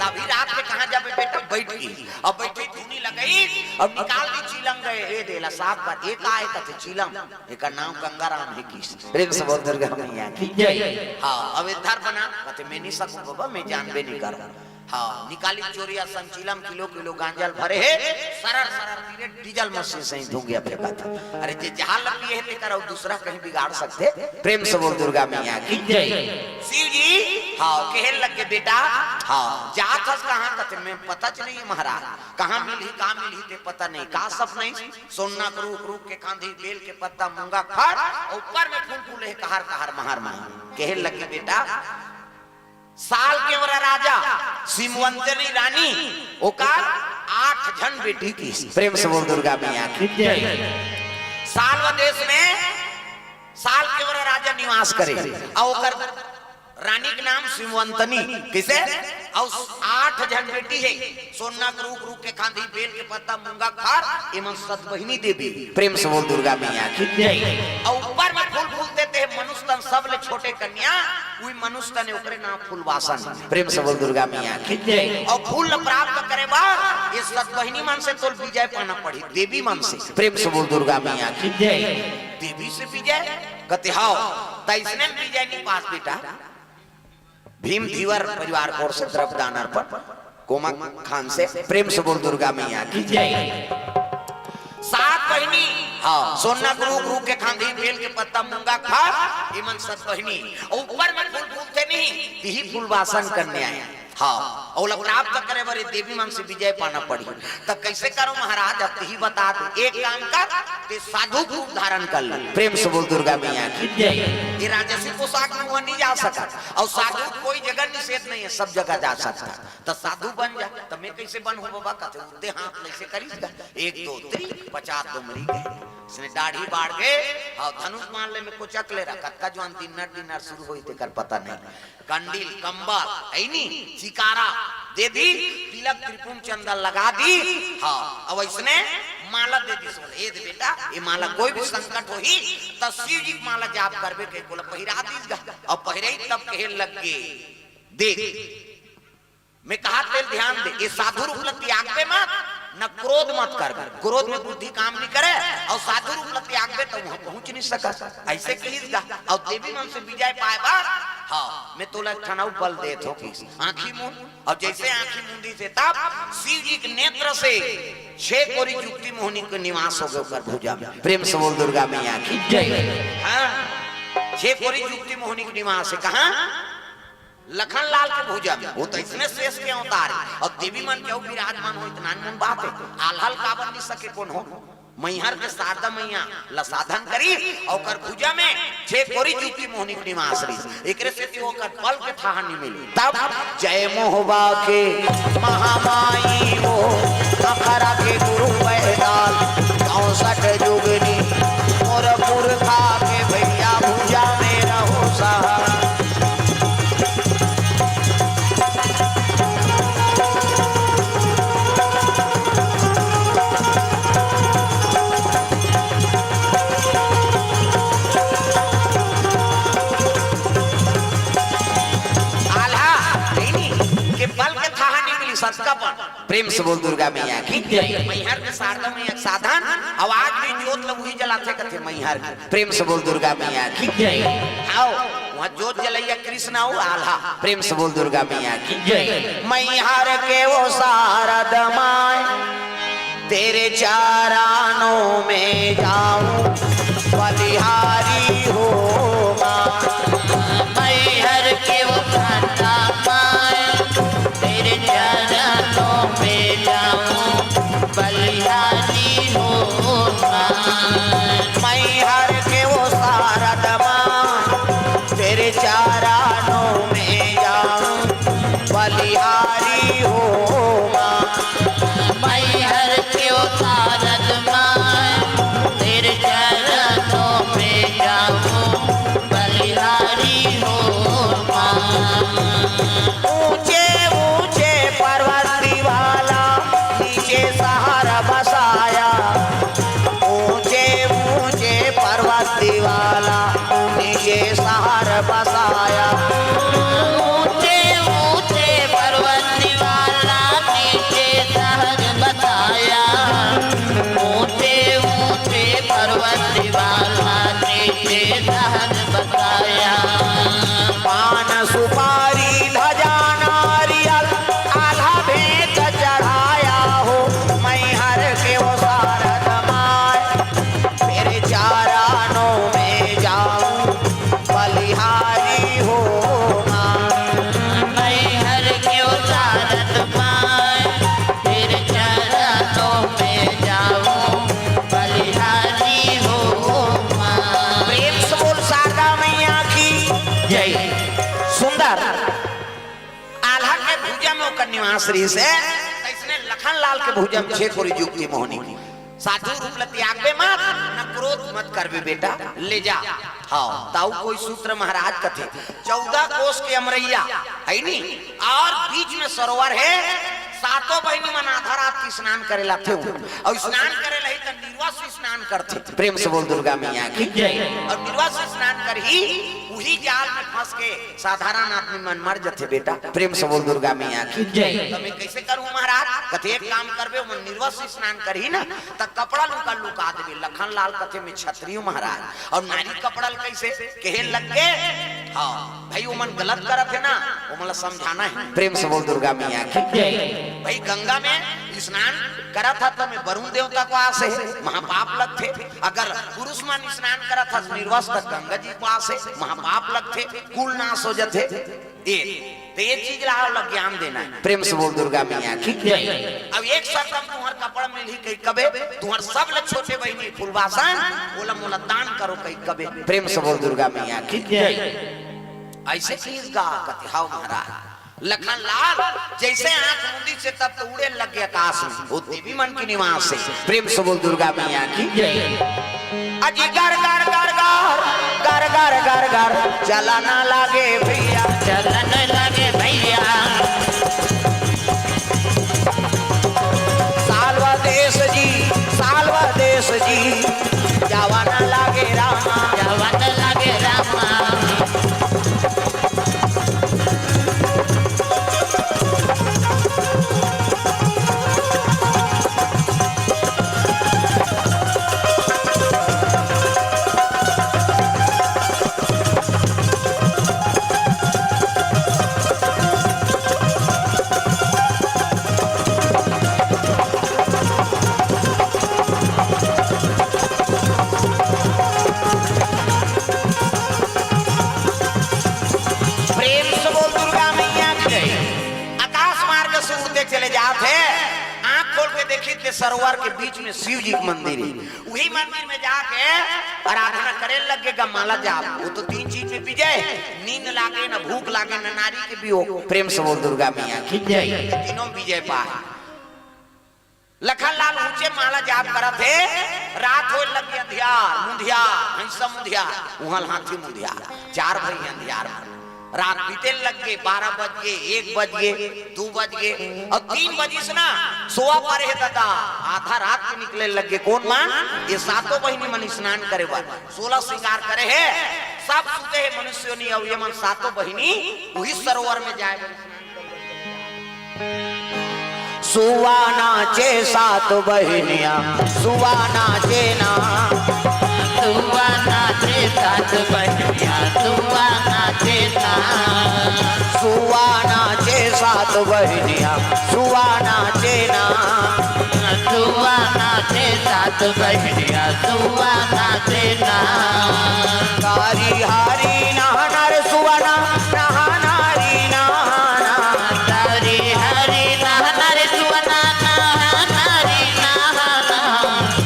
तभी रात में कहां जाबे बेटा, बइठ के, अब बइठे धुनी लगई, अब निकाल दी चीलम, गए ए देला साफ बात, एक आए कथे चीलम, एकर नाम गंगाराम हे किहिस। प्रेम से बोल दुर्गा मैया की जय। हाँ, अब इधर बना, कथे मैं नहीं सकूं बाबा, मैं जानबे नहीं करूं। हाँ, निकाली चोरी असन चीलम, किलो किलो गांजा ल भरे हे, सरर सरर तीरे डीजल मशीन सही धुंगिया फेंकत हे। अरे जे जहां ल पिए हे तेकर अउ दूसरा कहीं बिगाड़ सकथे। प्रेम से बोल दुर्गा मैया की जय। शिव जी, हाँ, कहे लग गे बेटा, हाँ, जात हस कहां? कथे मैं पता च नहीं महाराज, कहां मिलही, का मिलही ते पता नहीं, का सपनाइस, सोना के रूख, रूख के खांधी, बेल के पत्ता, मूंगा के फर, अउ ऊपर में फूल फूले हे, कहार कहार, महार महार। कहे लग गे बेटा, साल केवरा राजा, सिमवंतनी रानी, ओकर आठ झन बेटी किहिस। प्रेम से बोल दुर्गा मैया की जय। सालवा देश में साल केवरा राजा निवास करे, अउ ओकर रानी के नाम सिमवंतनी। कइसे? अउ आठ झन बेटी हे, सोना के रूख, रूख के खांधी, बेल के पत्ता, मूंगा के फर, एमन सतबहिनी देवी। प्रेम से बोल दुर्गा मैया की जय। अउ ऊपर में फूल फूलथे ते मनुष्य तन, सबले छोटे कन्या, उही मनुष्य तन हे, ओकरे नाम फूलवासन। प्रेम से बोल दुर्गा मैया की जय। अउ फूल ल प्राप्त करे बर ये सतबहिनी मन से तोल विजय पाना पड़ही, देवी मन से। प्रेम से बोल दुर्गा मैया की जय। देवी से विजय? कथे हव, त अइसने विजय नहीं पास बेटा। भीम धीवर परिवार की ओर से द्रव्य दान अर्पण कोमा खान से। प्रेम से बोल दुर्गा मैया की जय। सात बहिनी, हाँ, सोना के रूख, रूख के खांधी, बेल के पत्ता, मूंगा के फर, एमन सतबहिनी। अउ ऊपर में फूल फूलथे नहीं, तिही फूलवासन कन्या हे। हाँ, अउ ओला प्राप्त करे बर ये देवी मन से विजय पाना पड़ही। त कइसे करंव महाराज, अब तिही बता दे। एक काम कर, ते साधु के रूप धारण कर ले। प्रेम से बोल दुर्गा मैया की जय। ये राजसी पोशाक में वो नहीं जा सकत, अउ साधु कोई जगह निषेध नहीं हे, सब जगह जा सकत हे। त साधु बन जा। त मैं कइसे बनहूं बाबा? कथे उद्दे हाथ ल अइसे करिस गा, एक दो तीन, पचास डोमरी गए। इसने दाढ़ी बाढ़ गे, हाँ, धनुष मान ले में कोचक ले रहा, कतका जुवान दिन्नर दिन्नर शुरू होई तेकर पता नहीं। कंडील, कंबल, हइ नी, चिकारा दे दी, तिलक त्रिपुंड चंदन लगा दी। हाँ, अब अइसने माला दे दिस, बोले, "ए दे बेटा, ये माला कोई भी संकट होही, त शिव जी के माला जाप करबे," कहिके ओला पहिरा दिस गा। अउ पहिराइस तब कहे लग गे, "देख, मैं कहा तेला ध्यान दे, ये साधु रूप ला त्यागबे मत, न क्रोध मत करबे। क्रोध में बुद्धि काम नहीं करे, अउ साधु रूप ला त्यागबे त उहाँ पहुँच नहीं सकस।" अइसे कहिस गा। अउ देवी मन से विजय पाए बर, हाँ, मैं तोला एक ठन अउ बल देत हों कहिस। आँखी मूंद, अउ जइसे आँखी मूंदिस हे तब शिव जी के नेत्र से छह कोरी जुगति मोहिनी के निवास हो गे ओकर भुजा में। प्रेम से बोल दुर्गा मैया की जय। हाँ, छह कोरी जुगति मोहिनी के निवास हे। कहाँ? लखन लाल के भुजा में। वो तो इसने शेष के अवतार हे। अउ देवी मन के अउ विराजमान हो, इतना अनमोल बात हे। आल्हा ल काबर नहीं सके कोनो? मैहर के शारदा मैया ला साधन करिस, अउ ओकर भुजा में छह कोरी जुगति मोहिनी के निवास रहिस। एकरे सेती ओकर पल के थाह नहीं मिले। तब जय मोहबा के महामाई हो, अखरा के गुरु बैदाल, चौसठ जुगनी मोर पुरखा के भैया भुजा में रहो सहाय। आल्हा, नहीं, नहीं, के पल के थाह नहीं मिली, सतका पल। प्रेम से बोल दुर्गा मैया की जय। मैहर के शारदा मैया के साधन, अउ आज भी जोत ल उही जलाथे कथे मैहर के। प्रेम से बोल दुर्गा मैया की जय। आओ, वहाँ जोत जलैया कृष्ण अउ आल्हा। प्रेम से बोल दुर्गा मैया की जय। मैहर के वो शारद माय, तेरे चरणों में जाऊं बलिहारी हो माँ। मैहर के वो शारदा माय, तेरे चरणों में जाऊं बलिहारी हो माँ। मैहर के वो शारद माँ, तेरे चरणों में जाऊं बलिहारी हो माँ। मैहर के वो शारद माँ, तेरे चरणों में जाऊं बलिहारी हो माँ। ऊंचे ऊंचे पर्वत दिवाला, नीचे शहर बसाया। ऊंचे ऊंचे पर्वत दिवाला, नीचे शहर बसाया। ऊंचे ऊंचे पर्वत दिवाला, नीचे शहर बसाया। ऊंचे ऊंचे पर्वत दिवाला, नीचे शहर बसाया। पान सुपारी ध्वजा नारियल, आल्हा भेंट चढ़ाया हो, मैहर के वो शारद माय। तेरे चरणों में जाऊं बलिहारी हो माँ। मैहर के वो शारद माय, तेरे चरणों में जाऊं बलिहारी हो माँ। प्रेम से बोल शारदा मैया की जय। सुंदर। आल्हा के भुजा में ओकर निवास रहिस हे, तइसने लखन लाल के भुजा में छह कोरी जुगति मोहिनी। साधु रूप ल त्यागबे मत, न क्रोध मत करबे बेटा, ले जा। हाँ, तउ कोई सूत्र महाराज कथे, चौदह कोस के अमरैया, हे नी? अउ बीच में सरोवर हे, सातों बहिनी मन आधा रात के स्नान करे ल आथे, अउ स्नान करे ल ही त निर्वस्त्र स्नान करथे। प्रेम से बोल दुर्गा मैया की जय। अउ निर्वस्त्र स्नान करही, उही जाल में फंस के साधारण आदमी मन मर जथे बेटा। प्रेम से बोल दुर्गा मैया की जय। त मैं कइसे करहूं महाराज? कथे एक काम करबे, ओमन निर्वस्त्र स्नान करही ना, त कपड़ा ल उनका लुका देबे। लखन लाल कथे मैं क्षत्रिय हूं महाराज, अउ नारी कपड़ा ल कइसे? कहे लग गे, हाँ भाई, ओमन गलत करत हे ना, ओमन ला समझाना हे। प्रेम से बोल दुर्गा मैया की जय। भाई गंगा में स्नान करत हा त में वरुण देवता के वास हे, महापाप लगथे। अगर पुरुष मन स्नान करत हा निर्वस्त्र, त गंगा जी के वास हे, महापाप लगथे, कुल नाश हो जथे। ए, त ए चीज ला, ला ज्ञान देना हे। प्रेम से बोल दुर्गा मैया की जय। अब एक शर्त म तुंहर कपड़ा मिलही कहि कबे, तुंहर सब ले छोटे बहिनी फूलबासन, ओला मोला दान करो कहि कबे। प्रेम से बोल दुर्गा मैया की जय। अइसे चीज गा कथे, हाव महाराज। लखन लाल जइसे आंख मूंदिस हे तब तो उड़े लग गे आकाश में, वो देवी मन के निवास हे। प्रेम से बोल दुर्गा मैया की जय। अजी गर गर गर गर, गर गर गर गर, चलन लागे भैया, चलन लागे भैया। साल वा देश जी, साल जावा ना लागे रामा। जावा ना लागे रामा। प्रेम से बोल दुर्गा मैया की जय। आकाश मार्ग से उड़ते चले जात हे, आंख खोल के देखी ते सरोवर के बीच में शिव जी के मंदिर हे। उही मंदिर में जाके आराधना करे लग गे गा, माला जाप। वो तो तीन चीज में विजय हे, नींद लागे, न भूख लागे, न नारी के वियोग। प्रेम से बोल दुर्गा मैया की जय। तीनों में विजय पाए। लखन लाल ऊंचे माला जाप करत हे, रात होए लग गे अंधियार, मुंधियार, हंसा मुंधियार, उहां हाथी मुंधियार, चार भई अंधियार में। रात बीते लग गे, बारह बज गे, एक बज गे, दू बज गे, अउ तीन बजिस ना, सोवा परे हे ददा, आधा रात के निकले लग गे। कोन मन? ये सातों बहिनी मन स्नान करे बर, सोलह श्रृंगार करे हे, सब सुते हे मनुष्यों नी, अउ ये मन सातों बहिनी उही सरोवर में जाए बर स्नान करे बर। सुवा नाचे सात बहिनिया, सुवा नाचे ना। सुवा नाचे सात बहिनिया, सुवा नाचे ना। सुवा नाचे सात बहिनिया, सुवा नाचे ना। सुवा नाचे सात बहिनिया, सुवा नाचे ना। तारी हारी नहना रे सुवना, नहना री नहना। तारी हारी नहना रे सुवना, नहना री नहना।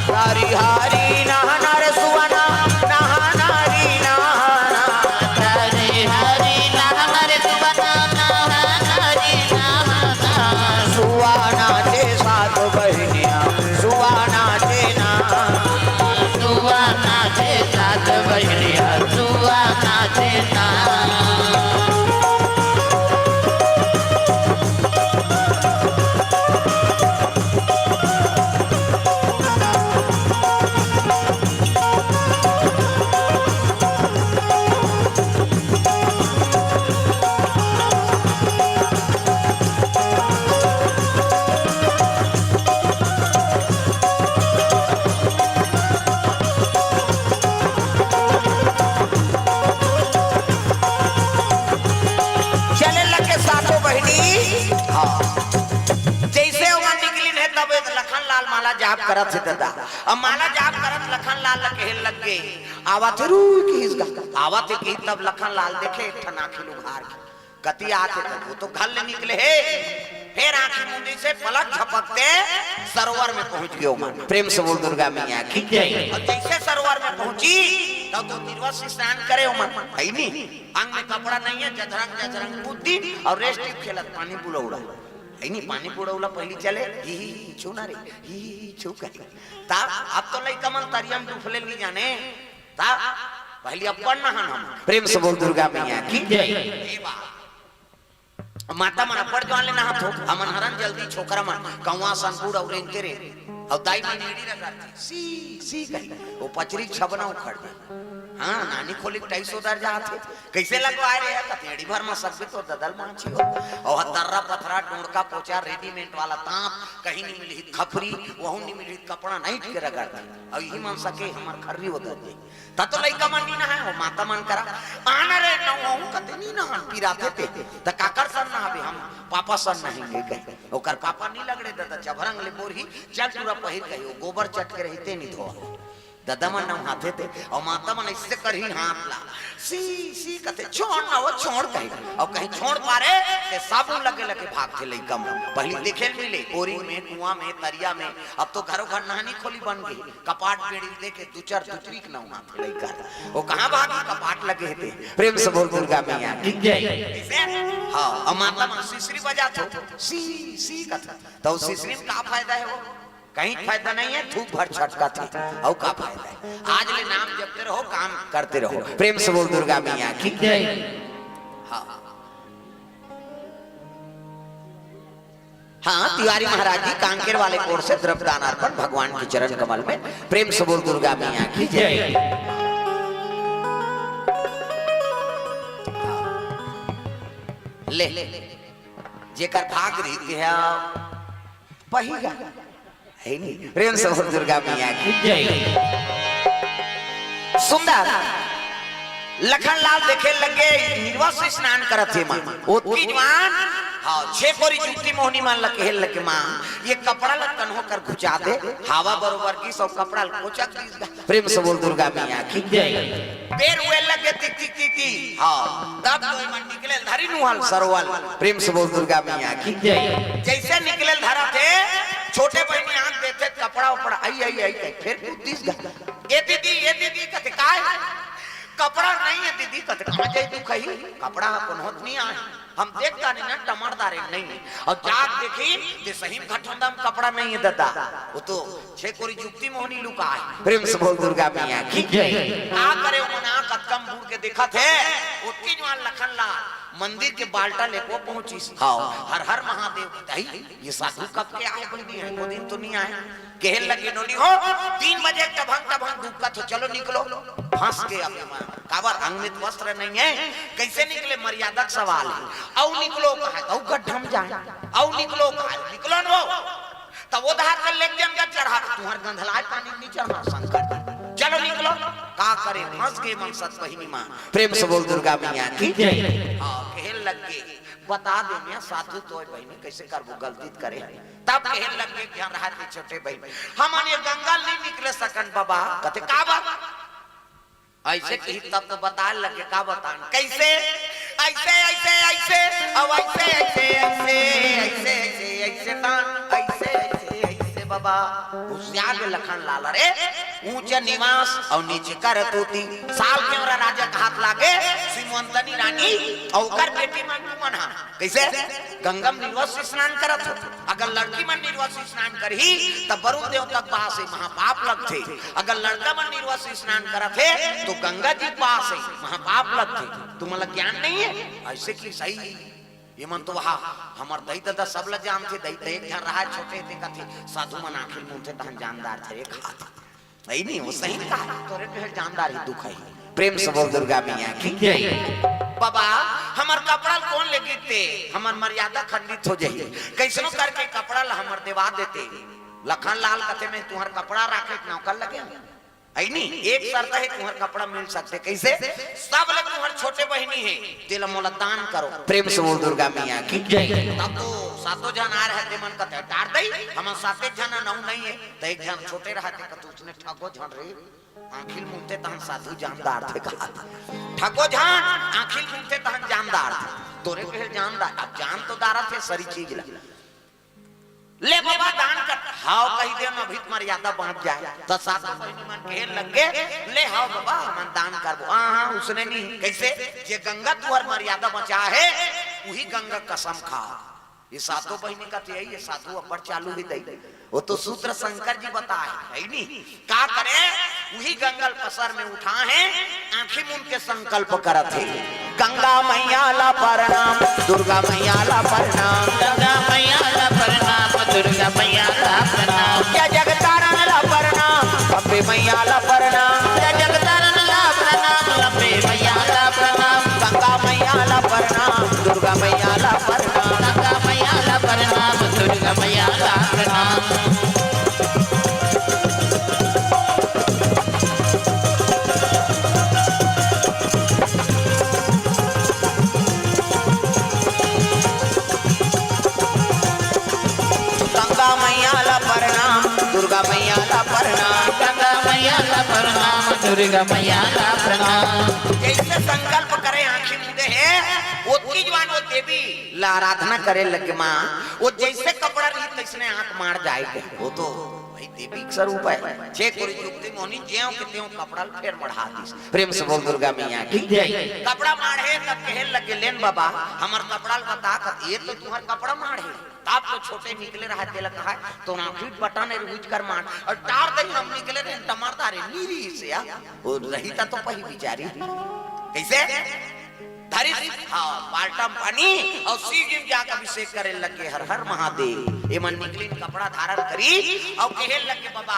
तारी हारी नहना रे सुवना, नहना री नहना। तारी हारी नहना रे सुवना, नहना री नहना। सुवा नाचे सात बहिनिया, सुवा नाचे ना। सुवा नाचे सात बहिनिया, सुवा नाचे ना। चले लगे सातों बहिनी। हाँ। जइसे ओमन निकलिन हे, तब एक लखन लाल माला जाप करत हे ददा। अब माला जाप करत लखन लाल ल कहे लग गे, "आवत हे रुई," किहिस गा। "आवत हे," किहिस, तब लखन लाल देखे एक ठन आँखी ल उघार के। कति आत हे, तब वो तो घर ले निकले हे। फेर आँखी मूंदिस हे पलक झपकते सरोवर में पहुंच गे ओमन। प्रेम से बोल दुर्गा मैया की जय। अउ जइसे सरोवर में पहुंची, तब तो तीरवत स्नान करे ओमन, हइ नी? अंग में कपड़ा नइ हे, जझरंग जझरंग कूद दिन अउ रेस टिप खेलत पानी बुड़उड़ा। हइ नी, पानी बुड़उड़ा पहिली चले, ही, ही, ही, छू ना रे, ही, ही, ही, छू कहे। तब अब तो लइका मन तरिया में डूबले नइ जाने, तब पहिली अब्बड़ नहान हम। प्रेम से बोल दुर्गा मैया की जय। ए बा। माता मन अब्बड़ जुवार ले नहात हो, हमन हरन जल्दी छोकरा मन, कौवा, सनपुर अउ रेंगते रे, अउ दाई मन नीड़ी रगड़थे, सी, सी कही, वो पचरी छबना उखड़ जाय। हाँ, नानी खोली के टाइस उतर जात हे। कइसे लगवाय रे? कथेड़ी भर म सकबे तो ददल मांची हो। अउ ह तर्रा पथरा, डोंड़का पोचा, रेडीमेड वाला तांत, कहीं नइ मिलही खपरी, वहू नइ मिलही कपड़ा, नाइट के रगड़थे। अउ इही मन सके हमर खर्री उतर जाय। त तो लइका मन नइ नहाय हो, माता मन करा, "आना रे, नहवाहूं," कथे, "नइ नहान, पिराथे ते।" त काकर सन नहाबे हम? पापा सन नहाएंगे कहे। ओकर पापा नइ लगड़े ददा, चभरंग ले बोरही, चल टूरा पहिर कहे, वो गोबर चट के रहिथे नइ धोवा। ददा मन नहाथे ते, अउ माता मन अइसे करही हाथ ला, "सी, सी," कथे, "छोड़ ना वो, छोड़," कहे। अउ कहीं छोड़ पारे, ते साबुन लगे लगे भागथे लइका मन। पहिली देखे ल मिले, बोरिंग में, कुआं में, तरिया में, अब तो घरो घर नहानी खोली बन गे। कपाट बेड़ी देके दू चार दुतरी के नहाथे लइका। वो कहाँ भागी? कपाट लगे हे ते। प्रेम से बोल दुर्गा मैया की जय। हाँ, अउ माता मन सिसरी बजात हो, सी, सी कथे। त सिसरी में का फायदा हे वो? कहीं फायदा नइ हे, थूक भर छटकथे। अउ का फायदा हे? आज ले नाम जपते रहो, काम करते रहो। प्रेम से बोल दुर्गा मैया की जय। हाँ। हाँ, तिवारी महाराज जी कांकेर वाले कोर से द्रव्य दान अर्पण भगवान के चरण कमल में। प्रेम से बोल दुर्गा मैया की जय। ले, जेकर भाग रहिथे पही गा। हे नी? प्रेम से बोल दुर्गा मैया की जय। सुंदर लखन लाल देखे लगे, निर्वस्त्र स्नान करत हे माँ। ओतकी जुवान, हाँ, छे कोरी जुगती मोहनी मन ल कहे लगे माँ, ये कपड़ा ल कन्हो कर घुचा दे, हवा बरोबर की सब कपड़ा ल कोचक दीस गा। प्रेम से बोल दुर्गा मैया की जय। बेर हुए लगे ती, ती, ती, ती। हाँ, तब तो मन निकले धरी नुहल सरोवल। प्रेम से बोल दुर्गा मैया की जय। जैसे निकले धरा थे, छोटे बहिनी आंख देथे, कपड़ा उपड़ा, आई, आई, आई, आई, फिर कूद दीस गा। "ए दीदी, ए दीदी," कथे, "काय?" "कपड़ा नहीं है दीदी," कथे, "कहाँ जाई तू कही? कपड़ा ह कोनो होत नहीं आए।" हम देख डारे ना, टमर डारे नहीं। अउ जाग देखी, ते सही में घटोंदा में कपड़ा नहीं है ददा। वो तो छे कोरी जुगती मोहनी लुकाए। प्रेम से बोल दुर्गा मैया की जय। का करे, वो मना कतकम बूढ़ के देखत हे, ओतकी जुवान लखन लाल मंदिर के बाल्टा लेको पहुंचिस। हाँ। हर हर महादेव। "दाई, ये साधु कब के आए, कोई नहीं है, दो दिन तो नहीं आए।" कहे लगे, "नोनी हो, तीन बजे टभंग टभंग दुखत हो, चलो निकलो।" फंस के अब एमा, काबर अंग में तो वस्त्र नहीं है, कैसे निकले, मर्यादा का सवाल है। "अउ निकलो" कहा, "अउ गड्ढा में जाए, अउ निकलो" कहा, "निकलो न हो।" तब वो धार कर लेके जन का चढ़ा, "तुम्हार गंधलाए पानी नहीं चढ़ा शंकर जी, चलो निकलो।" का करे, फंस गए मन सत बहिनी माँ। प्रेम से बोल दुर्गा मैया की जय। हाँ, कहे लग गए, "बता दे मैं साधु तो बहिनी, कैसे करबो, गलती तो करे।" तब कहे लग गए कि हम रहा थे छोटे बहिनी, "हमन ये गंगा नहीं निकले सकन बाबा।" कथे, "काबर?" ऐसे कही तब तो बताए लगे, का बतान, कैसे? "ऐसे, ऐसे, ऐसे, अब ऐसे, ऐसे, ऐसे, ऐसे, ऐसे, ऐसे तान, ऐसे, ऐसे, ऐसे बाबा।" होशियार में लखन लाल रे, ऊंचे निवास अउ नीचे करतूती। साल के हमरा राजा के हाथ लागे, सिमवंतनी रानी अउ ओकर बेटी मन मन हा। कैसे? गंगा में निर्वस्त्र स्नान करत हो। अगर लड़की मन निर्वस्त्र स्नान करही, त वरुण देवता के पास ही महापाप लगथे। अगर लड़का मन निर्वस्त्र स्नान करत हे, तो गंगा जी के पास ही महापाप लगथे। तुमन ला ज्ञान नहीं है? ऐसे कि सही, ये मन तो वहा हमर दई ददा सब ला जानथे। दई त एक झन रहा छोटे ते कथे, "साधु मन आँखी मूंदथे तहन जानदार थे रे" कहा। नहीं, नहीं, वो सही कहा, तोरे में जानदार ही दुख है। प्रेम से बोल दुर्गा मैया की जय। बाबा, हमर कपड़ा ल कोन ले गिरते, हमर मर्यादा खंडित हो जाही। कैसनो करके कपड़ा ल हमर देवा देते। लखन लाल कथे, "मैं तुम्हार कपड़ा राखे के नौकर लगे हूँ।" है नी, एक शर्त है, तुम्हार कपड़ा मिल सकते। कैसे? "सब ले तुम्हार छोटे बहिनी है, तेला मोला दान करो।" प्रेम से बोल दुर्गा मैया की जय। तब तो सातों जन आ रहे थे, मन कथे, "डार दई, हमन साते जन नौ नहीं है।" तो एक जन छोटे रहते, कतू उसने ठगो झन रे, आँखी ल मूंदथे तहन साधु जानदार थे कहा। "ठगो झन, आँखी ल मूंदथे तहन जानदार थे।" तोरे कहे जानदार, अब जान तो दारा थे सरी चीज ला। "ले बाबा दान कर।" "हाव कही दे न, अभी तुम्हार यादा बाँच जाए।" तो साधु बहिनी मन कहे लग गे, "ले हाव बाबा, हमन दान करबो।" हाँ, हाँ, उसने नहीं। कैसे? "जे गंगा तुहर मर्यादा बचा है, वही गंगा कसम खा।" ये सातों बहिनी कथे, "ये साधु अब्बड़ चालू ही दई।" वो तो सूत्र शंकर जी बताए, है नी? का करे? वही गंगा ल पसर में उठा है, आँखी मूंद के संकल्प करत हे, "गंगा मैया ला प्रणाम, दुर्गा मैया ला प्रणाम, गंगा मैया ला प्रणाम, दुर्गा मैया ला प्रणाम, या जगतारण ला प्रणाम, अम्बे मैया ला प्रणाम, या जगतारण ला प्रणाम, अम्बे मैया ला प्रणाम, गंगा मैया ला प्रणाम, दुर्गा मैया ला प्रणाम, गंगा मैया ला प्रणाम, दुर्गा मैया ला प्रणाम।" गंगा मैया ला प्रणाम, दुर्गा मैया ला प्रणाम, गंगा मैया ला प्रणाम, दुर्गा मैया ला प्रणाम। जैसे संकल्प करे आँखी मूंदे हे, वो तीजवान वो देवी ला आराधना करे लगे माँ, वो जैसे कपड़ा रही तैसने आँख माड़ जाए के। वो तो भाई देवी के स्वरूप है। छे कोरी जुगती मोहनी ज्यों के त्यों कपड़ा ल फेर मढ़ा दीस। प्रेम से बोल दुर्गा मैया की जय। कपड़ा माढ़े तब कहे लगे, "लेन बाबा, हमर कपड़ा ल बता।" कथे, "ये तो तुम्हार कपड़ा माढ़े।" तब तो छोटे निकले रहा, तेला कहा, "तो ना फिट बटन है, रुझ कर मार।" और डार दई हम निकले रहे, टमाटर है, नीरी से या। वो रही था तो पही बिचारी। कैसे? धरिस, हाँ, बाल्टा म पानी अउ शिव जी म जाके अभिषेक करे लगे, "हर हर महादेव।" एमन निकलिन कपड़ा धारण करिन अउ कहे लगे, "बाबा,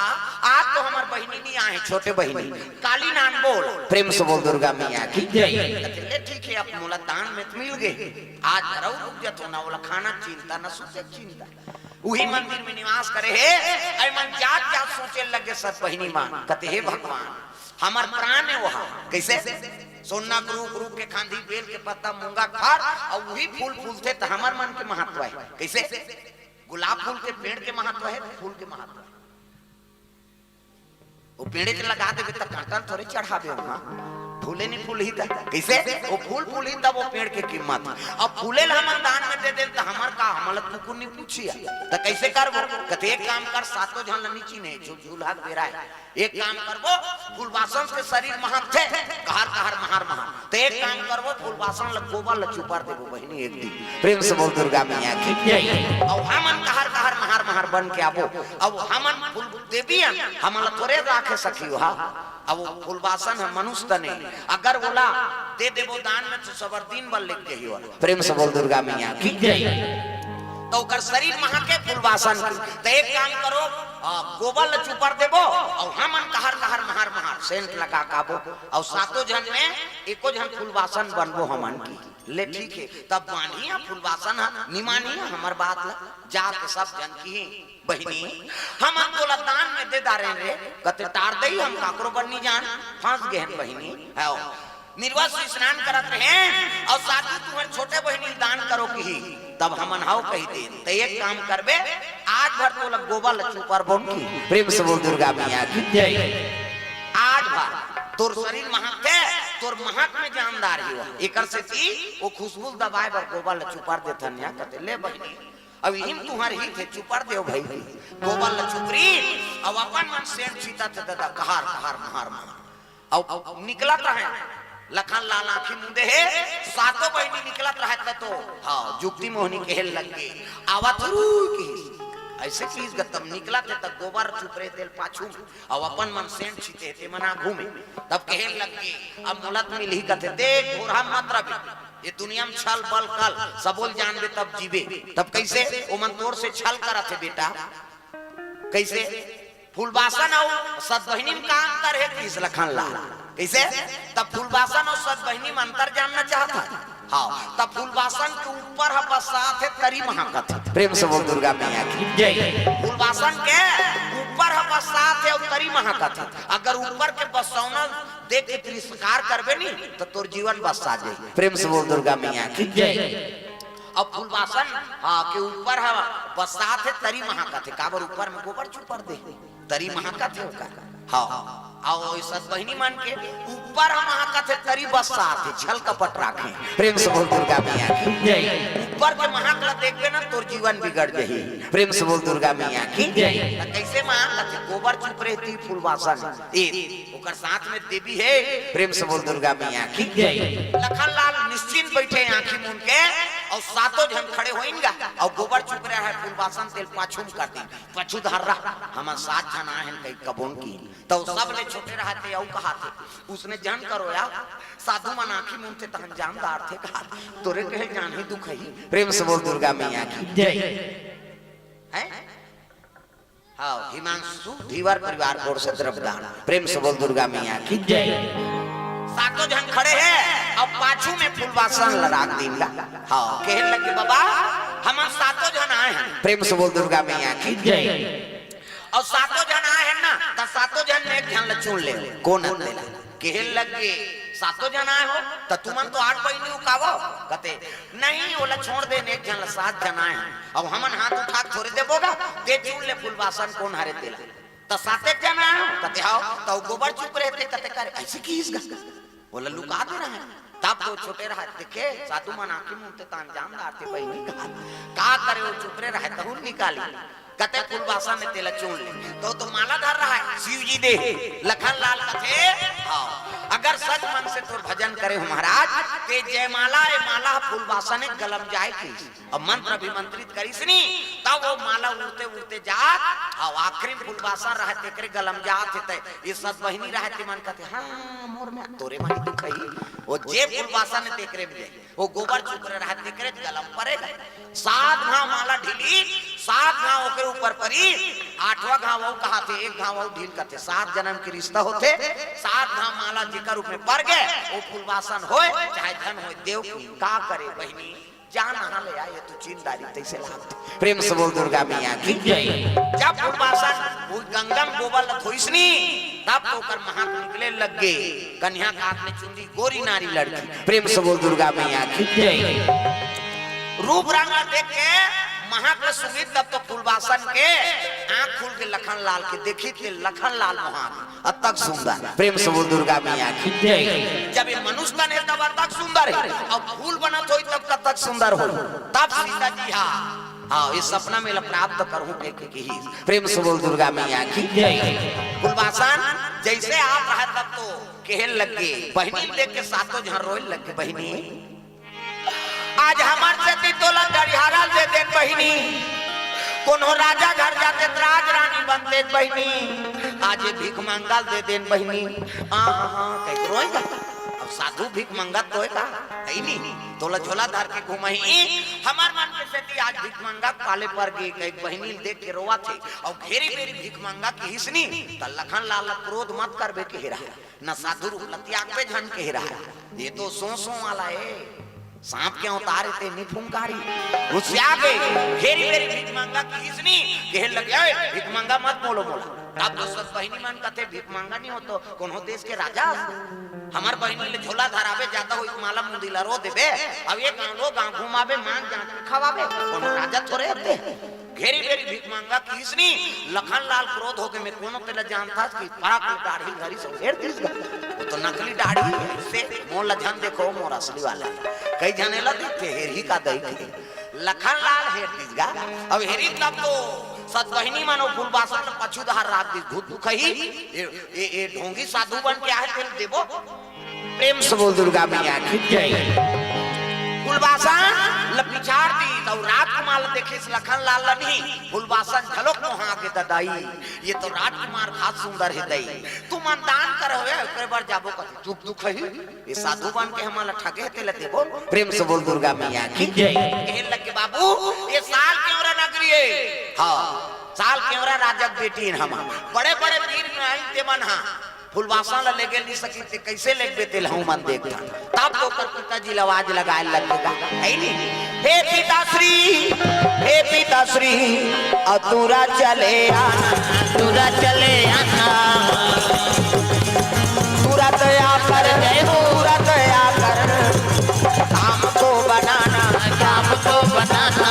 आज तो हमर बहिनी नइ आए हे, छोटे बहिनी, काली नान बोल।" प्रेम से बोल दुर्गा मैया की जय। कथे, "ले ठीक हे, अब मोला दान में त मिल गे, आज धरऊ रुक जथो, ना ओला खाना के चिंता, ना सुते के चिंता।" उही मंदिर में निवास करे हे, अउ एमन जात जात सोचे लगे सब बहिनी मन, कथे, "हे भगवान, हमर प्राण हे ओहा।" कइसे? सोना के रूख, रूख के खांधी, बेल के पत्ता, मूंगा के फर, अउ उही फूल फूलथे त हमर मन के महत्व हे। कइसे? गुलाब फूल के पेड़ के महत्व हे, फूल के महत्व हे। ओ पेड़े के लगा देबे त कांटा ल थोरे चढ़ाबे ओमा, फूले नइ फूलही त। कइसे? ओ फूल फूलही तब ओ पेड़ के कीमत। अब फूले ल हमन दान में दे देन त हमर का, हमन ल कुकुर नइ पूछही। त कइसे करबो? कथे, "एक काम कर, सातों झन ल नइ चिन्हे, झू-, झूलहा के बेरा हे।" एक काम करबो, फूलबासन के शरीर महकथे, कहर कहर महर महर। त एक काम करबो, फूलबासन ल गोबर ल चुपर देबो बहिनी एक दिन। प्रेम से बोल दुर्गा मैया की जय। अउ हमन कहर कहर महर महर बन के आबो। अब हमन फूल देवी हन, हमन ल थोरे राखे सकही ओहा। अब ओ फूलबासन ह मनुष्य तने, अगर ओला दे देबो दान में त सबर दिन बर लेग जही ओला। प्रेम से बोल दुर्गा मैया की जय। त ओकर शरीर महके फूलबासन के। त एक काम करो, अ, गोबर ल चुपर देबो, अउ हमन कहर कहर महर महर सेंट लगा के आबो, अउ सातों झन में एको झन फूलबासन बनबो हमन की। ले ठीक हे, तब मानही फूलबासन ह, नइ मानही हमर बात ल, जाके सब झन किही, "बहिनी, हमन तोला दान में दे डारेन रे।" कथे, "टार दई, हम काकरो बर नइ जान, फंस गे हन बहिनी।" हव। निरवा से स्नान करत रहेन, अउ साधु तुंहर छोटे बहिनी दान करो किही, तब हमन हव कहि देन। त एक काम करबे, आज भर तोला गोबर ल चुपरबोन की। प्रेम से बोल दुर्गा मैया की जय। आज भर तोर शरीर महकथे, तोर महक में जानदार ही हो। एकर सेती ओ खुशबू ल दबाए बर गोबर ल चुपर देथन या कथे, "ले बहिनी, अब इही म तुंहर हित हे, चुपर देव भई।" गोबर ल चुपरी, अउ अपन मन सेंट छीतत हे ददा, कहर कहर महर महर। अउ निकलत रहे, लखन लाल आंखी मूंदे हे, सातों बहिनी निकलत रहे त तो, हाँ, जुक्ति मोहनी कहे लग गे, "आवत हूँ" किहिस। अइसे किहिस ग तब निकलत हे त गोबर चुपरे तेल पाछू म, अउ अपन मन सेंट छीते हे, ते मन आगू में। तब कहे लग गे, "अब मोला त मिलही" कथे, "देख, भोरहा मत रबे, ये दुनिया म छल बल कल, सबो ल जानबे तब जीबे।" तब कइसे? ओमन तोर से छल करत हे बेटा। कइसे? फूलबासन अउ सतबहिनी म का अंतर हे किहिस लखन लाल। कइसे? तब फूलबासन अउ सतबहिनी म अंतर जानना चाहत हस? हाँ, तब फूलबासन के ऊपर ह बरसात हे, तरी महकत हे। प्रेम से बोल दुर्गा मैया की जय। फूलबासन के ऊपर ह बरसात हे अउ तरी महकत हे। अगर ऊपर के बरसौना देख के तिरस्कार करबे नी, त तोर जीवन बरसा जाही। प्रेम से बोल दुर्गा मैया की जय। अब फूलबासन, हाँ, के ऊपर ह बरसात हे, तरी महकत हे, काबर ऊपर में गोबर चुपर दे, तरी महकत हे ओकर। हाँ, अउ सतबहिनी मन के ऊपर ह महकत हे, तरी बरसात हे, छल कपट राखे। प्रेम से बोल दुर्गा मैया की जय। ऊपर के महक ल देखबे ना, तोर जीवन बिगड़ जाही। प्रेम से बोल दुर्गा मैया की जय। त कइसे महकत हे? गोबर चुपरे हे, तरी फूलबासन हे, ओकर साथ में देवी हे। प्रेम से बोल दुर्गा मैया की जय। लखन लाल निश्चिंत बइठे आंखी मूंद के, अउ सातों झन खड़े होइन गा, अउ गोबर चुपरे हे, फूलबासन तेल पाछू म कर दीन, पछू धर रहा, हमन सात झन आए हन कहि कबोन की। त ओ सब ले छोटे रहत हे, अउ कहत हे, "उसने झन करो या, साधु मन आंखी मूंदथे तहन जान डारथे" कहा, तोरे कहे जान ही दुख ही। प्रेम से बोल दुर्गा मैया की जय। हैं? हाँ, हिमांशु धीवर परिवार की ओर से द्रव्य दान। प्रेम से बोल दुर्गा मैया की जय। सातों झन खड़े हे, अब पाछू में फूलबासन ल राख दीन गा। हाँ, कहे लगे, "बाबा, हमन सातों झन आए हन।" प्रेम से बोल दुर्गा मैया की जय। अउ सातों झन आए हन ना, त सातों झन में एक झन ल चुन ले, कोन हरे तेला। कहे लगे, "सातों झन आए हो, त तुमन तो आठ बहिनी हो कावो?" कथे, "नहीं, ओला छोड़ दे, एक झन ल, सात झन आए हन। अब हमन हाथ उठा के थोरे देबो गा, ते चुन ले फूलबासन कोन हरे तेला।" "त साते झन आए हो?" कथे, "हव।" "त ओ गोबर चुपरे हे ते?" कथे, "करे, अइसे किहिस गा, ओला लुका दे रहा हँव।" तब तो छोटे रहा, देखे, साधु मन आंखी मूंदथे तहन जान डारथे बहिनी कहा, का करे, ओ चुपरे रहा, तहू निकाली। कथे, "फूलबासन हे, तेला चुन ले।" त ओ तो माला धर रहा हे, शिव जी दे हे। लखन लाल कथे, "हव।" अगर अगर सच मन से तोर भजन करे हो महाराज, ते जयमाला, ए माला फूलबासन एक गलम जाए की, अब मंत्र अभिमंत्रित करिस नी, तब वो माला उड़ते उड़ते जात, अब आखिरी में फूलबासन रहे तेकरे गलम जात हे, ते ये सत बहिनी रहे ते मन कहते, हाँ, मोर में तोरे मानी दुख है, वो जे फूलबासन हे तेकरे में जाए। वो गोबर चुकरे रहे तेकरे गलम परेगा। सात घाव माला ढीली, सात घाव ओकरे ऊपर परी, आठवां घाव वो कहाथे, एक घाव वो ढील करथे। सात जन्म के रिश्ता होथे, सात घाव माला जेकर ऊपर पर गे, वो फूलबासन होय, चाहे धन होय, देव की का करे बहिनी, जा नहा ले आए, तू चिंदारी तैसे लागथे। प्रेम से बोल दुर्गा मैया की जय। जब फूलबासन वो गंगा में गोबर ल धोइस नी, तब तो ओकर महक निकले लग गे। कन्या के हाथ में चुंदी, गोरी नारी लड़की। प्रेम से बोल दुर्गा मैया की जय। रूप रंग ला देख के महक ल सुंघिस, तब तो फूलबासन के आंख खुल के लखन लाल के देखिस ते लखन लाल महक अतक सुंदर। प्रेम से बोल दुर्गा मैया की जय। जब ये मनुष्य तन हे तब अतक सुंदर हे, अउ फूल बनत होही तब कतक सुंदर होही। तब सीता जी हा, हाँ, ये सपना में ल प्राप्त करहूं कहिके किहिस। प्रेम से बोल दुर्गा मैया की जय। फूलबासन जैसे आप रहे तब तो कहे लग गे, बहिनी देख के सातों झन रोए लग गे, बहिनी आज हमर सेती तोला डरिहारा ल दे देन बहिनी, कोनो राजा घर जाते त राज रानी बनते बहिनी, आज ये भीख मंगा ल दे देन बहिनी। आ, हाँ, हाँ, कहिके रोएगा। अब साधु भीख मंगत तो हे का? है नी, तोला झोला धर के घुमही। हमर मन के सेती आज भीख मंगा के पाले पर गे, कहिके बहिनी ल देख के रोवत हे। अउ घेरी बेरी भीख मंगा किहिस नी, त लखन लाल ल क्रोध मत करबे कहे रहा। न साधु रूप ल त्यागबे झन कहे रहा। ये तो सो सो वाला हे। सांप के अवतार हे ते नी फुंकारी। गुस्सिया गे, घेरी बेरी भीख मंगा किहिस नी, कहे लगे, "ओए, भीख मंगा मत बोलो मोला।" तब तो सत बहिनी मन कथे, "भीख मंगा नी हो तो कोनो देश के राजा। हमर बहिनी ल झोला धराबे, जादा होही त माला मुंदी ल रो देबे। अब ये गांव लो गांव घुमाबे, मांग जांच के खवाबे, कोनो राजा थोरे होथे।" घेरी बेरी भीख मंगा किहिस नी, लखन लाल क्रोध होके, "मैं कोनो तेला जानथस कि?" पराक ले दाढ़ी धरिस अउ हेर दिस गा। वो तो नकली दाढ़ी हे, से मोला झन देखो, मोर असली वाला। कई झने ला देखथे, हेरही का दई के। लखन लाल हेर दिस गा। अब हेरी तब तो सत बहिनी मन ओ फूलबासन ल पछू डहर राख दिस, "धुत दुखही, ए, ए, ए ढोंगी साधु बन के आहे, तेला देबो।" प्रेम से बोल दुर्गा मैया की जय। फूलबासन ल पिछाड़ दिस अउ राजकुमार ल देखिस लखन लाल ल नहीं, फूलबासन घलोक मोहा गे, "ददाई, ये तो राजकुमार खास सुंदर हे दई, तुमन दान करे हव, ओकरे बर जाबो कथे, धुत दुखही, ये साधु बन के हमन ल ठगे हे, तेला देबो।" प्रेम से बोल दुर्गा मैया की जय। कहे लगे, "बाबू, ये साल केवरा नगरी हे।" हाँ, साल केवरा राजा के बेटी हे हमन, बड़े बड़े वीर नारी ते मन हा फूलबासन ल लेगे नी सकिस ते कइसे लेगबे तेला हमन देखथन। तब तो ओकर पिताजी ल आवाज लगाए लगथे, हे नी, "हे पिताश्री, हे पिताश्री, अतुरा चले आना, अतुरा चले आना, तुरंत आकर, जय हो, तुरंत आकर काम को बनाना, काम को बनाना,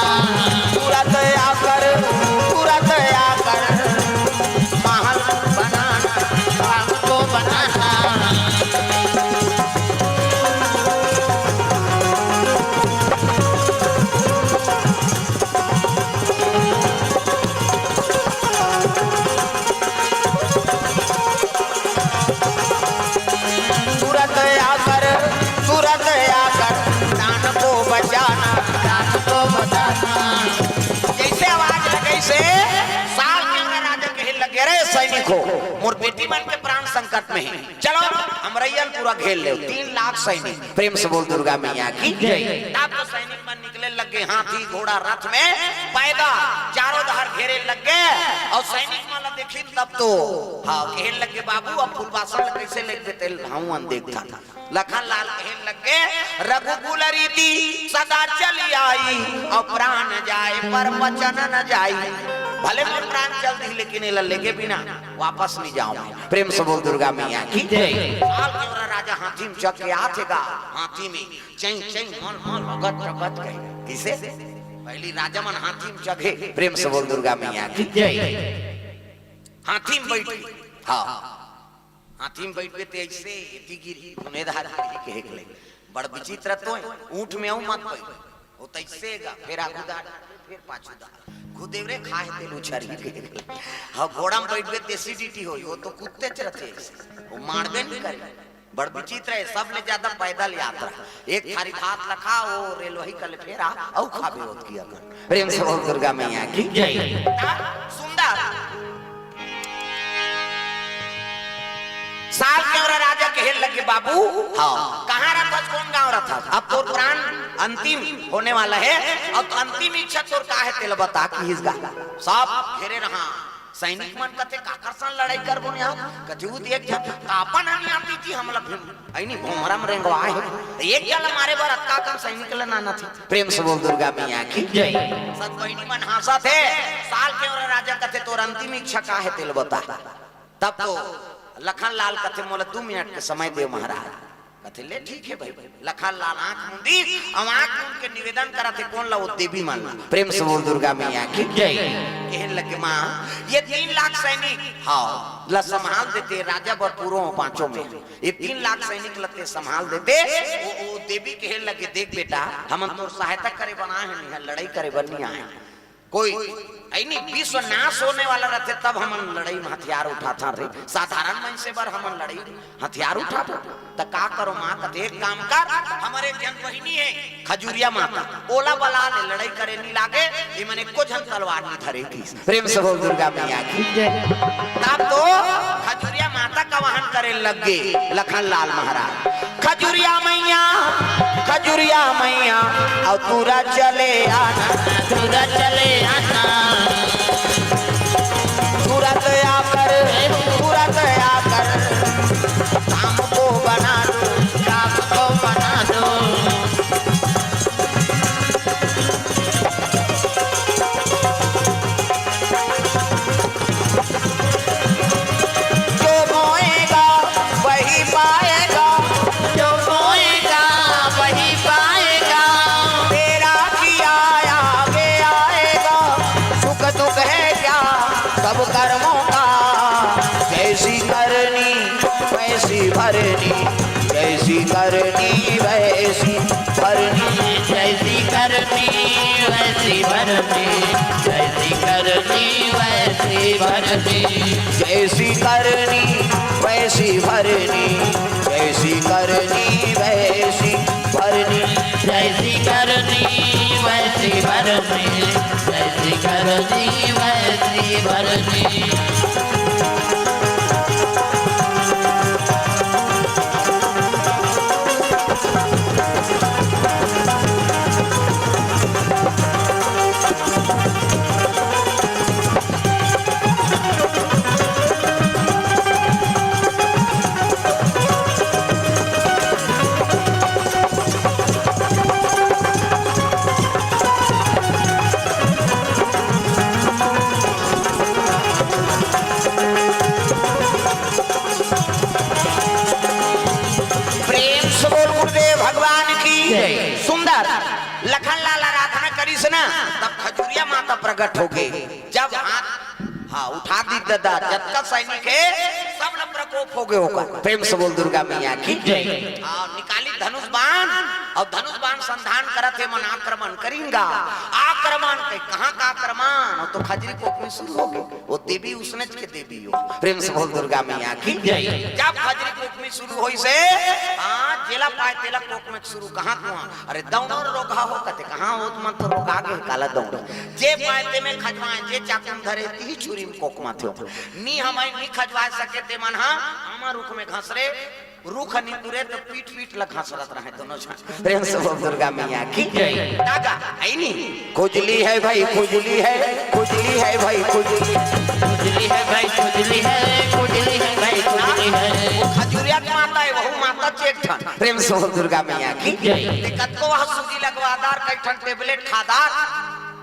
तुरंत आकर, तुरंत आकर महल बनाना, हमको बनाना।" तुरंत आकर, तुरंत आकर प्राण को बचाना, प्राण को बचाना। जैसे आवाज लगे से साल केवरा राजा कहे लगे, "अरे सैनिक हो, मोर बेटी मन के प्राण संकट में हे, चलो हमरइया ल पूरा घेर लेव।" तीन लाख सैनिक। प्रेम से बोल दुर्गा मैया की जय। तब तो सैनिक मन निकले लगे, हाथी, घोड़ा, रथ में, पैदल, चारों डहर घेरे लगे। अउ सैनिक मन ल देखिन तब तो, हाँ, कहे लगे, "बाबू, अब फूलबासन ल कइसे लेगबे तेला हमन देखथन।" लखन लाल कहे लगे, "रघुकुल रीति सदा चली आई, अउ प्राण जाए पर वचन न जाई।" भले मोर प्राण चल दिही, लेकिन एला लेगे बिना वापस नहीं जाऊं मैं। प्रेम से बोल दुर्गा मैया की जय। साल केवरा राजा हाथी में चघ के आथे गा, हाथी में चैं चैं मल मल रगत रगत कहे। किसे? पहली राजा मन हाथी में चघे। प्रेम से बोल दुर्गा मैया की जय। हाथी में बैठ, हाँ, हाथी में बैठबे ते ऐसे एती गिरही, धुनेधार गिरही कहे के लगे। बड़ विचित्र तो हे, ऊंट में अउ मत बैठ। वो तैसे गा, फिर आगू दाढ़, फिर पाछू दाढ़। घुदेवरे खाए तेल उछरही कहे के लगे। हाँ, घोड़ा में बैठबे ते एसिडिटी होही, वो तो कुत्ते च रथे ऐसे। वो मारबे नहीं करे। बड़ विचित्र हे, सबले ज्यादा पैदल यात्रा। एक थारी भात ल खा, वो रेलवही कले फेरा, अउ खाबे ओतकी अकन। प्रेम से बोल दुर्गा मैया की जय। सुंदर। साल के ओरा राजा कहे लगे, "बाबू, हाँ। कहाँ रथस, कौन गांव रथस? अब तोर प्राण अंतिम होने वाला हे, अब तो अंतिम इच्छा तोर का हे, तेला बता," किहिस गा। सब घेरे रहा। सैनिक मन कथे, "काकर संग लड़ाई करबो न हम?" कथे, "वो देख जा, त अपन ह नइ आती जी, हमला फिर अइनी भोमरा म रेंगवा हे। एक जन ल मारे बर अतका कन सैनिक ल लानथे।" प्रेम से बोल दुर्गा मैया की जय। सत बहिनी मन हाँसत हे। साल के ओरा राजा कथे, "तोर अंतिम इच्छा का हे, तेला बता।" तब तो लखन लाल कथे, "मोला दू मिनट के समय दे महाराज।" कथे, "ले ठीक हे भाई।" लखन लाल आंख मूंदी, अब आंख मूंद के निवेदन करत हे, कोन ला? वो देवी मन ला। प्रेम से बोल दुर्गा मैया की जय। कहन लगे, "माँ, ये तीन लाख सैनिक, हाँ, ला संभाल देते, राजा बर पूरो हो पांचों में। ये तीन लाख सैनिक ला ते संभाल देते।" वो, वो देवी कहन लगे, "देख बेटा, हमन तोर सहायता करे बर आए हन, इहाँ लड़ाई करे बर नइ आए।" कोई अइनी विश्व नाश होने वाला रथे, तब हमन लड़ाई में हथियार उठाथन रे। साधारण मनसे बर हमन लड़ाई हथियार उठाबो, त का करो माँ? कथे, "एक काम कर, हमर एक जन बहिनी हे खजुरिया माता, ओला बला ले, लड़ाई करे नइ लागे, एमन एको झन तलवार नइ धरे," किहिस। प्रेम से बोल दुर्गा मैया की जय। तब तो खजुरिया माता का वाहन करे लग गे लखन लाल महाराज। खजुरिया मैया, खजुरिया मैया, अउ टूरा चले आना। टूरा चले आना। तुरंत आकर, तुरंत आकर, शाम को बना दो, शाम को बना दो। जो बोएगा वही पाएगा। जो बोएगा वही पाएगा। तेरा किया आगे आएगा। सुख दुख है क्या सब कर्मों का। जैसी करनी वैसी भरनी। जैसी करनी वैसी भरनी। जैसी करनी वैसी भरनी। जैसी करनी वैसी भरनी। जैसी करनी वैसी भरनी। जैसी करनी वैसी भरनी। जैसी करनी वैसी भरनी। जैसी करनी वैसी भरनी। प्रेम से बोल गुरुदेव भगवान की जय। सुंदर लखन लाल आराधना करिस ना, तब खजुरिया माता प्रकट हो गे। जब हाथ, हाँ, उठा दी ददा, जतका सैनिक हे, सब ला प्रकोप हो गे ओकर। प्रेम से बोल दुर्गा मैया की जय। हाँ, निकाली धनुष बाण, अउ धनुष बाण संधान करत हे, मन आक्रमण करिन गा। आक्रमण के, कहाँ का आक्रमण? वो तो खजरी कोख में शुरू हो गे। वो देवी उसनेच के देवी हो। प्रेम से बोल दुर्गा मैया की जय। जब खजरी कोख में शुरू होइस हे, हाँ, जेला पाय तेला कोख में शुरू, कहाँ कुआं? अरे दौड़ो रोगहा हो, कथे कहाँ हो, तुमन तो रोगा गे, काला दौड़ो। जे पाय ते में खजवाए, जे चाकू में धरे, तिही छुरी में कोख माथे हो। नी हमन नी खजवाए सके, ते मन हा आमा रुख में घसरे, रुख नी टूरे त पीठ पीठ ला घसरत रहे दोनों झन। प्रेम से बोल दुर्गा मैया की जय। तागा, अइनी। खुजली है भाई, खुजली है, खुजली है भाई, खुजली। खुजली है भाई, खुजली है, खुजली है भाई, खुजली है। वो खजुरिया के माता हे, वहू माता चेक ठन। प्रेम से बोल दुर्गा मैया की जय। ते कतको वहाँ सूजी लगवा दार, कई ठन टेबलेट खा दार,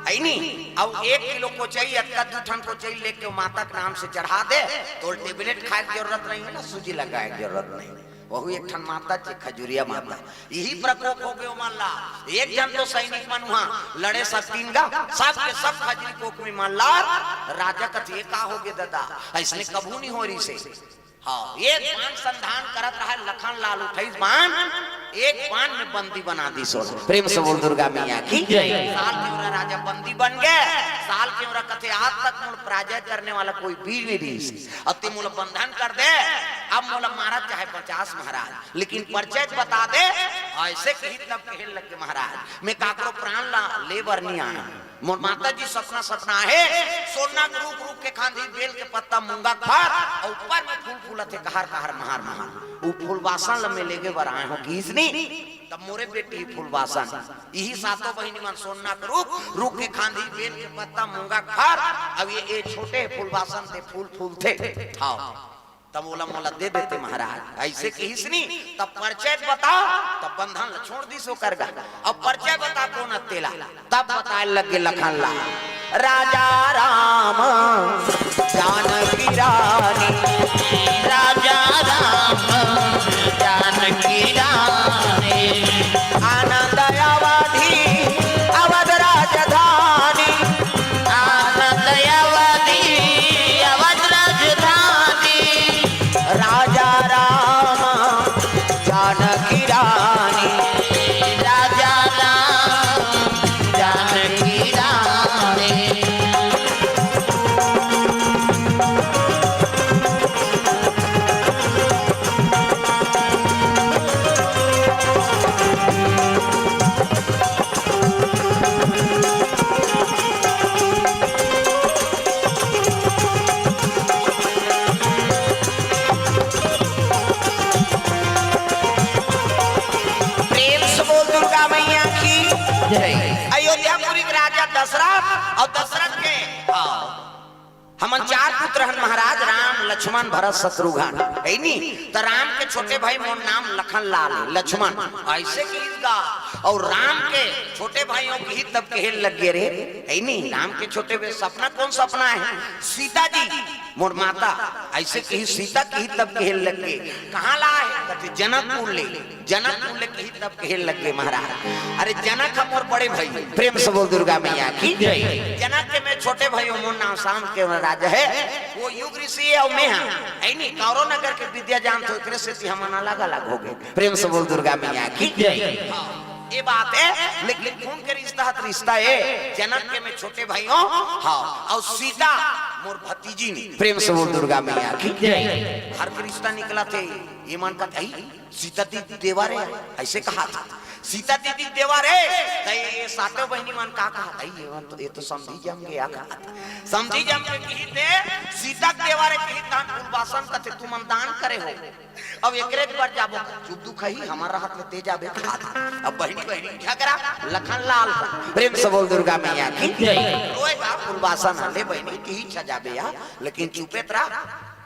अइनी। अउ एक किलो कोचई, अतका दू ठन कोचई लेके माता के नाम से चढ़ा दे, तो टेबलेट खाए के जरूरत नहीं हे ना, सूजी लगाए के जरूरत नहीं। वहू एक ठन माता जी, खजुरिया माता। यही प्रकोप हो गे ओमन ला। एक झन तो सैनिक मन उहाँ लड़े, सब तीन गा, सब के सब खजरी कोख में मन ला। राजा कथे, "ये का हो गे ददा? अइसने कभू नहीं हो रहिस हे।" हाँ, एक बाण संधान करत रहा, लखन लाल उठाइस बाण, एक बाण में बंदी बना दिस ओला। प्रेम से बोल दुर्गा मैया की जय। साल के ओरा राजा बंदी बन गे। साल के ओरा कथे, "आज तक मोर पराजय करने वाला कोई वीर नहीं रहिस, अउ ते मोला बंधन कर दे।" अब मोला मारत चाहे पचास महाराज, लेकिन परिचय बता दे। अइसे कही तब कहे लगे महाराज, मैं काकरो प्राण ला ले बर नइ आय हंव। मोर माता जी सपना सपना हे, सोना के रूख, रूख के खांधी, बेल के पत्ता, मूंगा के फर, अउ ऊपर में फूल फूलत हे, कहर कहर, महार महार। उ फूलबासन ल मैं लेगे बर आय हंव, किहिस नी। तब मोरे बेटी फूलबासन, इही सातों बहिनी मन, सोना के रूख, रूख के खांधी, बेल के पत्ता, मूंगा के फर, अब ये, ये छोटे फूलबासन ते फूल फूलथे। हाँ। तब ओला मोला दे देते महाराज, अइसे किहिस नी। तब परिचय बता, तब बंधन ल छोड़ दिस ओकर गा। अब परिचय बता कोन अ तेला, तब बताय लगे लखन लाल। राजा राम जानकी रानी, राजा राम जानकी रानी, आनंद अवधी अवध राजधानी, आनंद अवधी अवध राजधानी, राजा राम जानकी रानी, राजा राम जानकी रानी। प्रेम से बोल दुर्गा मैया की जय। अयोध्यापुरी के राजा दशरथ अउ दशरथ के, हाँ, हमन चार पुत्र हन महाराज, राम, लक्ष्मण, भरत, शत्रुघ्न, हे नी? त राम के छोटे भाई मोर नाम लखन लाल हे, लक्ष्मण, अइसे किहिस गा। अउ राम के छोटे भाई हो किहिस तब कहे लगे रे, हे नी? राम के छोटे भाई सपना कोन सपना हे? सीता जी मोर माता, अइसे किहिस सीता किहिस तब कहे लगे। कहाँ ला हे? कथे जनकपुर ले। जनकपुर ले किहिस तब कहे लगे महाराज, अरे जनक ह मोर बड़े भाई। प्रेम से बोल दुर्गा मैया की जय। जनक के मैं छोटे भाई हंव, मोर नाम शांत केवल राजा हे, वो युग ऋषि हे अउ मैं हंव, हे नी? कौरव नगर के विद्या जानत हो, एकरे सेती हमन अलग अलग हो गे। प्रेम से बोल दुर्गा मैया की जय। हाँ, ये बात हे, लेकिन खून के रिश्ता हे त रिश्ता हे। जनक के मैं छोटे भाई हंव, हाँ, अउ सीता मोर भतीजिन। प्रेम से बोल दुर्गा मैया की जय। घर के रिश्ता निकलत हे, ये मन कथे, सीता दीदी देवर हे, अइसे कहत हे। सीता दीदी देवर हे, त ये सातों बहिनी मन का कहत हे, ये मन तो, ये तो समधी जम गे कहत हे। समधी जम के किहिस ते, सीता के देवर हे किहिस, तहां फूलबासन कथे, तुमन दान करे हो, अब एकरे बर जाबो, चुप दुखही, हमर रहत ले ते जाबे कहत हे। अब बहिनी बहिनी झगरा, लखन लाल का। प्रेम से बोल दुर्गा मैया की जय। रोए गा फूलबासन, ले बहिनी किहिस जाबे या, लेकिन चुपेत रह।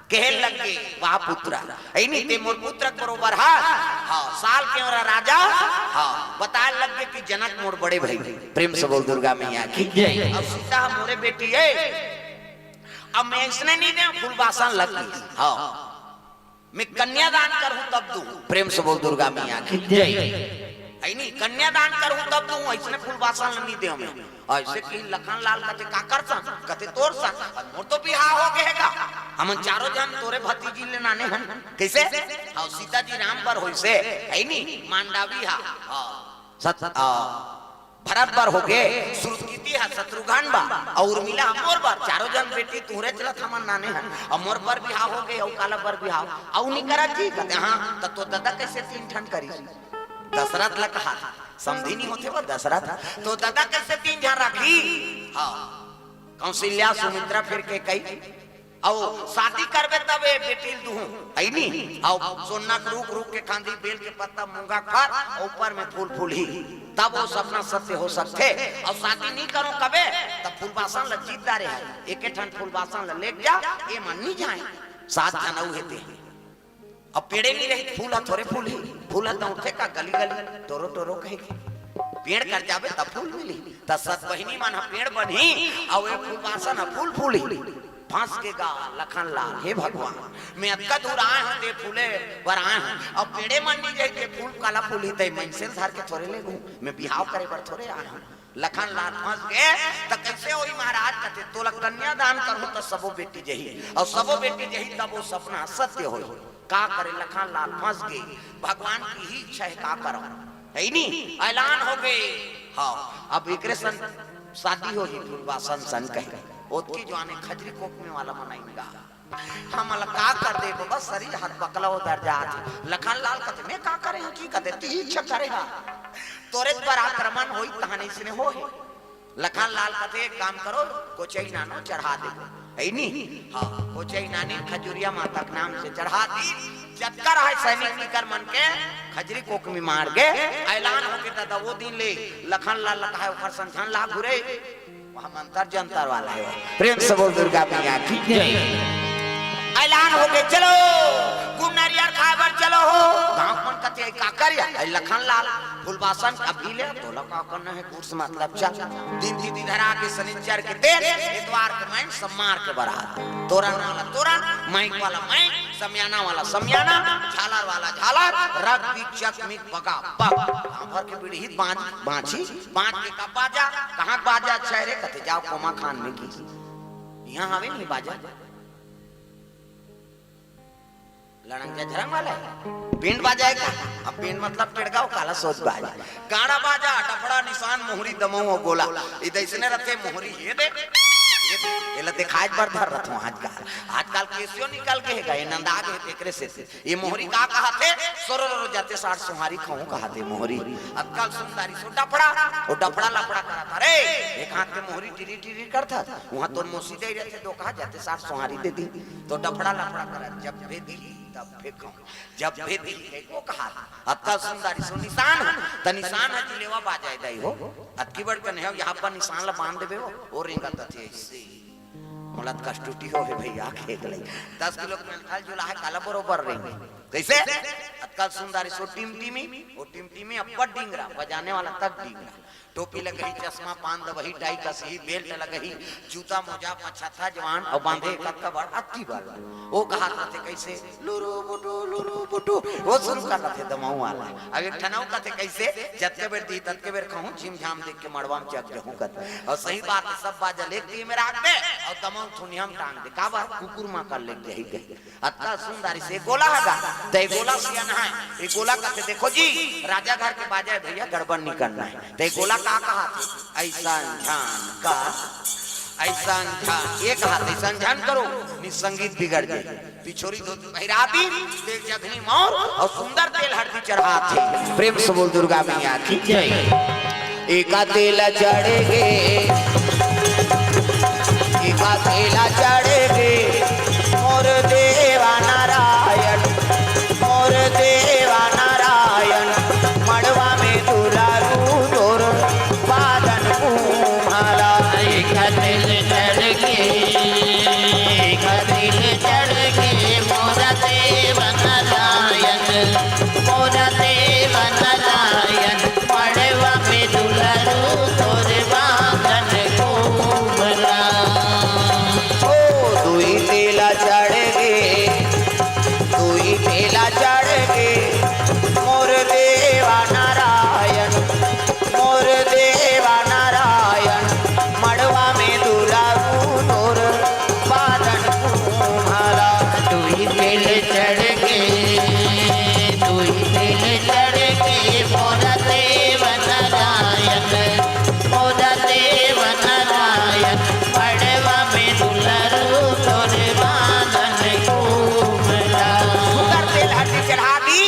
कहे लगे, वाह पुत्र, हे नी, ते मोर पुत्र के बरोबर हस। हाँ, साल के ओरा राजा। हाँ, बताय लगे कि जनक मोर बड़े भाई। प्रेम से बोल दुर्गा मैया की जय। अउ सीता मोरे बेटी हे, अब मैं अइसने नइ देंव फूलबासन लगी। हाँ, मैं कन्यादान करहूं तब दूं। प्रेम से बोल दुर्गा मैया की जय। हे नी, कन्यादान करहूं तब दूं, अइसने फूलबासन ल नइ देंव मैं। अइसे किहिस लखन लाल कथे, का करथस? कथे तोर सन, अब मोर तो बिहाव हो गे हे गा, हमन चारों झन तोरे भतीजी ले नाने हन। कइसे? हाँ, सीता जी राम बर होइसे, हे नी, मांडवी हा, हाँ, सत-, आ, भरत बर हो गे, श्रुतकीर्ति हा शत्रुघ्न बर, अउ उर्मिला हा मोर बर, चारों झन बेटी तुंहरे चलत हमन नाने हन, अउ मोर बर बिहाव हो गे, अउ काला बर बिहाव, अउ नइ करत जी, कथे, हाँ, त तोर ददा कइसे तीन ठन करिस? दशरथ ल कहत, समधी नइ होथे वो दशरथ, तोर ददा कइसे तीन झन राखही? हाँ, कौशल्या, सुमित्रा, फेर कैकई, अउ शादी करबे तब ए बेटी ल दुहूं, हे नी? अउ सोना के रूख, रूख के खांधी, बेल के पत्ता, मूंगा के फर, अउ ऊपर में फूल फूलही, तब वो सपना सत्य हो सकथे। अउ शादी नइ करंव कबे, त फूलबासन ल जीत डारे हे, एके ठन फूलबासन ल लेके जा, ए मन नइ जाय, सात झन अउ हे ते। अब पेड़े नइ रही, फूल ह थोरे फूलही, फूल ह दौड़थे का गली गली, टोरो टोरो कहे के। पेड़ कर जाबे तब फूल मिलही। त सत बहिनी मन ह पेड़ बनही, अउ ए फूलबासन ह फूल फूलही। फंस गे गा लखन लाल, हे भगवान, मैं अतका दूर आय हंव, ते फूले बर आय हंव, अब पेड़े मन नइ जाही, ते फूल काला फूलही, ते मइनसे ल धर के थोरे लेगहूं, मैं बिहाव करे बर थोरे आय हंव। लखन लाल फंस गे, त कइसे होही महाराज? कथे, तोला कन्यादान करहूं त सबो बेटी जही, अउ सबो बेटी जही तब वो सपना सत्य होही। का करे, लखन लाल फंस गे, भगवान के ही इच्छा हे, का करंव, हे नी? ऐलान हो गे, हाँ, अब एकरे सन शादी होही, फूलबासन सन कहे। ओतकी जुवान ए खजरी कोकमी वाला मन आइन गा। हमन ला का कर दे बबा, सरीर हाथ बकला हो दर जात हे। लखन लाल कथे, "मैं का करे हँव?" "की कथे, ती इच्छा करे हा, तोरे पर आक्रमण होई, तहन इसने हो हे।" लखन लाल कथे, "एक काम करो, कोचई नानो चढ़ा देबो।" है नी? हाँ, कोचई नानी खजुरिया माता के नाम से चढ़ा दी। जतका रहे सैनिक निकर मन के खजरी कोकमी मार के ऐलान होके दादा वो दिन ले लखन लाल लखा है ओकर संझन ला घुरे। वहाँ मंतर जंतर वाला है वो। प्रेम से बोल दुर्गा मैया की जय। ऐलान होके चलो, गुड़ नरियर खाए बर चलो हो। गाँव मन कथे, "का कर या?" "ऐ लखन लाल फुलबासन अभी ले, तोला का करना है गुड़ से मतलब, चल।" दिन तिथि धरा के शनिचर के दिन, एतवार के माइन सब मार के बरात। तोरन वाला तोरन, माइक वाला माइक, समियाना वाला समियाना, झालर वाला झालर, रग बीच चक मिक बगा बग। गाँव भर के बिड़हित बाँझ, बाँझी, बाँझ के का बाजा, कहाँ के बाजा अच्छा है रे? कथे, "जाओ कोमा खान में की।" यहाँ हवे नहीं बाजा। लड़ंग झरंग वाला है। बेंड बाजा है का? अब बेंड मतलब टेड़गांव काला सोच बाज। गाड़ा बाजा, डफड़ा, निशान, मोहरी, दमऊ अउ गोला। ई दइसने रथे मोहरी, ये दे, ये दे। एला दिखाए बर धर रथों आजकल। आजकल केसियो निकल के हे गा, ये नंदा के हे, तेकरे से। ये मोहरी का कहाथे? सोरो रो जाते साठ सोहारी खाऊं कहाथे मोहरी। आजकल सुंदरी सो डफड़ा, वो डफड़ा लफड़ा करत हे। अरे, एक हाथ के मोहरी टिरी टिरी करत हे। उहाँ तोर मोसी दे रथे, दो कहा जाते साठ सोहारी दे दी। तो डफड़ा लफड़ा करत, जब भेदी तब फेंकूं, जब भेदी फेंको कहा। अतका सुंदर इसो निशान है, त निशान है जिलेवा बाजाए दाई हो। अतकी बड़ कन्हे हो, यहाँ पर निशान ला बांध देबे हो, वो रेंगत अथे ऐसे। मोला त कष्टुटी हो हे भैया, खेक ले। दस किलो के मेंथल जुला है, काला बरोबर रेंगे। कैसे? अतका सुंदर इसो टिमटिमी, वो टिमटिमी अब्बड़ डिंगरा, बजाने वाला तक डिंगरा। टोपी लगही, चश्मा, पान दबही, टाई कसही, बेल्ट लगही, जूता मोजा, पछाथा जवान, अउ बांधे कतका बड़ अतकी बड़। वो कहा कथे कैसे, "लुरु बुटु, लुरु बुटु", वो शुरू कर देथे दमाऊ वाला। अब एक ठनऊ कथे कैसे, "जतके बेर दी, ततके बेर खाहूं, झिमझाम देख के मड़वा में चक जहूं" कथे। अउ सही बात है, सब बाजा लेके में राख दे, अउ दमाऊ थुनिया में टांग दे। काबर? कुकुर मां कर लेके जाही कही। अतका सुंदर से गोला हगा, ते गोला सियान है। ये गोला कथे, "देखो जी, राजा घर के बाजा है भैया, गड़बड़ नहीं करना है।" ते गोला का कहा थे? "ऐसा जान का, ऐसा जान।" ये कहा थे, "ऐसा जान करो, नहीं संगीत बिगड़ जाए।" पिछोरी धोती पहिरा दी, तेल चखनी मौर अउ सुंदर तेल हरदी चढ़ा थे। प्रेम से बोल दुर्गा मैया की जय। एका तेला चढ़ गे, एका तेला चढ़ गे, मोर देवा नारायण, मोर देवा नारायण, मड़वा में दुलारू तोर बादन कुम्हाला। एका तेल चढ़ गे, एका तेल चढ़ गे, मोर देवा नारायण, मोर देवा नारायण, मड़वा में दुलारू तोर बादन कुम्हाला। ओ दुई तेला चढ़ गे, दुई तेला चढ़ गे, मोर देवा नारायण, मोर देवा नारायण, मड़वा में दुलारू तोर बादन कुम्हाला। दुई तेल चढ़ गे, दुई तेल चढ़ गे, मोर देवा नारायण, मोर देवा नारायण, मड़वा में दुलारू तोर बादन कुम्हाला। सुंदर तेल हरदी चढ़ा दी,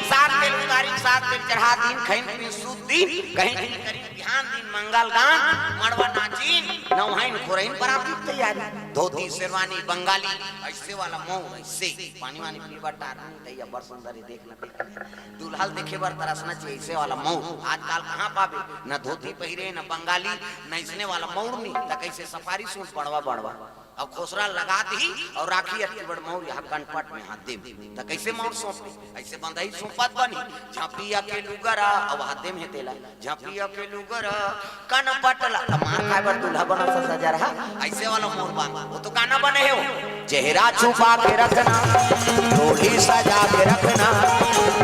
सात तेल उतारी, सात तेल चढ़ा दी, खइन पीन सूत दी, कहीं कहीं करी बिहान दिन मंगल गान, मड़वा नाचिन, नौहाइन खोरइन बराती तैयारी। धोती, शेरवानी, बंगाली, ऐसे वाला मऊ, ऐसे पानी वानी पीए बर टार नहीं तैया, बड़ सुंदर ही देखना, देखना। दूल्हा ल देखे बर तरसना चाहिए, ऐसे वाला मऊ। आजकल कहाँ पाबे, न धोती पहिरे, न बंगाली, न इसने वाला मऊ नहीं, त कैसे सफारी सूट बड़वा बड़वा। अब खोसरा लगा दी अउ राखी अतकी बड़ मऊ यहाँ कनपट में हाथ दे, त कैसे मऊ सौंपे? ऐसे बंधई सौंपत बनी, झांपिया के लुगरा, अउ हाथ दे में तेला, झांपिया के लुगरा, कनपट ला, त मार खाए बर दूल्हा बना सा सजा रहा, ऐसे वाला मऊ बांध, वो तो गाना बने है वो। चेहरा छुपा के रखना, डोली सजा के रखना,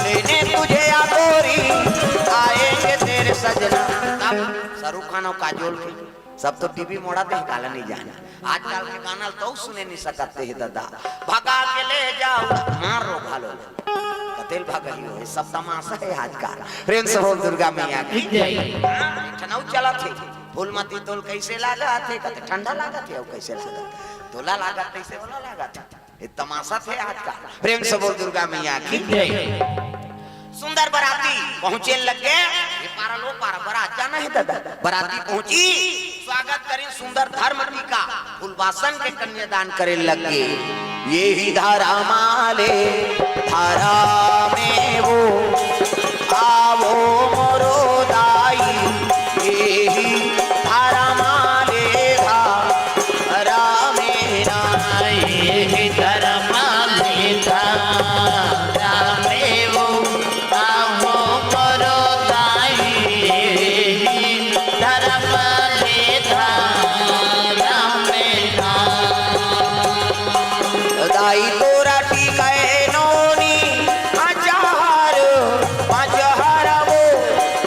लेने तुझे या गोरी, आएंगे तेरे सजना। तब शाहरुख खान अउ काजोल के सब तो टीवी मोड़ा दे, काला नहीं जाना। आजकल के गाना ल तो सुने नहीं सकत हे दादा। भगा के ले जाओ, मार लो, भालो। कतेल भगही हो, ये सब तमाशा है आजकल। प्रेम से बोल दुर्गा मैया की जय। ठनऊ चलत हे। फूलमती तोला कइसे लागत हे? कथे ठंडा लागत हे। अउ कइसे लागत? तोला लागत तइसे ओला लागत हे। ये तमाशा थे आज का। प्रेम से बोल दुर्गा मैया की जय। सुंदर बराती पहुंचे लग गे। ये पारा लो पारा, बरात जाना हे दादा। बराती पहुंची, स्वागत करिन सुंदर धर्म टीका, फूलबासन के कन्यादान करे लग गे। ये ही धर्म आले धर्म में वो, आवो मोरो दाई, ये ही धर्म आले धर्म में ना। ये ही धर्म आले धर्म में वो, आवो मोरो दाई, ये ही धर्म आले धर्म में ना। दाई तोरा टीके नोनी अचार, पाँच हर वो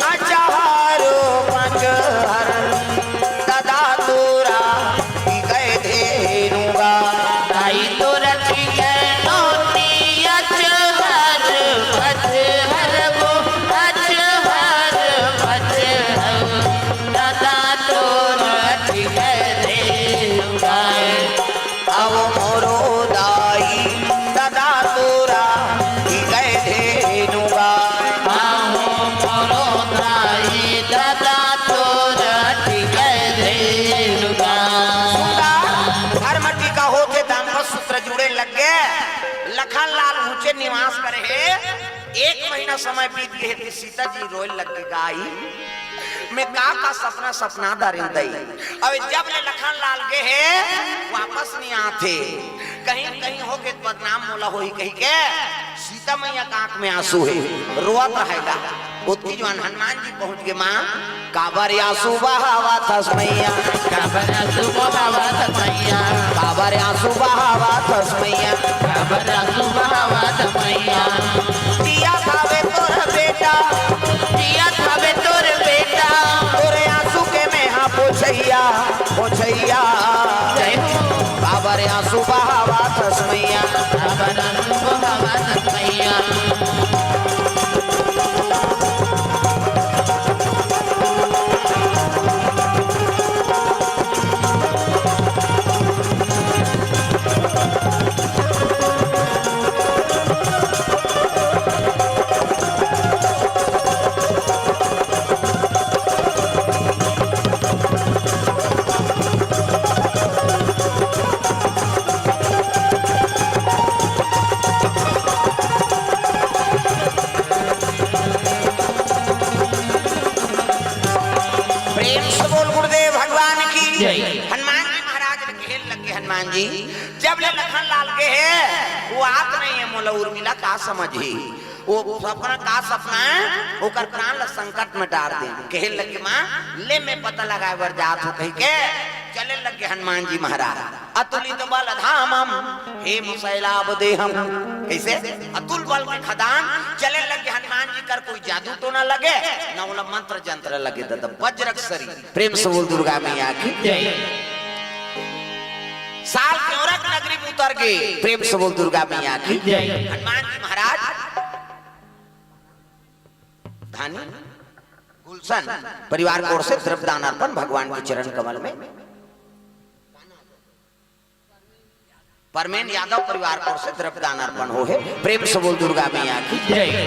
अचार, पाँच हर दादा तोरा टीके धेनुगा। दाई तोरा टीके नोनी अचार, पाँच हर वो अचार, पाँच हर दादा तोरा टीके धेनुगा। अउ मोरो दाई दादा तोरा टीके धेनुगा। अउ मोरो दाई दादा तोरा टीके धेनुगा। सुंदर धर्म टीका होके दाम्पत्य सूत्र जुड़े लग गे। लखन लाल ऊंचे निवास करे हे। एक महीना समय बीत गे हे, त सीता जी रोए लग गे, गाई, मैं का का सपना सपना दारेंव दई। अब जब ले लखन लाल गे हे, वापस नइ आत हे। कहीं कहीं होके बदनाम मोला होही कहिके सीता मैया के आंख में आंसू हे, रोवत रहेगा। ओतकी जुवार हनुमान जी पहुंच गे, मां, काबर आंसू बहावत हस मैया? काबर आंसू बहावत हस मैया? काबर आंसू बहावत हस मैया? काबर आंसू बहावत हस मैया? जियत हवे तोर बेटा, जियत हवे तोर बेटा, तोरे आंसू के मैं हा पोछइया, पोछइया। जय हो। काबर आंसू बहावत हस मैया? काबर आंसू बहावत हस मैया? प्रेम से बोल गुरुदेव भगवान की जय। हनुमान जी महाराज ल कहे लग गे, हनुमान जी, जब ले लखन लाल गे हे, वो आत नइ हे, मोला उर्मिला का समझही, वो सपना का सपना हे, ओकर प्राण ल संकट में डार दे। कहे लग गे, मां, ले मैं पता लगाए बर जात हंव कहिके चले लग गे हनुमान जी महाराज। अतुलित बल धामम, हेम शैलाभ देहम। कइसे? अतुल बल के खदान। चले लग गे हनुमान जी कर, कोई जादू टोना लगे, न ओला मंत्र जंत्र लगे, दादा, वज्रक शरीर। प्रेम से बोल दुर्गा मैया की जय। साल के औरत नगरी में उतर गे। प्रेम से बोल दुर्गा मैया की जय। हनुमान जी महाराज धानी गुलशन परिवार की ओर से द्रव्यदान अर्पण भगवान के चरण कमल में। परमेन यादव परिवार की ओर से द्रव्यदान अर्पण हो हे। प्रेम से बोल दुर्गा मैया की जय।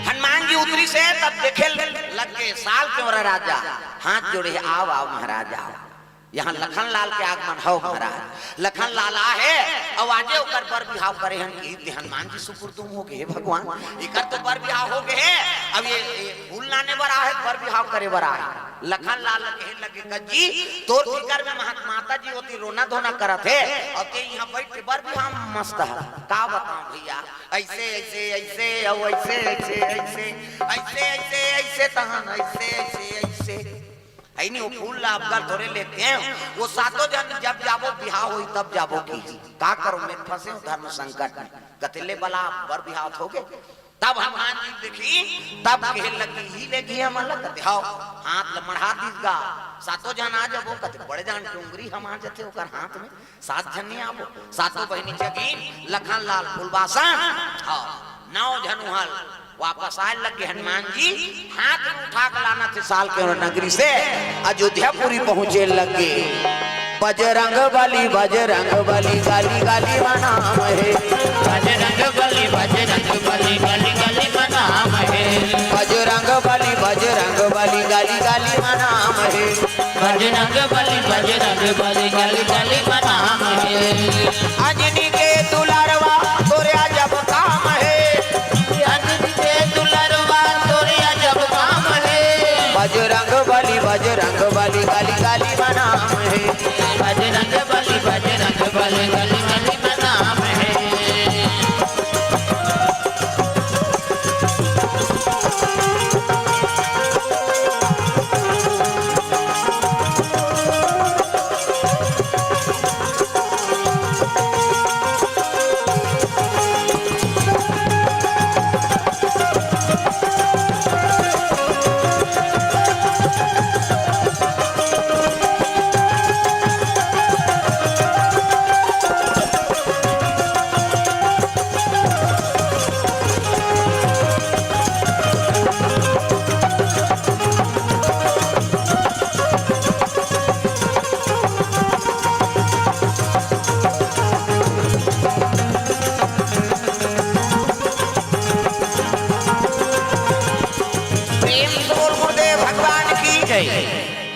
हनुमान जी उतरिस हे तब देखे लग गे साल के औरत राजा हाथ जोड़े हे, आव, आव महाराज, आव। यहां लखन लाल के आगमन हव महाराज। लखन लाल आहे, अउ आजे ओकर बर बिहाव करे हन कि ते हनुमान जी सुपुर्दुम हो गे, हे भगवान, एकर तो बर बिहाव हो गे हे। अब ये, ये फूल लाने बर आहे, बर बिहाव करे बर आहे। लखन लाल कहे लगे, "कज्जी, तोर फिकर में महा-, माता जी ओती रोना धोना करत हे, अउ ते इहां बइठ के बर बिहाव में मस्त हे।" का बतावं भइया, अइसे, अइसे, अइसे, अउ अइसे, अइसे, अइसे, अइसे, अइसे, अइसे, तहन अइसे, अइसे, अइसे। हइ नी, वो फूल ला अब कल थोरे लेते हैं, वो सातों झन जब जाबो, बिहाव होही तब जाबो कि। का करों, मैं फंसे हंव धर्म संकट में। कथे, "ले बला, बर बिहाव हो गे।" तब हनुमान जी देखिस, तब कहे लगिस, "इही लेगही हमन ला?" कथे, "हव।" हाथ ला मढ़ा दिस गा, "सातों झन आ जाबो?" कथे, "बड़े जान डोंगरी हमा जथे ओकर हाथ में, सात झन नइ आबो?" सातों बहिनी जगिन, लखन लाल फूलबासन, हव, नौ झन उहां वापस आए लगे हनुमान जी, हाथ में उठा के लानथे सालकेंवरा नगरी से, अयोध्यापुरी पहुंचे लगे। बजरंग बली, बजरंग बली, गली गली मा नाम हे। बजरंग बली, बजरंग बली, गली गली मा नाम हे। बजरंग बली, बजरंग बली, गली गली मा नाम हे। बजरंग बली, बजरंग बली, गली गली मा नाम हे। अंजनी के दुलरवा तोरे अजब काम हे। अंजनी के दुलरवा तोरे अजब काम हे। बजरंग बली, बजरंग बली, गली गली मा नाम हे। बजरंग बली, बजरंग बली, गली गली मा नाम हे। प्रेम से बोल गुरुदेव भगवान की जय।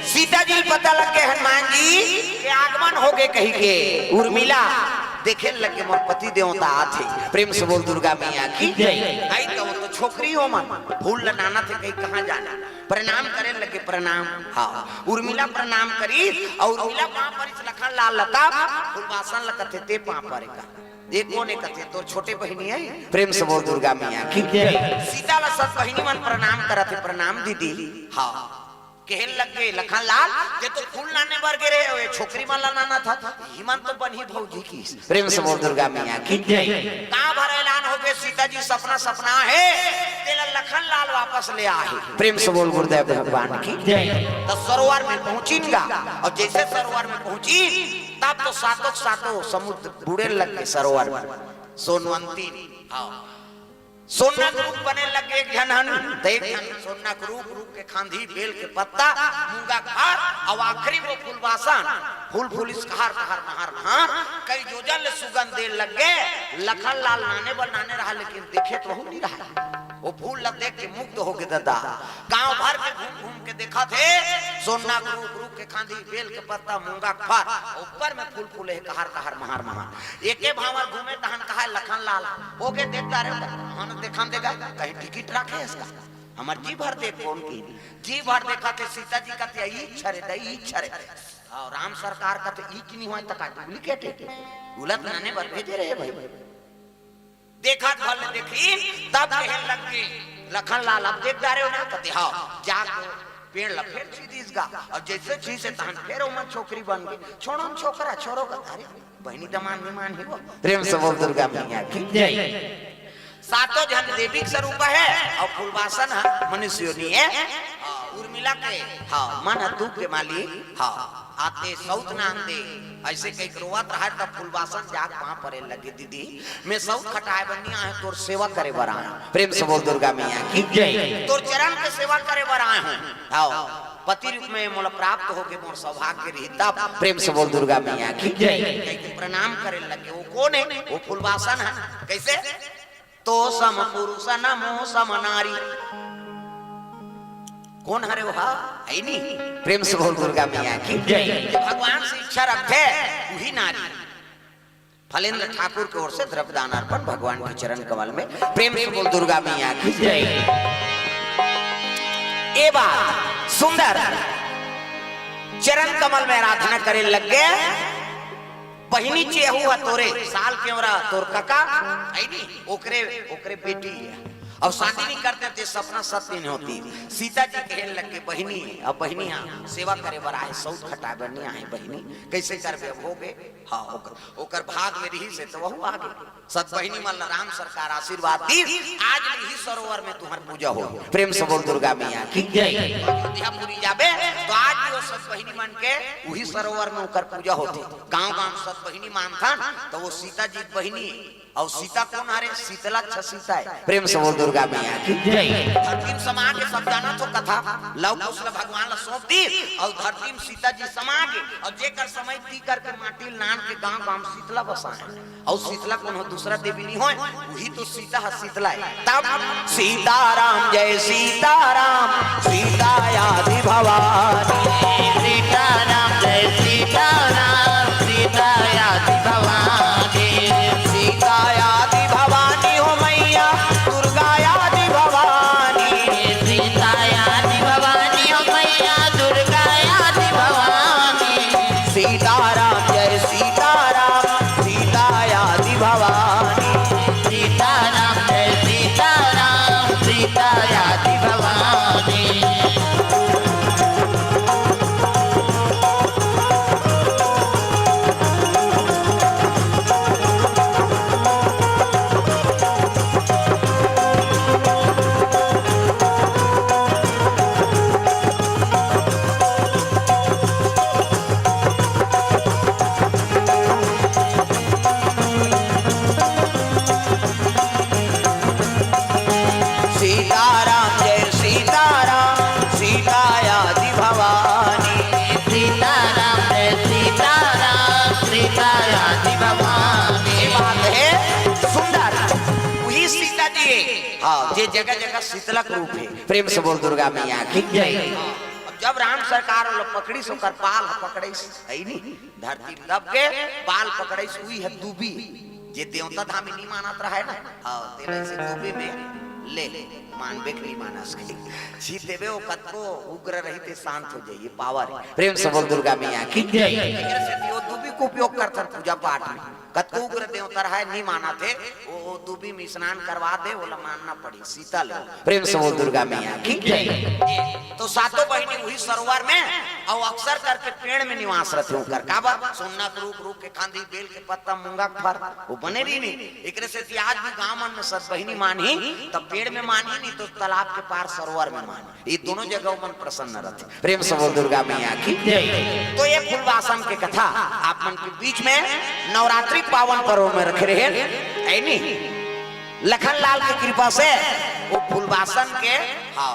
सीता जी ल पता लग गे हनुमान जी के आगमन हो गे कही के। उर्मिला देखे लगे मोर पति देवता आथे। प्रेम से बोल दुर्गा मैया की जय। आई तो वो तो छोकरी हो मन, फूल ल लानथे कही कहाँ जाना। प्रणाम करे लगे, प्रणाम। हाँ, उर्मिला प्रणाम करी अउ उर्मिला पाँव परिस लखन लाल ल। फूलबासन ल कथे ते पाँव परे का। ये कोन हे कथे? तोर छोटे बहिनी हे। प्रेम से बोल दुर्गा मैया की जय। सीता ल सब बहिनी मन प्रणाम करथे, प्रणाम दीदी। हाँ, कहे लगे लखन लाल, ते तो फूल लाने बर गे रहे, छोकरी मन ल लानथस, इही मन तो बनही भौजी की। प्रेम से बोल दुर्गा मैया की जय। गाँव भर ऐलान हो गे, सीता जी सपना सपना हे, तेला लखन लाल वापस ले आहे। प्रेम से बोल गुरुदेव भगवान की जय। तो सरोवर में पहुंचिन गा, अउ जैसे सरोवर में पहुंचिन, तब तो सातों के सातों समुद्र बूड़े लग गे सरोवर में। सोनवंती, हाँ, सोना के रूख बने लगे एक झन हन, त एक झन सोना के रूख, रूख के खांधी, बेल के पत्ता, मूंगा के फर, अउ आखिरी वो फूलबासन, फूल फूलिस कहार कहार महार महार, कई जोजन ले सुगंध दे लगे। लखन लाल लाने बर लाने रहा, लेकिन देखे तो वहू नहीं रहा। वो फूल ला देख के मुग्ध हो गे ददा। गांव भर के घूम घूम के देखथे, सोना के रूख, रूख के खांधी, बेल के पत्ता, मूंगा के फर, ऊपर में फूल फूले हे कहार कहार महार महार। एके भांवर घूमे तहन कहा लखन लाल, हो गे देख डारे, हम देखन देगा, कहीं टिकट रखे हे इसका। हमर जी भर देख कोन की, जी भर देखथे सीता जी कथे, "ई छरे दई, ई छरे।" अउ राम सरकार कथे, "ई कि नहीं होय, त का डुप्लीकेट हे? गलत लाने बर भेजे रहे भाई।" देखत भर ले देखिन, तब कहे लग गे, "लखन लाल, अब देख डारे हो ना?" कथे, "हाँ।" जाके पेड़ ला फेर छीदिस गा, अउ जैसे छीदिस तहन फेर ओमन छोकरी बन गे। छोड़न छोकरा, छोरो का, अरे, बहिनी दमान निमान हे वो। प्रेम से बोल दुर्गा मैया की जय। सातों झन देवी के स्वरूप हे, अउ फूलबासन ह मनुष्य योनि हे। हाँ, उर्मिला के, हाँ, मन ह दुख के माली, हाँ, आते सौत नांदे, ऐसे कही के रोवत रहा, तब फूलबासन जाके पाँव परे लगे, "दीदी, मैं सौत खटाए बर नहीं आए हूँ, तोर सेवा करे बर आए हूँ।" प्रेम से बोल दुर्गा मैया की जय। "तोर चरण के सेवा करे बर आए हूँ।" हाँ, पति रूप में मोला प्राप्त हो गे, मोर सौभाग्य रही तब। प्रेम से बोल दुर्गा मैया की जय। कहि के प्रणाम करे लगे। वो कोन हे? वो फूलबासन ह। कैसे? "तो सम पुरुष न मो सम नारी।" कोन हरे वो? हे नहीं? प्रेम से बोल दुर्गा मैया की जय। जे भगवान से इच्छा रखथे, उही नारी। फलेंद्र ठाकुर के ओर से द्रव्य दान अर्पण भगवान के चरण कमल में। प्रेम से बोल दुर्गा मैया की जय। ए बात सुंदर चरण कमल में आराधना करे लग गे। बहिनी चेहू ह तोरे, सालकेंवरा तोर कका, हे नी? ओकरे, ओकरे बेटी हे। अउ शादी नहीं करते ते सपना सत्य नहीं होती। सीता जी कहे लग गे, "बहिनी, अब बहिनी हाँ सेवा करे बर आए, सौत खटाए बर नहीं आए बहिनी, कैसे करबे अब हो गे?" हाँ, ओकर, ओकर भाग में रही से तो वहू आ गे। सत बहिनी मन ला राम सरकार आशीर्वाद दी, आज ले इही सरोवर में तुम्हार पूजा हो। प्रेम से बोल दुर्गा मैया की जय। अयोध्यापुरी जाबे तो आज भी वो सत बहिनी मन के उही सरोवर में ओकर पूजा होथे। गांव गांव सत बहिनी मानथन तो वो सीता जी के बहिनी हे। अउ सीता कोन हरे? शीतला अच्छा सीता हे। प्रेम से बोल दुर्गा दुर्गा मैया की जय। धरती में समा के सब जानत हो कथा, लव कुश ल भगवान ल सौंप दी अउ धरती में सीता जी समा गे अउ जेकर समय ती करके माटी ल नान के गांव गांव शीतला बसाए। अउ शीतला कोनो दूसरा देवी नहीं होय, वही तो सीता ह शीतला है। तब सीताराम जय सीताराम, सीता आदि भवानी। सीताराम जय सीताराम, सीता आदि भवानी। सीता आदि भवानी हो मैया, दुर्गा आदि भवानी। सीता आदि भवानी हो मैया, दुर्गा आदि भवानी। सीताराम जय सीताराम, सीता आदि भवानी। सीताराम जय सीताराम, सीता आदि भवानी। सीताराम जय सीताराम, सीता आदि भवानी। सीताराम जय सीताराम, सीता आदि भवानी। ये बात है सुंदर, वही सीता जी है। हाँ, जे जगह जगह शीतलक रूप है। प्रेम से बोल दुर्गा मैया की जय। अब जब राम सरकार ओला पकड़िस, ओकर बाल पकड़िस, है नी, धरती दब के बाल पकड़िस, उही है दूबी। जे देवता धामी नहीं मानत रहे ना, हाँ, तेरे से दूबी में ले, मानबे के नहीं मानस के। जी देवे, वो कतको उग्र रही ते शांत हो जाइए, पावर है। प्रेम से बोल दुर्गा मैया की जय। एकरे से वो दूबी को उपयोग करथन पूजा पाठ में। कतको उग्र देवता रहे, नहीं मानत हे, वो, वो दूबी में स्नान करवा दे, ओला मानना पड़ी, शीतल हो। प्रेम से बोल दुर्गा मैया की जय। तो सातों बहिनी वही सरोवर में, अउ अक्सर करके पेड़ में निवास रथे ओकर। काबर? सोना के रूख, रूख के खांधी, बेल के पत्ता, मूंगा के फर, वो बने रही नहीं। एकरे से आज भी गांव मन में सब बहिनी मानही, तब पेड़ में मानही, नहीं तो तालाब के पार सरोवर में मानही। ये दोनों जगह मन प्रसन्न रहते। प्रेम से बोल दुर्गा मैया की जय। तो ये फुलवासन के कथा आप मन के बीच में नवरात्रि पावन पर्व में रखे रहे, है नी? लखन लाल की कृपा से वो फुलवासन के, हाँ,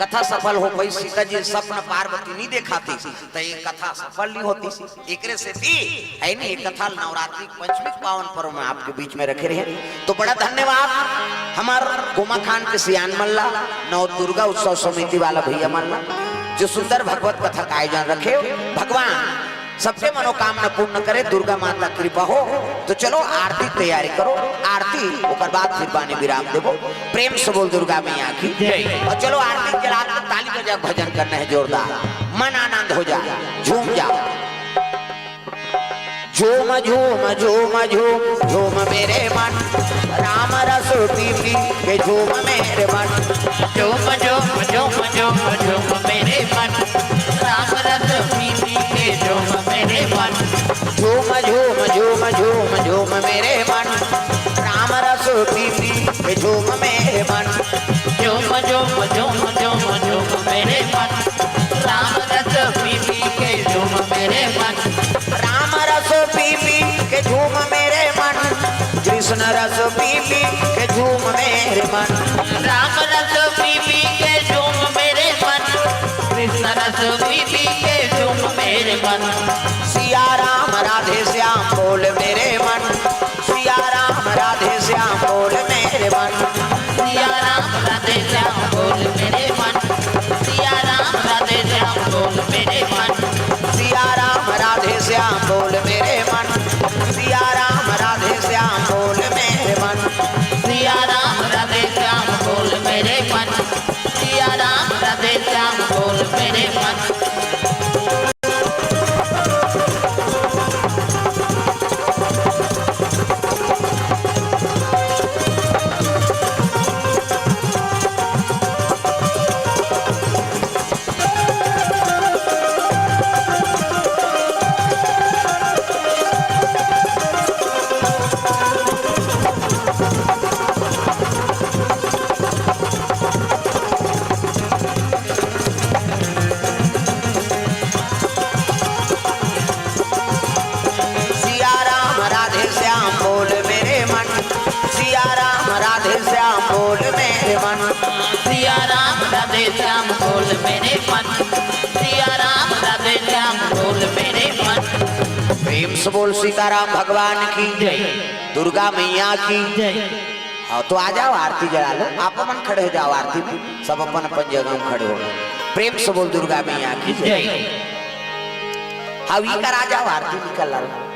कथा सफल हो गई। सीता जी स्वप्न पार्वती नहीं देखाती, तो ये कथा सफल नहीं होती। एकरे सेती, है नी, ये कथा नवरात्रि पंचमी के पावन पर्व में आपके बीच में रखे रहे। तो बड़ा धन्यवाद हमार गोमाखान के सियान मन ला, नव दुर्गा उत्सव समिति वाला भैया मन ला, जो सुंदर भगवत कथा का आयोजन रखे। भगवान सबके मनोकामना पूर्ण करे, दुर्गा माता कृपा हो। तो चलो आरती तैयारी करो, आरती ओकर बाद फिर बानी विराम देबो। प्रेम से बोल दुर्गा मैया की जय। और चलो आरती चला के ताली बजा, भजन करना है जोरदार, मन आनंद हो जाए, झूम जाओ। झूम झूम झूम झूम झूम मेरे मन, राम रस पी पी के झूम मेरे मन। झूम झूम झूम झूम झूम मेरे मन, राम रस पी पी के झूम मेरे मन। झूम झूम झूम झूम झूम मेरे मन, राम रस पी पी के झूम मेरे मन। झूम झूम झूम झूम झूम मेरे मन, राम रस पी पी के झूम मेरे मन। राम रस पी पी के झूम मेरे मन, कृष्ण रस पी पी के झूम मेरे मन। राम रस पी पी के झूम मेरे मन, कृष्ण रस पी पी के झूम मेरे मन। सिया राम राधे श्याम बोल मेरे मन, सिया राम राधे श्याम बोल मेरे मन। सिया राम राधे श्याम बोल मेरे मन, सिया राम राधे श्याम बोल मेरे मन। सिया राम राधे श्याम बोल मेरे मन, सिया राम राधे श्याम बोल मेरे मन। सिया राम राधे श्याम बोल मेरे मन, सिया राम राधे श्याम बोल मेरे मन। राम बोल मेरे मन, सिया राम राधे श्याम बोल मेरे मन। प्रेम से बोल सीताराम भगवान की, जय। दुर्गा मैया की। जय। हाँ, तो आ जाओ, आरती जला लो। आप मन खड़े हो जाओ आरती में, सब अपन अपन जगह में खड़े हो। प्रेम से बोल दुर्गा मैया की, जय। जय। हाँ, ये करा जाओ, आरती निकल ला।